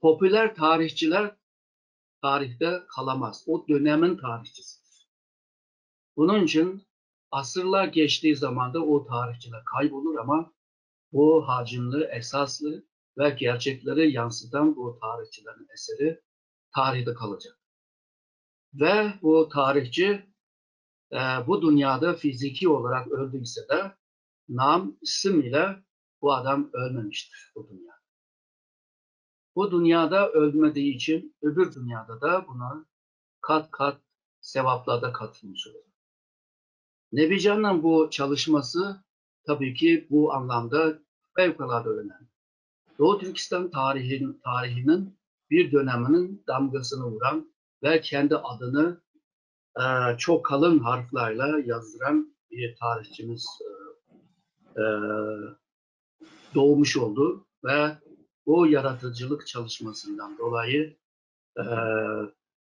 Popüler tarihçiler tarihte kalamaz. O dönemin tarihçisidir. Bunun için asırlar geçtiği zaman da o tarihçiler kaybolur ama bu hacimli, esaslı ve gerçekleri yansıtan bu tarihçilerin eseri tarihte kalacak. Ve bu tarihçi e, bu dünyada fiziki olarak öldüyse de nam, isim ile bu adam ölmemiştir bu dünyada. Bu dünyada ölmediği için öbür dünyada da buna kat kat sevaplarda katılmış olur. Nebican'ın bu çalışması tabii ki bu anlamda fevkalade önemli. Doğu Türkistan tarihin, tarihinin bir döneminin damgasını vuran ve kendi adını e, çok kalın harflerle yazdıran bir tarihçimiz e, e, doğmuş oldu ve bu yaratıcılık çalışmasından dolayı e,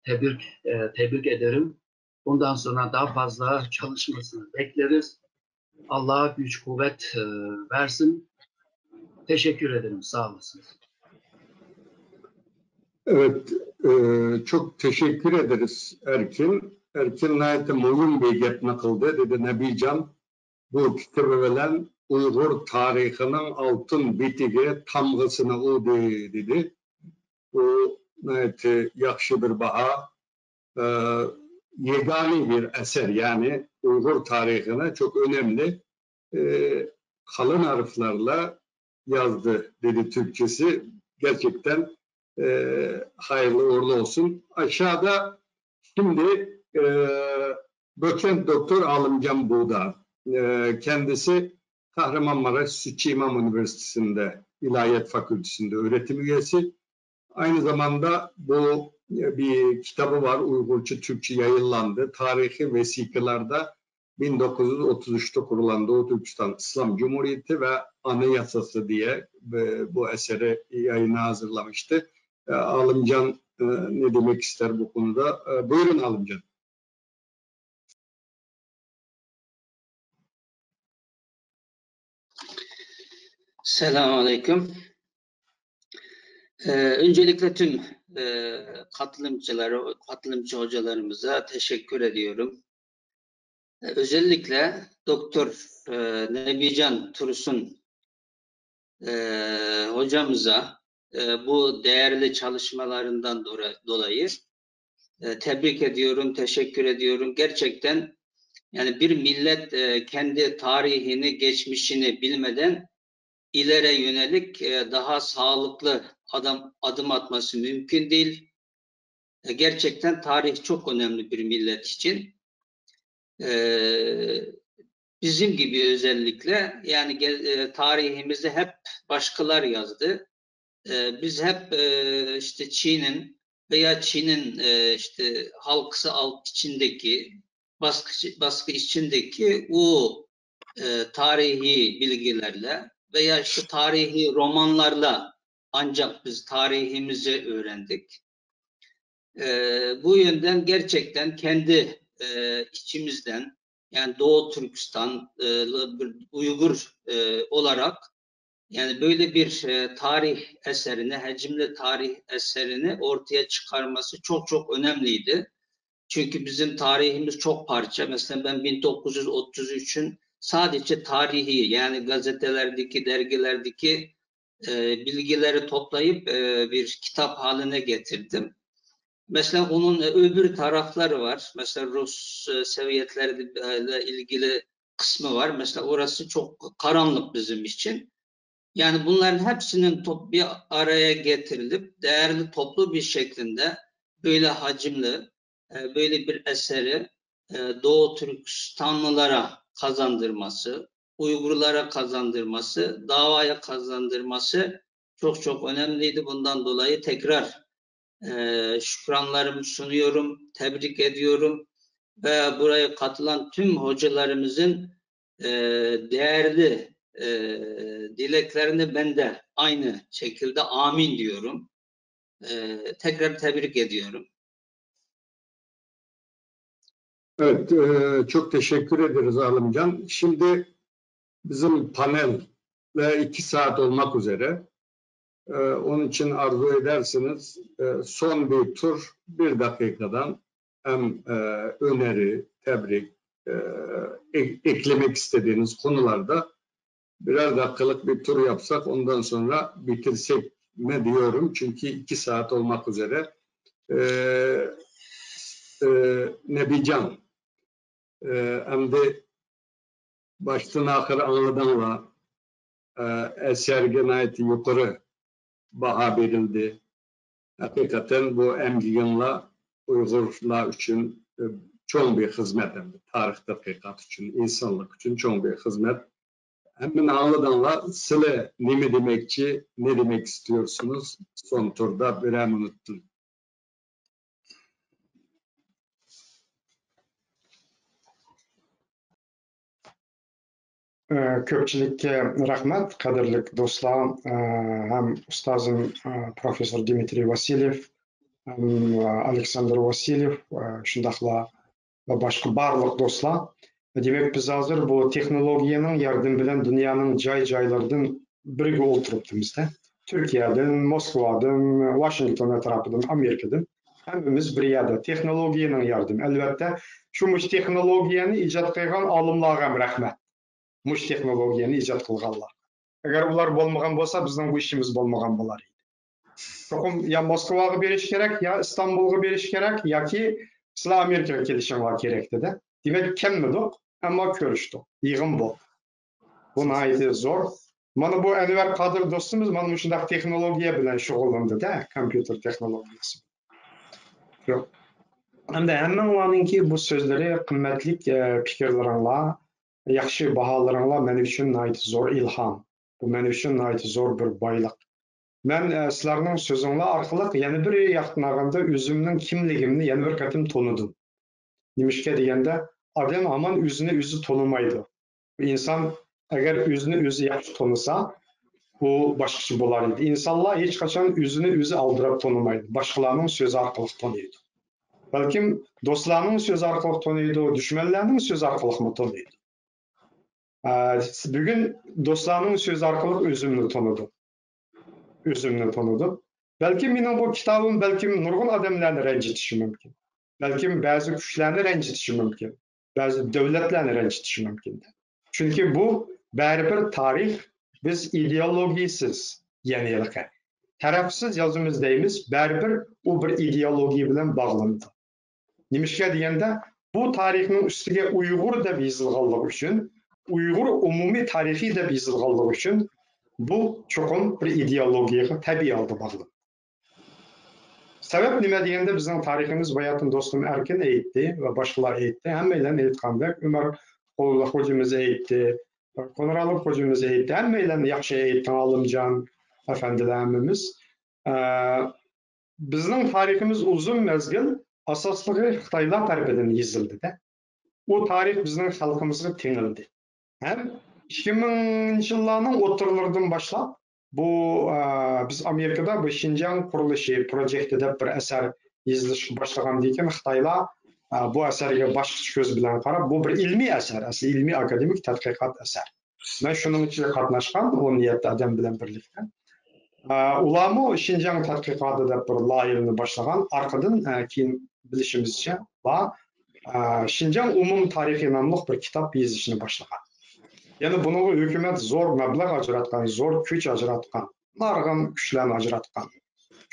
tebrik e, tebrik ederim. Bundan sonra daha fazla çalışmasını bekleriz. Allah güç, kuvvet e, versin. Teşekkür ederim. Sağ olasınız. Evet, e, çok teşekkür ederiz Erkin. Erkin ناھايىتى مۇھىم بىر گەپنى قىلدى. دېدى، نەبىجان بۇ كىتابى بىلەن ئۇيغۇر تارىخىنىڭ ئالتۇن بېتىگە تامغىسىنى ئۇردى، دېدى. بۇ ناھايىتى ياخشى بىر باھا. E, yegane bir eser, yani Uygur tarihine çok önemli, e, kalın harflerle yazdı dedi Türkçesi. Gerçekten e, hayırlı uğurlu olsun. Aşağıda şimdi e, doçent doktor Alımcan Buğda. E, kendisi Kahramanmaraş Sütçü İmam Üniversitesi'nde İlahiyat Fakültesi'nde öğretim üyesi. Aynı zamanda bu e, bir kitabı var, Uygurca Türkçe yayınlandı. Tarihi Vesikalarda bin dokuz yüz otuz üçte kurulan Doğu Türkistan İslam Cumhuriyeti ve Anayasası diye e, bu eseri yayına hazırlamıştı. E, Alımcan e, ne demek ister bu konuda? E, buyurun Alımcan. Selamun Aleyküm. Ee, öncelikle tüm e, katılımcılara, katılımcı hocalarımıza teşekkür ediyorum. Ee, özellikle Doktor e, Nebican Tursun e, hocamıza e, bu değerli çalışmalarından dora- dolayı e, tebrik ediyorum, teşekkür ediyorum. Gerçekten yani bir millet e, kendi tarihini, geçmişini bilmeden ileri yönelik e, daha sağlıklı adam adım atması mümkün değil. E, gerçekten tarih çok önemli bir millet için. E, bizim gibi özellikle yani ge- e, tarihimizi hep başkalar yazdı. E, biz hep e, işte Çin'in veya Çin'in e, işte halkası alt içindeki baskı, baskı içindeki o e, tarihi bilgilerle veya işte tarihi romanlarla ancak biz tarihimizi öğrendik. E, bu yönden gerçekten kendi e, içimizden yani Doğu Türkistan, e, bir Uygur e, olarak yani böyle bir e, tarih eserini, hacimli tarih eserini ortaya çıkarması çok çok önemliydi. Çünkü bizim tarihimiz çok parça. Mesela ben bin dokuz yüz otuz üçün sadece tarihi yani gazetelerdeki, dergilerdeki e, bilgileri toplayıp e, bir kitap haline getirdim. Mesela onun e, öbür tarafları var. Mesela Rus e, Sovyetlerle ilgili kısmı var. Mesela orası çok karanlık bizim için. Yani bunların hepsinin top bir araya getirilip değerli toplu bir şeklinde böyle hacimli, e, böyle bir eseri e, Doğu Türkistanlılara kazandırması, Uygurlara kazandırması, davaya kazandırması çok çok önemliydi. Bundan dolayı tekrar e, şükranlarımı sunuyorum, tebrik ediyorum ve buraya katılan tüm hocalarımızın e, değerli e, dileklerini ben de aynı şekilde amin diyorum. E, tekrar tebrik ediyorum. Evet, e, çok teşekkür ederiz Alımcan. Şimdi bizim panel ve iki saat olmak üzere. E, onun için arzu ederseniz e, son bir tur, bir dakikadan hem e, öneri, tebrik, e, e- eklemek istediğiniz konularda birer dakikalık bir tur yapsak, ondan sonra bitirsek mi diyorum. Çünkü iki saat olmak üzere. E, e, Nebican, e, hem de baştan ahır anladığınla e, eserge nayet yukarı baha verildi. Hakikaten bu emgigingla Uyg'urlar uchun e, cho'ng bir xizmat, tarix tadqiqot uchun, insonlik uchun cho'ng bir xizmat. Hemen anladığınla sizler ne mi demekçi, ne demek istiyorsunuz? Son turda birer unuttum. كۆپچىلىككە رەھمەت، قەدىرلىك دوستلار، ھەم ئۇستازىم پروفېسسور دىمىترىي ۋاسىليېف، ھەم ئالېكساندىر ۋاسىليېف، شۇنداقلا ۋە باشقا بارلىق دوستلار. دېمەك، بىز ھازىر بۇ تېخنولوگىيەنىڭ ياردىمى بىلەن دۇنيانىڭ جاي-جايلىرىدىن بىرگە ئولتۇرۇپتىمىز-دە. تۈركىيەدىن، موسكۋادىن، ۋاشىنگتون ئەتراپىدىن، ئامېرىكىدىن ھەممىمىز بىر يەردە. تېخنولوگىيەنىڭ ياردىمى. ئەلۋەتتە، شۇ مۇشۇ تېخنولوگىيەنى ئىجاد قىلغان ئالىملارغا ھەم رەھمەت. مۇشۇ تېخنولوگىيەنى ئىجاد قىلغانلار. ئەگەر ئۇلار بولمىغان بولسا، بىزنىڭ بۇ ئىشىمىز بولمىغان بولار ئىدى. چوقۇم يا موسكۋاغا بېرىش كېرەك، يا ئىستانبۇلغا بېرىش كېرەك، ياكى سىلەر ئامېرىكىغا كېلىشىڭلار كېرەك، دېدى. دېمەك، كەلمىدۇق، ئەمما كۆرۈشتۇق، يىغىن بولدى. بۇ ناھايىتى زور. مانا بۇ ئەنۋەر قادىر دوستىمىز مانا مۇشۇنداق تېخنولوگىيە بىلەن شۇغۇللىنىدۇ-دە، كومپيۇتېر تېخنولوگىيەسى. شۇ. ھەمدە ھەممىڭلارنىڭكى بۇ سۆزلىرى، قىممەتلىك، ئە، پىكىرلىرىڭلار، ياخشى باھالىرىڭلار مەن ئۈچۈن ناھايىتى زور ئىلھام. بۇ مەن ئۈچۈن ناھايىتى زور بىر بايلىق. مەن، ئە، سىلەرنىڭ سۆزۈڭلار ئارقىلىق يەنە بىر ياقتىن ئالغاندا ئۆزۈمنىڭ كىملىكىمنى يەنە بىر قېتىم تونۇدۇم. نېمىشقا دېگەندە، ئادەم ھامان ئۆزىنى ئۆزى تونۇمايدۇ. ئىنسان ئەگەر ئۆزىنى ئۆزى ياخشى تونۇسا، ئۇ باشقىچە بولار ئىدى. ئىنسانلار ھېچقاچان ئۆزىنى ئۆزى ئالدىراپ تونۇمايدۇ. باشقىلارنىڭ سۆزى ئارقىلىق تونۇيدۇ. بەلكىم دوستلارنىڭ سۆزى ئارقىلىق تونۇيدۇ، دۈشمەنلەرنىڭ سۆزى ئارقىلىقمۇ تونۇيدۇ. ئە، بۈگۈن دوستلارنىڭ سۆزى ئارقىلىق ئۆزۈمنى تونۇدۇم. ئۆزۈمنى تونۇدۇم. بەلكىم مېنىڭ بۇ كىتابىم بەلكىم نۇرغۇن ئادەملەرنى رەنجىتىشى مۇمكىن. بەلكىم بەزى كۈچلەرنى رەنجىتىشى مۇمكىن. بەزى دۆلەتلەرنى رەنجىتىشى مۇمكىن. چۈنكى بۇ بەرىبىر تارىخ، بىز ئىدېئولوگىيىسىز، يەنى ھېلىقى تەرەپسىز يازىمىز دەيمىز، بەرىبىر ئۇ بىر ئىدېئولوگىيە بىلەن باغلىنىدۇ. نېمىشقا دېگەندە، بۇ تارىخنىڭ ئۈستىگە ئۇيغۇر دەپ يېزىلغانلىقى ئۈچۈن، ئۇيغۇر ئومۇمىي تارىخى دەپ يېزىلغانلىقى ئۈچۈن، بۇ چوقۇم بىر ئىدېئولوگىيەگە تەبىئىي ھالدا باغلىق. سەۋەب نېمە دېگەندە، بىزنىڭ تارىخىمىز باياتىن دوستۇم ئەركىن ئېيتتى ۋە باشقىلار ئېيتتى، ھەممەيلەن ئېيتقاندەك، ئۆمەر خوجىمىز ئېيتتى، قونرالوف خوجىمىز ئېيتتى، ھەممەيلەن ياخشى ئېيتتىڭ، ئالىمجان ئەپەندىلەر ھەممىمىز. ئە، بىزنىڭ تارىخىمىز ئۇزۇن مەزگىل ئاساسلىقى خىتايلار تەرىپىدىن يېزىلدى-دە. ئۇ تارىخ بىزنىڭ خەلقىمىزگە تېڭىلدى. ھەم ئىككى مىڭىنچى يىللارنىڭ ئوتتۇرىلىرىدىن باشلاپ بۇ، ئە، بىز ئامېرىكىدا بۇ شىنجاڭ قۇرۇلۇشى پروجېكتى دەپ بىر ئەسەر يېزىلىشقا باشلىغاندىن كېيىن خىتايلار، ئە، بۇ ئەسەرگە باشقىچە كۆز بىلەن قاراپ، بۇ بىر ئىلمىي ئەسەر، ئەسلى ئىلمىي ئاكادېمىك تەتقىقات ئەسەر. مەن شۇنىڭ ئىچىگە قاتناشقان ئون يەتتە ئادەم بىلەن بىرلىكتە. ئە، ئۇلارمۇ شىنجاڭ تەتقىقاتى دەپ بىر لايىھىنى باشلىغان. ئارقىدىن، ئە، كېيىن بىلىشىمىزچە، ئۇلار، ئە، شىنجاڭ ئومۇم تارىخى ناملىق بىر كىتاب يېزىشنى باشلىغان. يەنى بۇنىڭغا ھۆكۈمەت زور مەبلەغ ئاجراتقان، زور كۈچ ئاجراتقان، نۇرغۇن كۈچلەرنى ئاجراتقان.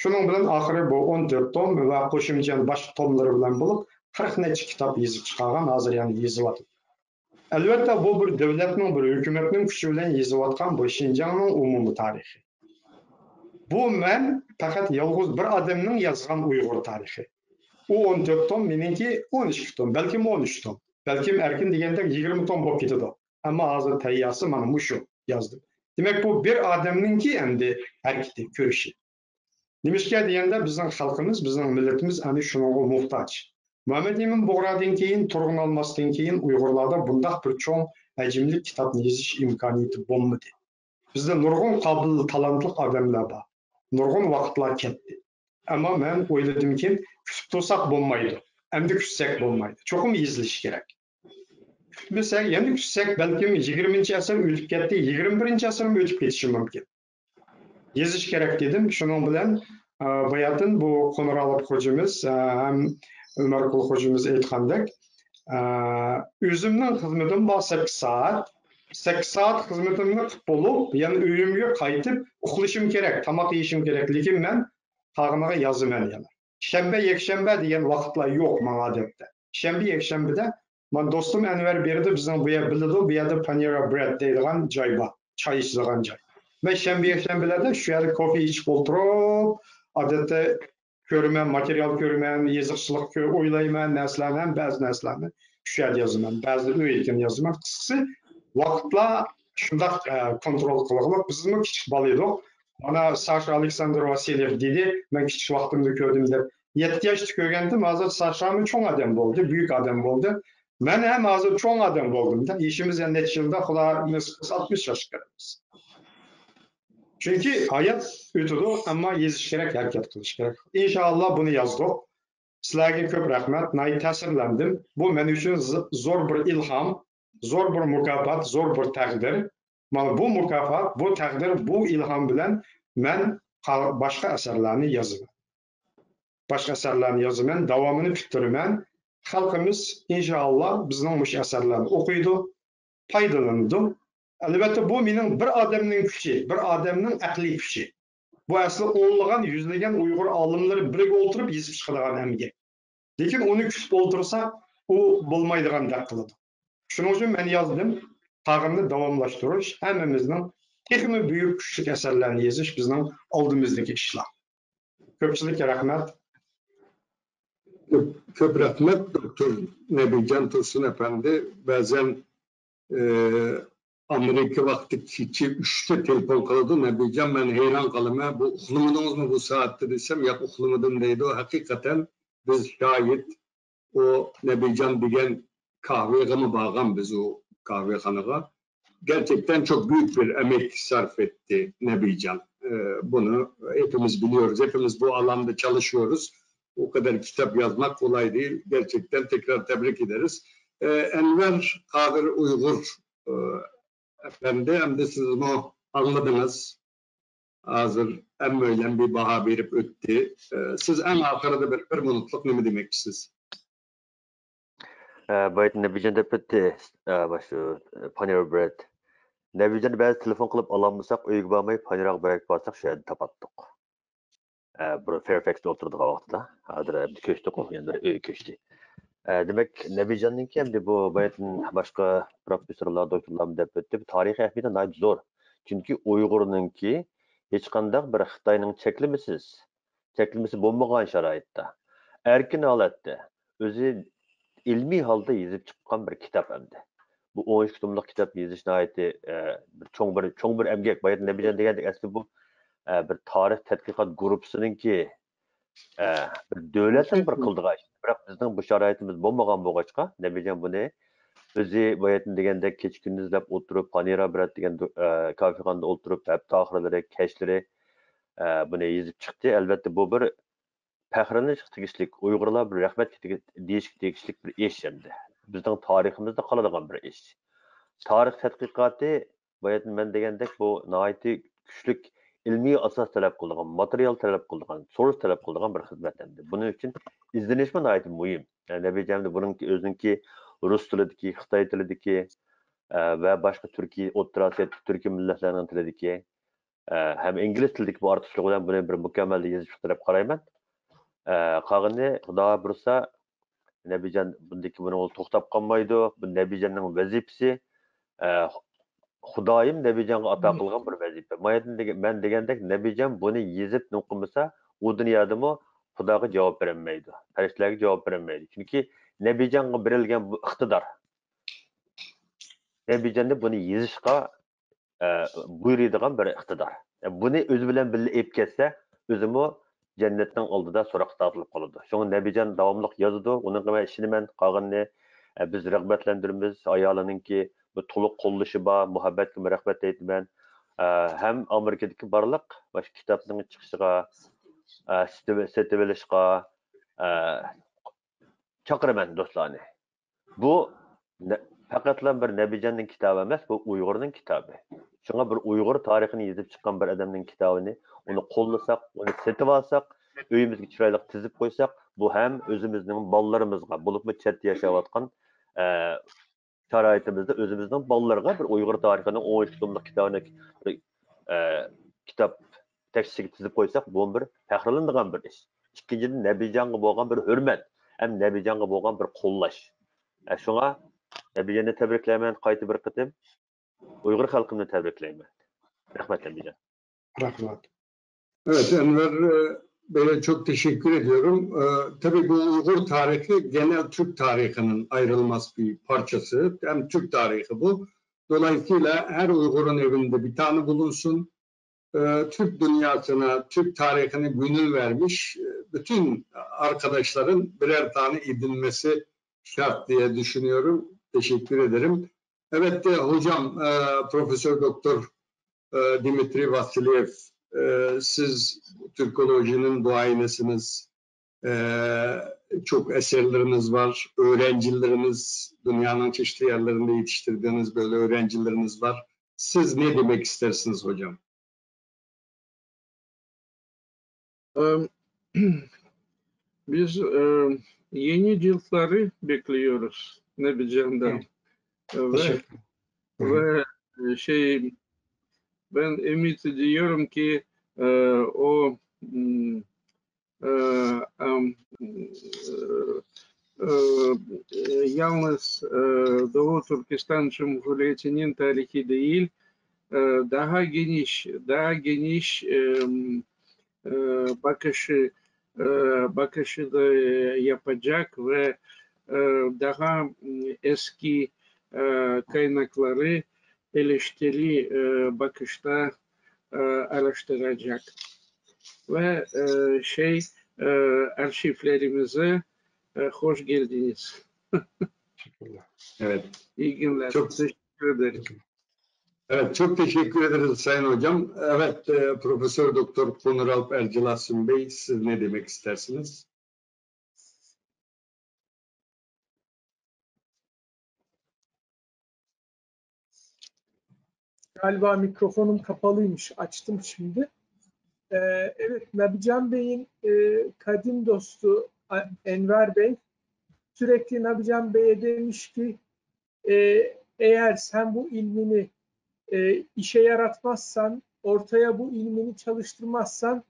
شۇنىڭ بىلەن ئاخىرى بۇ ئون تۆت توم ۋە قوشۇمچە باشقا توملىرى بىلەن بولۇپ، قىرىق نەچچە كىتاب يېزىپ چىقارغان، ھازىر يەنە يېزىۋاتىدۇ. ئەلۋەتتە، بۇ بىر دۆلەتنىڭ، بىر ھۆكۈمەتنىڭ كۈچى بىلەن يېزىۋاتقان بۇ شىنجاڭنىڭ ئومۇمىي تارىخى. بۇ مەن پەقەت يالغۇز بىر ئادەمنىڭ يازغان ئۇيغۇر تارىخى. ئۇ ئون تۆت توم، مېنىڭكى ئون ئىككى توم، بەلكىم ئون ئۈچ توم، بەلكىم ئەركىن دېگەندەك يىگىرمە توم بولۇپ كېتىدۇ. ئەمما ھازىر تەييارسى مانا مۇشۇ يازدىم. دېمەك، بۇ بىر ئادەمنىڭكى ئەمدى ھەرىكىتى، كۈرىشى. نېمىشقا دېگەندە، بىزنىڭ خەلقىمىز، بىزنىڭ مىللىتىمىز ئەنە شۇنىڭغا موھتاج. مۇھەممەد ئىمىن بۇغرادىن كېيىن، تۇرغۇن ئالماستىن كېيىن ئۇيغۇرلاردا بۇنداق بىر چوڭ ھەجىملىك كىتابنى يېزىش ئىمكانىيىتى بولمىدى. بىزدە نۇرغۇن قابىل، تالانتلىق ئادەملەر بار. نۇرغۇن ۋاقىتلار كەتتى. ئەمما مەن ئويلىدىمكىن، كۈتۈپ تۇرساق بولمايدۇ. ئەمدى كۈتسەك بولمايدۇ. چوقۇم يېزىلىشى كېرەك. كۈتمىسەك، يەنە كۈتسەك، بەلكىم يىگىرمىنچى ئەسىر ئۆتۈپ كەتتى، يىگىرمە بىرىنچى ئەسىرمۇ ئۆتۈپ كېتىشى مۇمكىن. يېزىش كېرەك دېدىم. شۇنىڭ بىلەن، ئە، باياتىن بۇ قونۇرالىپ خوجىمىز، ئە، ھەم ئۆمەرقۇل خوجىمىز ئېيتقاندەك، ئە، ئۆزۈمنىڭ خىزمىتىم بار سەككىز سائەت. سەككىز سائەت خىزمىتىمنى قىلىپ بولۇپ، يەنە ئۆيۈمگە قايتىپ ئۇخلىشىم كېرەك، تاماق يېيىشىم كېرەك. لېكىن مەن قالغىنىغا يازىمەن يەنە. شەنبە، يەكشەنبە دېگەن ۋاقىتلار يوق ماڭا ئادەتتە. شەنبە، يەكشەنبىدە مانا دوستۇم ئەنۋەر بېرىدۇ، بىزنىڭ بۇ يەر بىلىدۇ، بۇ يەردە پانېرا برېد دەيدىغان جاي بار، چاي ئىچىدىغان جاي. مەن شەنبە، يەكشەنبىلەردە شۇ يەردە كوفې ئىچىپ ئولتۇرۇپ، ئادەتتە كۆرىمەن، ماتېرىيال كۆرىمەن، يېزىقچىلىق كۆ-، ئويلايمەن، نەرسىلەرنى ھەم بەزى نەرسىلەرنى شۇ يەردە يازىمەن، بەزىدە ئۆيدىكىنى يازىمەن. قىسقىسى، ۋاقىتلار شۇنداق، ئە، كونترول قىلغۇلۇق. بىزمۇ كىچىك بالا ئىدۇق. مانا ساشا ئالېكساندر ۋاسىليېف دېدى، مەن كىچىك ۋاقتىمدا كۆردۈم دەپ. يەتتە ياشتا كۆرگەندىم، ھازىر ساشامۇ چوڭ ئادەم بولدى، بۈيۈك ئادەم بولدى. مەن ھەم ھازىر چوڭ ئادەم بولدۇم-دا. يېشىمىز يەنە نەچچە يىلدا، خۇدا نېسىپ قىلسا، ئاتمىش ياشقا كىرىمىز. چۈنكى ھايات ئۆتىدۇ، ئەمما يېزىش كېرەك، ھەرىكەت قىلىش كېرەك. ئىنشائاللا بۇنى يازدۇق. سىلەرگە كۆپ رەھمەت، ناھايىتى تەسىرلەندىم. بۇ مەن ئۈچۈن ز-، زور بىر ئىلھام، زور بىر مۇكاپات، زور بىر تەقدىر. مانا بۇ مۇكاپات، بۇ تەقدىر، بۇ ئىلھام بىلەن مەن قا-، باشقا ئەسەرلەرنى يازىمەن. باشقا ئەسەرلەرنى يازىمەن، داۋامىنى پۈتتۈرىمەن. خەلقىمىز ئىنشائاللا بىزنىڭ مۇشۇ ئەسەرلەرنى ئوقۇيدۇ، پايدىلىنىدۇ. ئەلۋەتتە، بۇ مېنىڭ بىر ئادەمنىڭ كۈچى، بىر ئادەمنىڭ ئەقلىي كۈچى. بۇ ئەسلى ئونلىغان، يۈزلىگەن ئۇيغۇر ئالىملىرى بىرگە ئولتۇرۇپ يېزىپ چىقىدىغان ئەمگەك. لېكىن ئۇنى كۈتۈپ ئولتۇرساق، ئۇ بولمايدىغاندەك قىلىدۇ. شۇنىڭ ئۈچۈن مەن يازدىم. قالغىنىنى داۋاملاشتۇرۇش، ھەممىمىزنىڭ تېخىمۇ بۈيۈك، كۈچلۈك ئەسەرلەرنى يېزىش بىزنىڭ ئالدىمىزدىكى ئىشلار. كۆپچىلىككە رەھمەت. كۆپ، كۆپ رەھمەت، دوكتور نەبىجان تۇرسۇن ئەپەندى. بەزەن، ئى، ئامېرىكا ۋاقتى كېچە ئۈچتە تېلېفون قىلىدۇ، نەبىجان، مەن ھەيران قالىمەن، بۇ ئۇخلىمىدىڭىزمۇ بۇ سائەتتە دېسەم، ياق، ئۇخلىمىدىم دەيدۇ. ھەقىقەتەن بىز شاھىت، ئۇ نەبىجان دېگەن قەھۋىخانىغىمۇ بارغان بىز، ئۇ قەھۋىخانىغا. Gerçekten çok büyük bir emek sarf etti Nebican. Ee, bunu hepimiz biliyoruz. Hepimiz bu alanda çalışıyoruz. O kadar kitap yazmak kolay değil. Gerçekten tekrar tebrik ederiz. Ee, Enver Kahir Uygur e, Efendi, endi siz bunu anladınız. Hazır emmöylem bir baha berip ötti. Ee, siz en ahırda bir, bir minutlık ne mi demekçisiz? ئە، بايىتى نەبىجان دەپ ئۆتتى، ئە، مانا شۇ، ئە، پانېرا برېد. نەبىجاننى بەزى تېلېفون قىلىپ ئالالمىساق، ئۆيىگە بارماي، پانېراغا بەرگە بارساق، شۇ يەردە تاپاتتۇق. ئە، بۇ فېرفەكستا ئولتۇرىدىغان ۋاقتىدا، ھازىر ئەمدى كۆچتۇققۇ، يەنە بىر ئۆيگە كۆچتى. ئە، دېمەك، نەبىجاننىڭكى ئەمدى بۇ بايىتىن باشقا پروفېسسورلار، دوكتورلارمۇ دەپ ئۆتتى، بۇ تارىخىي ئەھمىيىتى ناھايىتى زور. چۈنكى ئۇيغۇرنىڭكى ھېچقانداق بىر خىتاينىڭ چەكلىمىسىز، چەكلىمىسى بولمىغان شارائىتتا، ئەركىن ھالەتتە، ئۆزى ئىلمىي ھالدا يېزىپ چىققان بىر كىتاب ئەمدى. بۇ ئون ئىككى توملۇق كىتابنى يېزىش ناھايىتى، ئە، بىر چوڭ بىر، چوڭ بىر ئەمگەك. بايىتى نەبىجان دېگەندەك، ئەسلى بۇ، ئە، بىر تارىخ تەتقىقات گۇرۇپپىسىنىڭكى، ئە، بىر دۆلەتنىڭ بىر قىلىدىغان ئىشى. بىراق بىزنىڭ بۇ شارائىتىمىز بولمىغان بولغاچقا، نەبىجان بۇنى ئۆزى بايىتى دېگەندەك كېچە كۈندۈز دەپ ئولتۇرۇپ، پانېرا برېد دېگەن دۇ-، ئە، كافېخانىدا ئولتۇرۇپ، ھەپتە ئاخىرلىرى، كەچلىرى، ئە، بۇنى يېزىپ چىقتى. ئەلۋەتتە، بۇ بىر پەخىرلىنىشقا تېگىشلىك، ئۇيغۇرلار بىر رەھمەتكە تېگى-، دېيىشكە تېگىشلىك بىر ئىش ئەمدى. بىزنىڭ تارىخىمىزدا قالىدىغان بىر ئىش. تارىخ تەتقىقاتى، باياتىن مەن دېگەندەك، بۇ ناھايىتى كۈچلۈك ئىلمىي ئاساس تەلەپ قىلىدىغان، ماتېرىيال تەلەپ قىلىدىغان، سورس تەلەپ قىلىدىغان بىر خىزمەت ئەمدى. بۇنىڭ ئۈچۈن ئىزدىنىشمۇ ناھايىتى مۇھىم. يەنى نەبىجان ئەمدى بۇنىڭكى ئۆزىنىڭكى رۇس تىلىدىكى، خىتاي تىلىدىكى، ئە، ۋە باشقا تۈركىي ئوتتۇرا ئاسىيادىكى تۈركىي مىللەتلەرنىڭ تىلىدىكى، ئە، ھەم ئىنگلىز تىلىدىكى بۇ ئارتۇقچىلىقى بىلەن بۇنى بىر مۇكەممەل يېزىپ چىقتى دەپ قارايمەن. ئە، قالغىنى خۇدا بۇيرۇسا، نەبىجان بۇندىكى بۇنىڭغا توختاپ قالمايدۇ. بۇ نەبىجاننىڭ ۋەزىپىسى، ئە، خۇدايىم نەبىجانغا ئاتا قىلغان بىر ۋەزىپە. مايەتىن دېگەن، مەن دېگەندەك، نەبىجان بۇنى يېزىپ نېمە قىلمىسا، ئۇ دۇنيادىمۇ خۇداغا جاۋاب بېرەلمەيدۇ، پەرىشتىلەرگە جاۋاب بېرەلمەيدۇ. چۈنكى نەبىجانغا بېرىلگەن بۇ ئىقتىدار، نەبىجاننى بۇنى يېزىشقا، ئە، بۇيرۇيدىغان بىر ئىقتىدار. بۇنى ئۆزى بىلەن بىللە ئېلىپ كەتسە، ئۆزىمۇ جەننەتنىڭ ئالدىدا سوراققا تارتىلىپ قالىدۇ. شۇڭا نەبىجان داۋاملىق يازىدۇ. ئۇنىڭغا مەن ئىشىنىمەن. قالغىنىنى، ئە، بىز رىغبەتلەندۈرىمىز. ئايالىنىڭكى بۇ تولۇق قوللىشى بار، مۇھەببەتكىمۇ رىغبەت ئېيتىمەن. ئە، ھەم ئامېرىكىدىكى بارلىق مۇشۇ كىتابنىڭ چىقىشىغا، ئە، سېتىۋ-، سېتىۋېلىشقا، ئە، چاقىرىمەن دوستلارنى. بۇ نە-، پەقەتلا بىر نەبىجاننىڭ كىتابى ئەمەس، بۇ ئۇيغۇرنىڭ كىتابى. شۇڭا بىر ئۇيغۇر تارىخىنى يېزىپ چىققان بىر ئادەمنىڭ كىتابىنى، ئۇنى قوللىساق، ئۇنى سېتىۋالساق، ئۆيىمىزگە چىرايلىق تىزىپ قويساق، بۇ ھەم ئۆزىمىزنىڭ بالىلىرىمىزغا، بولۇپمۇ چەتتە ياشاۋاتقان، ئە، شارائىتىمىزدا ئۆزىمىزنىڭ بالىلىرىغا بىر ئۇيغۇر تارىخىنىڭ ئون ئىككى توملۇق كىتابىنى بىر، ئە، كىتاب تەكچىسىگە تىزىپ قويساق، بۇ بىر پەخىرلىنىدىغان بىر ئىش. ئىككىنچىدىن، نەبىجانغا بولغان بىر ھۆرمەت ھەم نەبىجانغا بولغان بىر قوللاش. ئە، شۇڭا نەبىجاننى تەبرىكلەيمەن قايتا بىر قېتىم. ئۇيغۇر خەلقىمنى تەبرىكلەيمەن. رەھمەت، نەبىجان. رەھمەت. Evet, Enver e, Bey'e çok teşekkür ediyorum. E, tabii bu Uygur tarihi genel Türk tarihinin ayrılmaz bir parçası. Hem Türk tarihi bu. Dolayısıyla her Uygur'un evinde bir tane bulunsun. E, Türk dünyasına, Türk tarihine gönül vermiş e, bütün arkadaşların birer tane edinmesi şart diye düşünüyorum. Teşekkür ederim. Evet, e, hocam, e, Profesör Doktor e, Dimitri Vasilyev, e, siz Türkolojinin duayenisiniz. E, çok eserleriniz var. Öğrencileriniz, dünyanın çeşitli yerlerinde yetiştirdiğiniz böyle öğrencileriniz var. Siz ne demek istersiniz hocam? Em, Biz e, yeni ciltları bekliyoruz Nebican'dan. E, Ve Teşekkür. Hı hı. ve e, şey ben ümit ediyorum ki e, o m, e, em, e, e, e, yalnız e, Doğu Türkistan Cumhuriyeti'nin tarihi değil, e, daha geniş, daha geniş e, e, bakışı e, bakışı da yapacak ve e, daha m, eski e, kaynakları eleştiri e, bakışta e, araştıracak. Ve e, şey e, arşivlerimize e, hoş geldiniz. Teşekkürler. Evet. İyi günler. Çok- Teşekkür ederim. Evet, çok teşekkür ederiz Sayın Hocam. Evet, e, Profesör Doktor Konur Alp Ercil Asım Bey, siz ne demek istersiniz? Galiba mikrofonum kapalıymış. Açtım şimdi. Ee, evet, Nabican Bey'in e, kadim dostu A- Enver Bey sürekli Nabican Bey'e demiş ki e, eğer sen bu ilmini e, işe yaratmazsan, ortaya bu ilmini çalıştırmazsan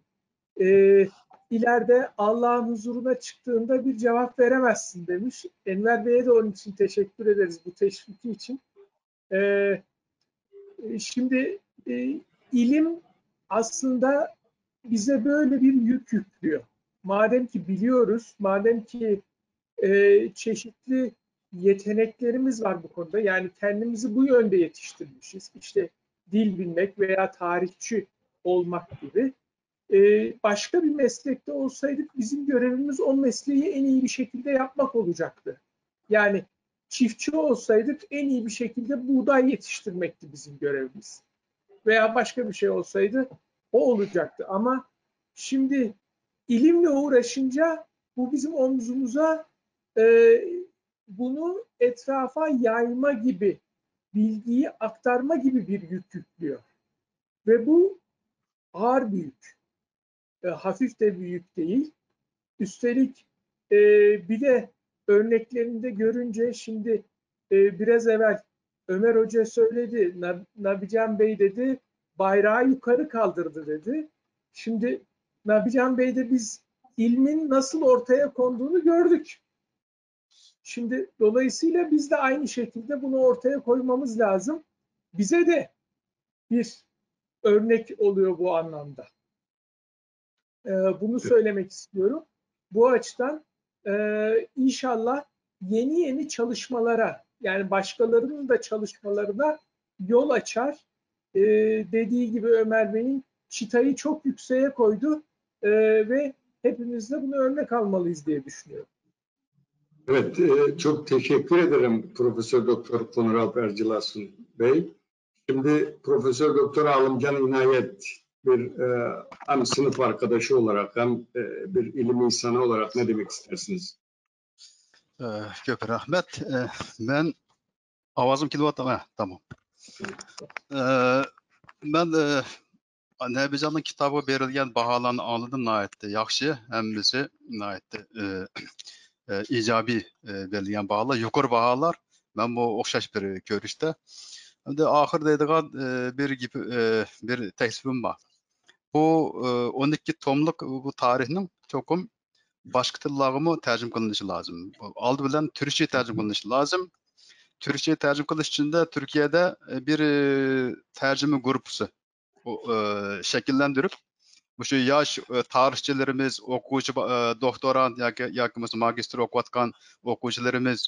e, ileride Allah'ın huzuruna çıktığında bir cevap veremezsin demiş. Enver Bey'e de onun için teşekkür ederiz bu teşviki için. E, e, şimdi e, ilim aslında bize böyle bir yük yüklüyor. Madem ki biliyoruz, madem ki e, çeşitli yeteneklerimiz var bu konuda. Yani kendimizi bu yönde yetiştirmişiz. İşte dil bilmek veya tarihçi olmak gibi. E, başka bir meslekte olsaydık bizim görevimiz o mesleği en iyi bir şekilde yapmak olacaktı. Yani çiftçi olsaydık en iyi bir şekilde buğday yetiştirmekti bizim görevimiz. Veya başka bir şey olsaydı o olacaktı. Ama şimdi ilimle uğraşınca bu bizim omzumuza e, bunu etrafa yayma gibi, bilgiyi aktarma gibi bir yük yüklüyor. Ve bu ağır bir yük. E, hafif de bir yük değil. Üstelik e, bir de örneklerinde görünce şimdi e, biraz evvel Ömer Hoca söyledi, Nab- Nabican Bey dedi, bayrağı yukarı kaldırdı dedi. Şimdi Nabican Bey'de biz ilmin nasıl ortaya konduğunu gördük. Şimdi dolayısıyla biz de aynı şekilde bunu ortaya koymamız lazım. Bize de bir örnek oluyor bu anlamda. Ee, bunu söylemek istiyorum. Bu açıdan e, inşallah yeni yeni çalışmalara, yani başkalarının da çalışmalarına yol açar. Ee, dediği gibi Ömer Bey'in çıtayı çok yükseğe koydu. Ee, ve Hepimiz de bunu örnek almalıyız diye düşünüyorum. Evet, e, çok teşekkür ederim Profesör Doktor Konur Alper Cilasun Bey. Şimdi Profesör Doktor Alımcan İnayet bir e, hem sınıf arkadaşı olarak hem e, bir ilim insanı olarak ne demek istersiniz? Ee, Köp rahmet. Ee, Men avazım kelyaptimi? Ha, tamam. Ee, Men e, نەبىجاننىڭ كىتابىغا بېرىلگەن باھالارنى ئاڭلىدىم، ناھايىتى ياخشى، ھەممىسى ناھايىتى ئى، ئى، ئىجابىي ئى، بېرىلگەن باھالار، يۇقىرى باھالار. مەنمۇ ئوخشاش بىر كۆرۈشتە. ئەمدى ئاخىر دەيدىغان ئى، بىر گېپى، ئى، بىر تەكلىپىم بار. بۇ ئى، ئون ئىككى توملۇق بۇ تارىخنىڭ چوقۇم باشقا تىللارغىمۇ تەرجىمە قىلىنىشى لازىم. ئالدى بىلەن تۈركچە تەرجىمە قىلىنىشى لازىم. تۈركچە تەرجىمە قىلىش ئۈچۈن تۈركىيەدە ئى، بىر ئى، تەرجىمە گۇرۇپپىسى ئۇ، ئە، شەكىللەندۈرۈپ، مۇشۇ ياش، ئە، تارىخچىلىرىمىز، ئوقۇغۇچى با-، ئە، دوكتورانت ياكى، ياكى بولمىسا ماگىستىر ئوقۇۋاتقان ئوقۇغۇچىلىرىمىز،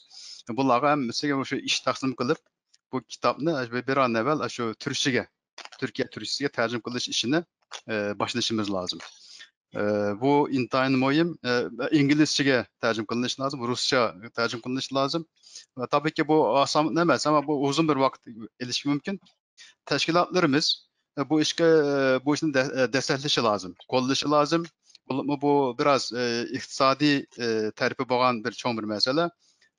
بۇلارغا ھەممىسىگە مۇشۇ ئىش تەقسىم قىلىپ، بۇ كىتابنى بىر، بىر ئان ئەۋۋەل شۇ تۈركچىگە، تۈركىيە تۈركچىسىگە تەرجىمە قىلىش ئىشىنى، ئە، باشلىشىمىز لازىم. ئە، بۇ ئىنتايىن مۇھىم. ئە، ئىنگلىزچىگە تەرجىمە قىلىنىشى لازىم، رۇسچە تەرجىمە قىلىنىشى لازىم. ۋە تابىئىكى بۇ ئاسان ئەمەس، ئەمما بۇ ئۇزۇن بىر ۋاقىت ئېلىشى مۇمكىن. تەشكىلاتلىرىمىز، ئە، بۇ ئىشقا، ئە، بۇ ئىشنى دە-، ئە، دەسسەتلىشى لازىم، قوللىشى لازىم. بولۇپمۇ بۇ بىراز، ئە، ئىقتىسادىي، ئە، تەرىپى بولغان بىر چوڭ بىر مەسىلە.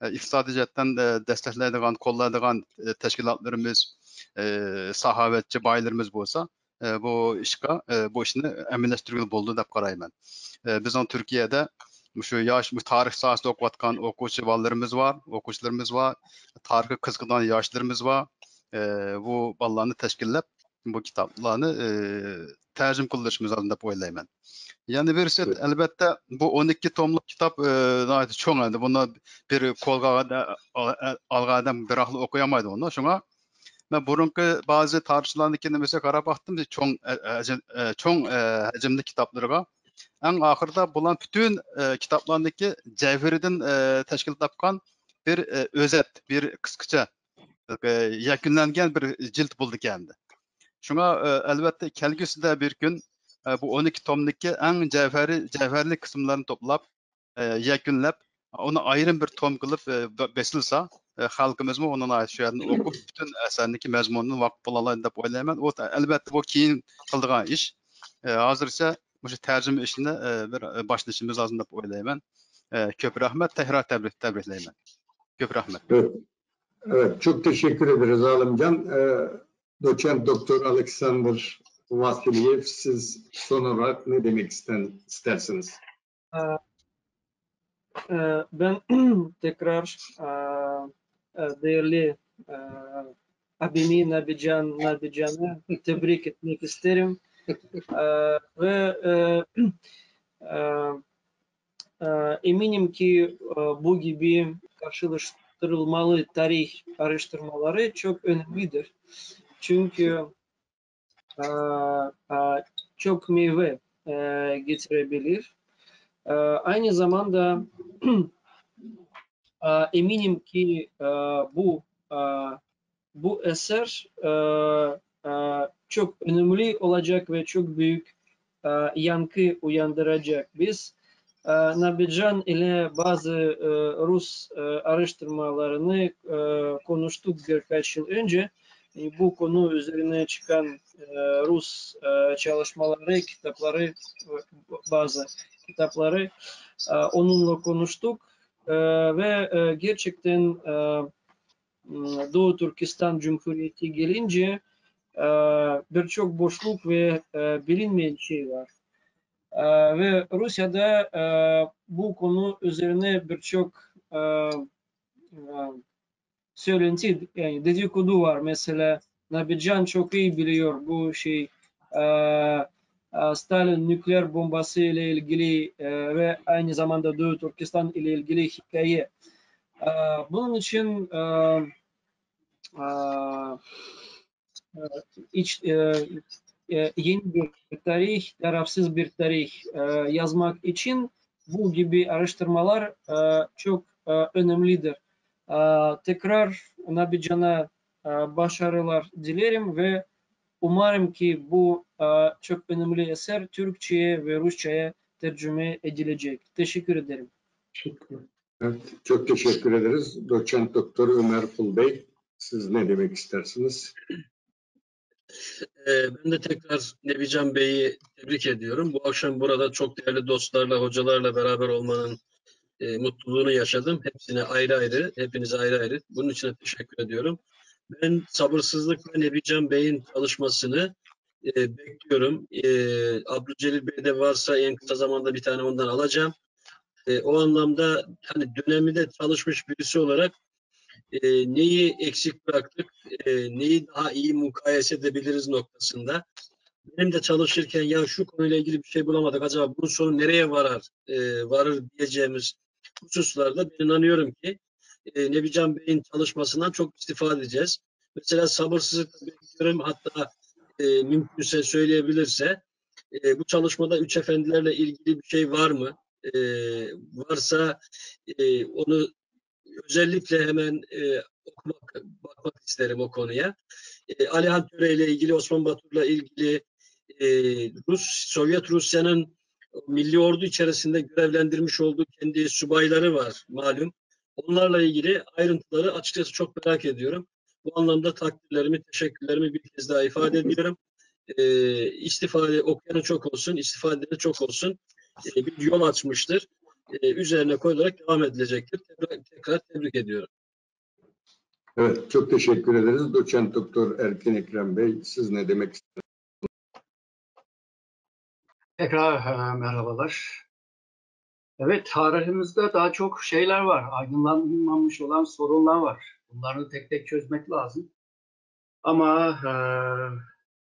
ئە، ئىقتىسادىي جەھەتتىن، ئە، دەستەكلەيدىغان، قوللايدىغان، ئە، تەشكىلاتلىرىمىز، ئە، ساخاۋەتچى بايلىرىمىز بولسا، ئە، بۇ ئىشقا، ئە، بۇ ئىشنى ئەمەلىيلەشتۈرگىلى بولىدۇ دەپ قارايمەن. ئە، بىزنىڭ تۈركىيەدە مۇشۇ ياش، مۇشۇ تارىخ ساھەسىدە ئوقۇۋاتقان ئوقۇغۇچى بالىلىرىمىز بار، ئوقۇغۇچىلىرىمىز بار، تارىخقا قىزىقىدىغان ياشلىرىمىز بار. ئە، بۇ بالىلارنى تەشكىللەپ، بۇ كىتابلارنى، ئى، تەرجىمە قىلدۇرۇشىمىز لازىم دەپ ئويلايمەن. يەنە بىرسى، ئەلۋەتتە، بۇ ئون ئىككى توملۇق كىتاب، ئى، ناھايىتى چوڭ، ئەمدى بۇنى بىر قولغا ئالغان ئادەم، ئالغان ئادەم بىراقلا ئوقۇيالمايدۇ بۇنى. شۇڭا مەن بۇرۇنقى بەزى تارىخچىلارنىڭكىنى مەسىلەن قاراپ باقتىم، چوڭ، ئە، ئە، ئە، چوڭ، ئە، ھەجىملىك كىتابلىرىغا. ئەڭ ئاخىرىدا بۇلار پۈتۈن، ئە، كىتابلارنىڭكى جەۋھىرىدىن، ئە، تەشكىل تاپقان بىر، ئە، ئۆزەت، بىر قىسقىچە، ئە، يەكۈنلەنگەن بىر جىلد بولىدىكەن ئەمدى. شۇڭا، ئە، ئەلۋەتتە كەلگۈسىدە بىر كۈن، ئە، بۇ ئون ئىككى تومدىكى ئەڭ جەۋھەرى، جەۋھەرلىك قىسىملارنى توپلاپ، ئە، يەكۈنلەپ، ئۇنى ئايرىم بىر توم قىلىپ، ئە، بە-، بېسىلسا، ئە، خەلقىمىزمۇ ئۇنى ناھايىتى شۇ يەردىن ئوقۇپ، پۈتۈن ئەسەرنىڭكى مەزمۇنىدىن ۋاقىپ بولالايدۇ دەپ ئويلايمەن. ئۇ، ئەلۋەتتە، بۇ كېيىن قىلىدىغان ئىش. ئە، ھازىرچە مۇشۇ تەرجىمە ئىشىنى، ئە، بىر، ئە، باشلىشىمىز لازىم دەپ ئويلايمەن. ئە، كۆپ رەھمەت، تەكرار تەبرىك، تەبرىكلەيمەن. كۆپ رەھمەت. Evet, evet, çok teşekkür ederiz Alımcan. Ee, Doçent Doktor Aleksandr Vasilyev, siz son olarak ne demek isten- istersiniz? Ee, e, Ben tekrar e, e, değerli e, abimi Nabican Nabican'ı tebrik etmek isterim. E, Ve e, e, e, eminim ki e, bu gibi karşılaştırılmalı tarih araştırmaları çok önemlidir. Çünkü e, e, çok meyve e, getirebilir. E, Aynı zamanda e, eminim ki e, bu e, bu eser e, e, çok önemli olacak ve çok büyük e, yankı uyandıracak. Biz e, Nabican ile bazı e, Rus e, araştırmalarını e, konuştuk birkaç yıl önce. E, Bu konu üzerine çıkan e, Rus e, çalışmaları, kitapları, e, bazı kitapları e, onunla konuştuk. E, Ve e, gerçekten e, m, Doğu Türkistan Cumhuriyeti gelince e, birçok boşluk ve e, bilinmeyen şey var. E, Ve Rusya'da e, bu konu üzerine birçok e, e, söylenti, yani dedikodu var. Mesela Nabican çok iyi biliyor bu şey, e, e, Stalin nükleer bombası ile ilgili e, ve aynı zamanda Doğu Türkistan ile ilgili hikaye. E, Bunun için e, e, e, iç, e, e, yeni bir tarih, tarafsız bir tarih e, yazmak için bu gibi araştırmalar e, çok e, önemlidir. E, Tekrar Nabican'a e, başarılar dilerim ve umarım ki bu e, çok önemli eser Türkçe'ye ve Rusça'ya tercüme edilecek. Teşekkür ederim. Evet, çok teşekkür ederiz. Doçent Doktor Ömer Kul Bey, siz ne demek istersiniz? Ee, Ben de tekrar Nebican Bey'i tebrik ediyorum. Bu akşam burada çok değerli dostlarla, hocalarla beraber olmanın e, mutluluğunu yaşadım. Hepsine ayrı ayrı, hepinize ayrı ayrı. Bunun için de teşekkür ediyorum. Ben sabırsızlıkla Nebican Bey'in çalışmasını e, bekliyorum. E, Abdülcelil Bey de varsa en kısa zamanda bir tane ondan alacağım. E, o anlamda hani döneminde çalışmış birisi olarak e, neyi eksik bıraktık, e, neyi daha iyi mukayese edebiliriz noktasında. Benim de çalışırken ya şu konuyla ilgili bir şey bulamadık, acaba bunun sonu nereye varar, e, varır diyeceğimiz hususlarda ben inanıyorum ki e, Nebican Bey'in çalışmasından çok istifade edeceğiz. Mesela sabırsızlıkla bekliyorum, hatta e, mümkünse söyleyebilirse e, bu çalışmada üç efendilerle ilgili bir şey var mı? E, Varsa e, onu özellikle hemen e, okumak, bakmak isterim o konuya. E, Alihan Töre ile ilgili, Osman Batur'la ilgili e, Rus, Sovyet Rusya'nın milli ordu içerisinde görevlendirmiş olduğu kendi subayları var malum. Onlarla ilgili ayrıntıları açıkçası çok merak ediyorum. Bu anlamda takdirlerimi, teşekkürlerimi bir kez daha ifade ediyorum. E, istifade okuyanı çok olsun, istifadeni çok olsun. E, bir yol açmıştır. E, üzerine koyularak devam edilecektir. Tekrar, tekrar tebrik ediyorum. Evet, çok teşekkür ederiz. Doçent Doktor Erkin Ekrem Bey, siz ne demek istersiniz? Tekrar e, merhabalar. Evet, tarihimizde daha çok şeyler var. Aydınlanmamış olan sorunlar var. Bunları tek tek çözmek lazım. Ama e,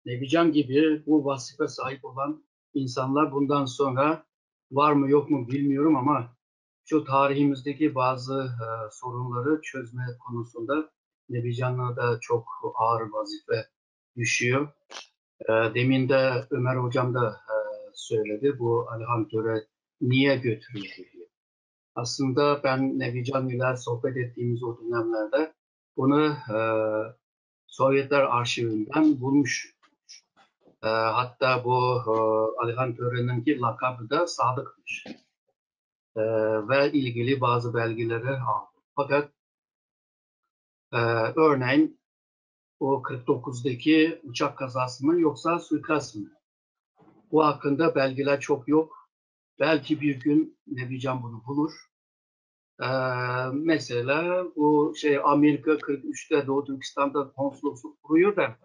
Nebican gibi bu vazife sahip olan insanlar bundan sonra var mı yok mu bilmiyorum ama şu tarihimizdeki bazı e, sorunları çözme konusunda Nebican'a da çok ağır vazife düşüyor. E, demin de Ömer hocam da e, söyledi. Bu Alihan Töre niye götürüldü? Aslında ben Nebican ile sohbet ettiğimiz o dönemlerde bunu e, Sovyetler arşivinden bulmuş. E, hatta bu e, Alihan Töre'ninki lakabı da Sadık'mış. E, ve ilgili bazı belgeleri aldı. Fakat e, örneğin o kırk dokuzdaki uçak kazası mı yoksa suikast mı? Bu hakkında belgeler çok yok. Belki bir gün Nebican bunu bulur. Ee, Mesela bu şey Amerika kırk üçte Doğu Türkistan'da konsolosluk kuruyor da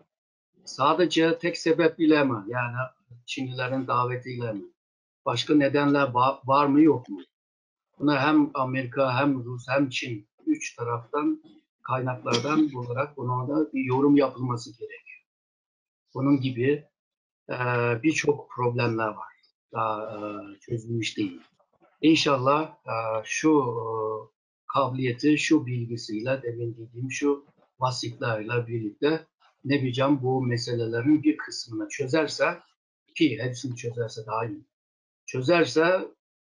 sadece tek sebep ile mi? Yani Çinlilerin davetiyle mi? Başka nedenler var mı yok mu? Buna hem Amerika hem Rus hem Çin üç taraftan kaynaklardan bularak buna da bir yorum yapılması gerekiyor. Bunun gibi e, birçok problemler var. Daha e, çözülmüş değil. İnşallah e, şu e, kabiliyeti, şu bilgisiyle, demin dediğim şu vasıflarla birlikte Nebican bu meselelerin bir kısmını çözerse, ki hepsini çözerse daha iyi. Çözerse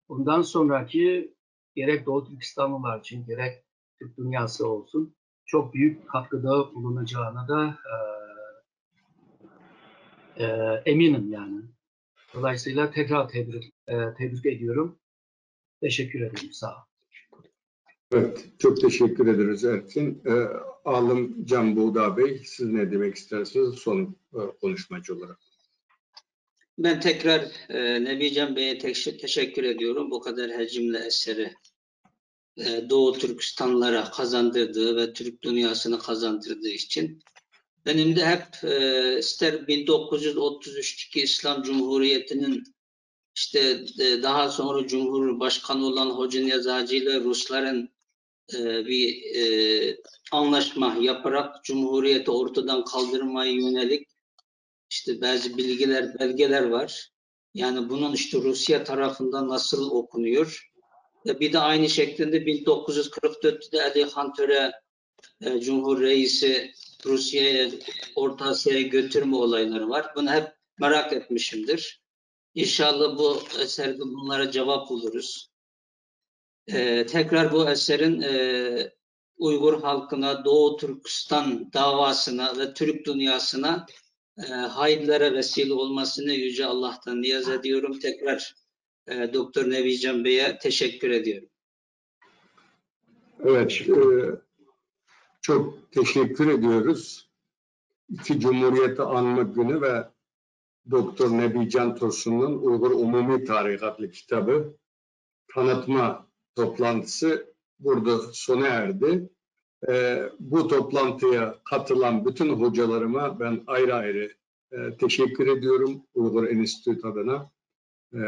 bundan sonraki gerek Doğu Türkistanlılar için gerek Türk dünyası olsun çok büyük katkıda bulunacağına da e, e, eminim yani. Dolayısıyla tekrar tebrik, e, tebrik ediyorum. Teşekkür ederim. Sağ olun. Evet, çok teşekkür ederiz Erkin. Ee, Alım Can Buğda Bey, siz ne demek istersiniz son e, konuşmacı olarak? Ben tekrar e, Nebican Bey'e tek- teşekkür ediyorum. Bu kadar hacimli eseri e, Doğu Türkistanlara kazandırdığı ve Türk dünyasını kazandırdığı için. Benim de hep e, ister bin dokuz yüz otuz üçteki İslam Cumhuriyeti'nin işte e, daha sonra Cumhurbaşkanı olan Hoca Niyaz Hacı ile Rusların e, bir e, anlaşma yaparak Cumhuriyeti ortadan kaldırmaya yönelik işte bazı bilgiler, belgeler var. Yani bunun işte Rusya tarafından nasıl okunuyor? Ve bir de aynı şekilde bin dokuz yüz kırk dörtte de Ali Han Töre e, Cumhur Reisi Rusya'ya, Orta Asya'ya götürme olayları var. Bunu hep merak etmişimdir. İnşallah bu eserde bunlara cevap buluruz. E, tekrar bu eserin e, Uygur halkına, Doğu Türkistan davasına ve Türk dünyasına e, hayırlara vesile olmasını Yüce Allah'tan niyaz ediyorum. Tekrar e, Doktor Nebican Bey'e teşekkür ediyorum. Evet, e, çok teşekkür ediyoruz. İki Cumhuriyeti Anma Günü ve Doktor Nebican Tursun'un Uygur Umumi Tarih adlı kitabı tanıtma toplantısı burada sona erdi. E, bu toplantıya katılan bütün hocalarıma ben ayrı ayrı e, teşekkür ediyorum Uygur Enstitüsü adına. E,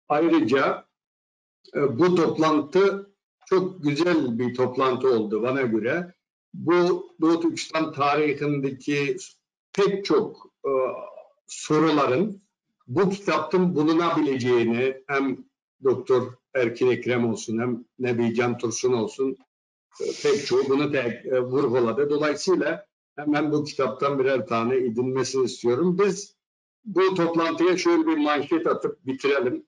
ayrıca e, bu toplantı çok güzel bir toplantı oldu bana göre. Bu Doğu Türkistan tarihindeki pek çok e, soruların bu kitaptan bulunabileceğini hem Doktor Erkin Ekrem olsun hem Nebi Can Tursun olsun e, pek çoğu bunu da e, vurguladı. Dolayısıyla hemen bu kitaptan birer tane edinmesini istiyorum. Biz bu toplantıya şöyle bir manşet atıp bitirelim.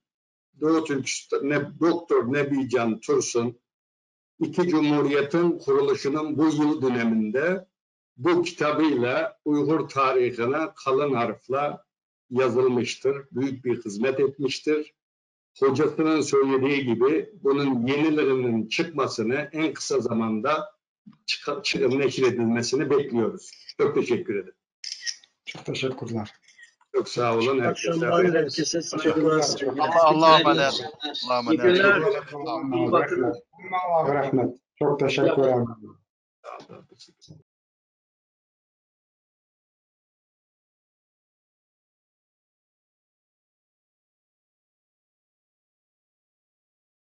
Doğu Türkistan, ne, Doktor Nebi Can Tursun iki Cumhuriyet'in kuruluşunun bu yıl döneminde bu kitabıyla Uygur tarihine kalın harfle yazılmıştır, büyük bir hizmet etmiştir. Hocasının söylediği gibi bunun yenilerinin çıkmasını en kısa zamanda çıka- çıkıp neşredilmesini bekliyoruz. Çok teşekkür ederim. Çok teşekkürler. Çok sağ olun. Herkese. Akşamlar herkese, saygılar. Allah, Allah'a emanet. Allah'a İyi emanet. günler. İyi bakın. Allah'a rahmet. Çok teşekkür ederim.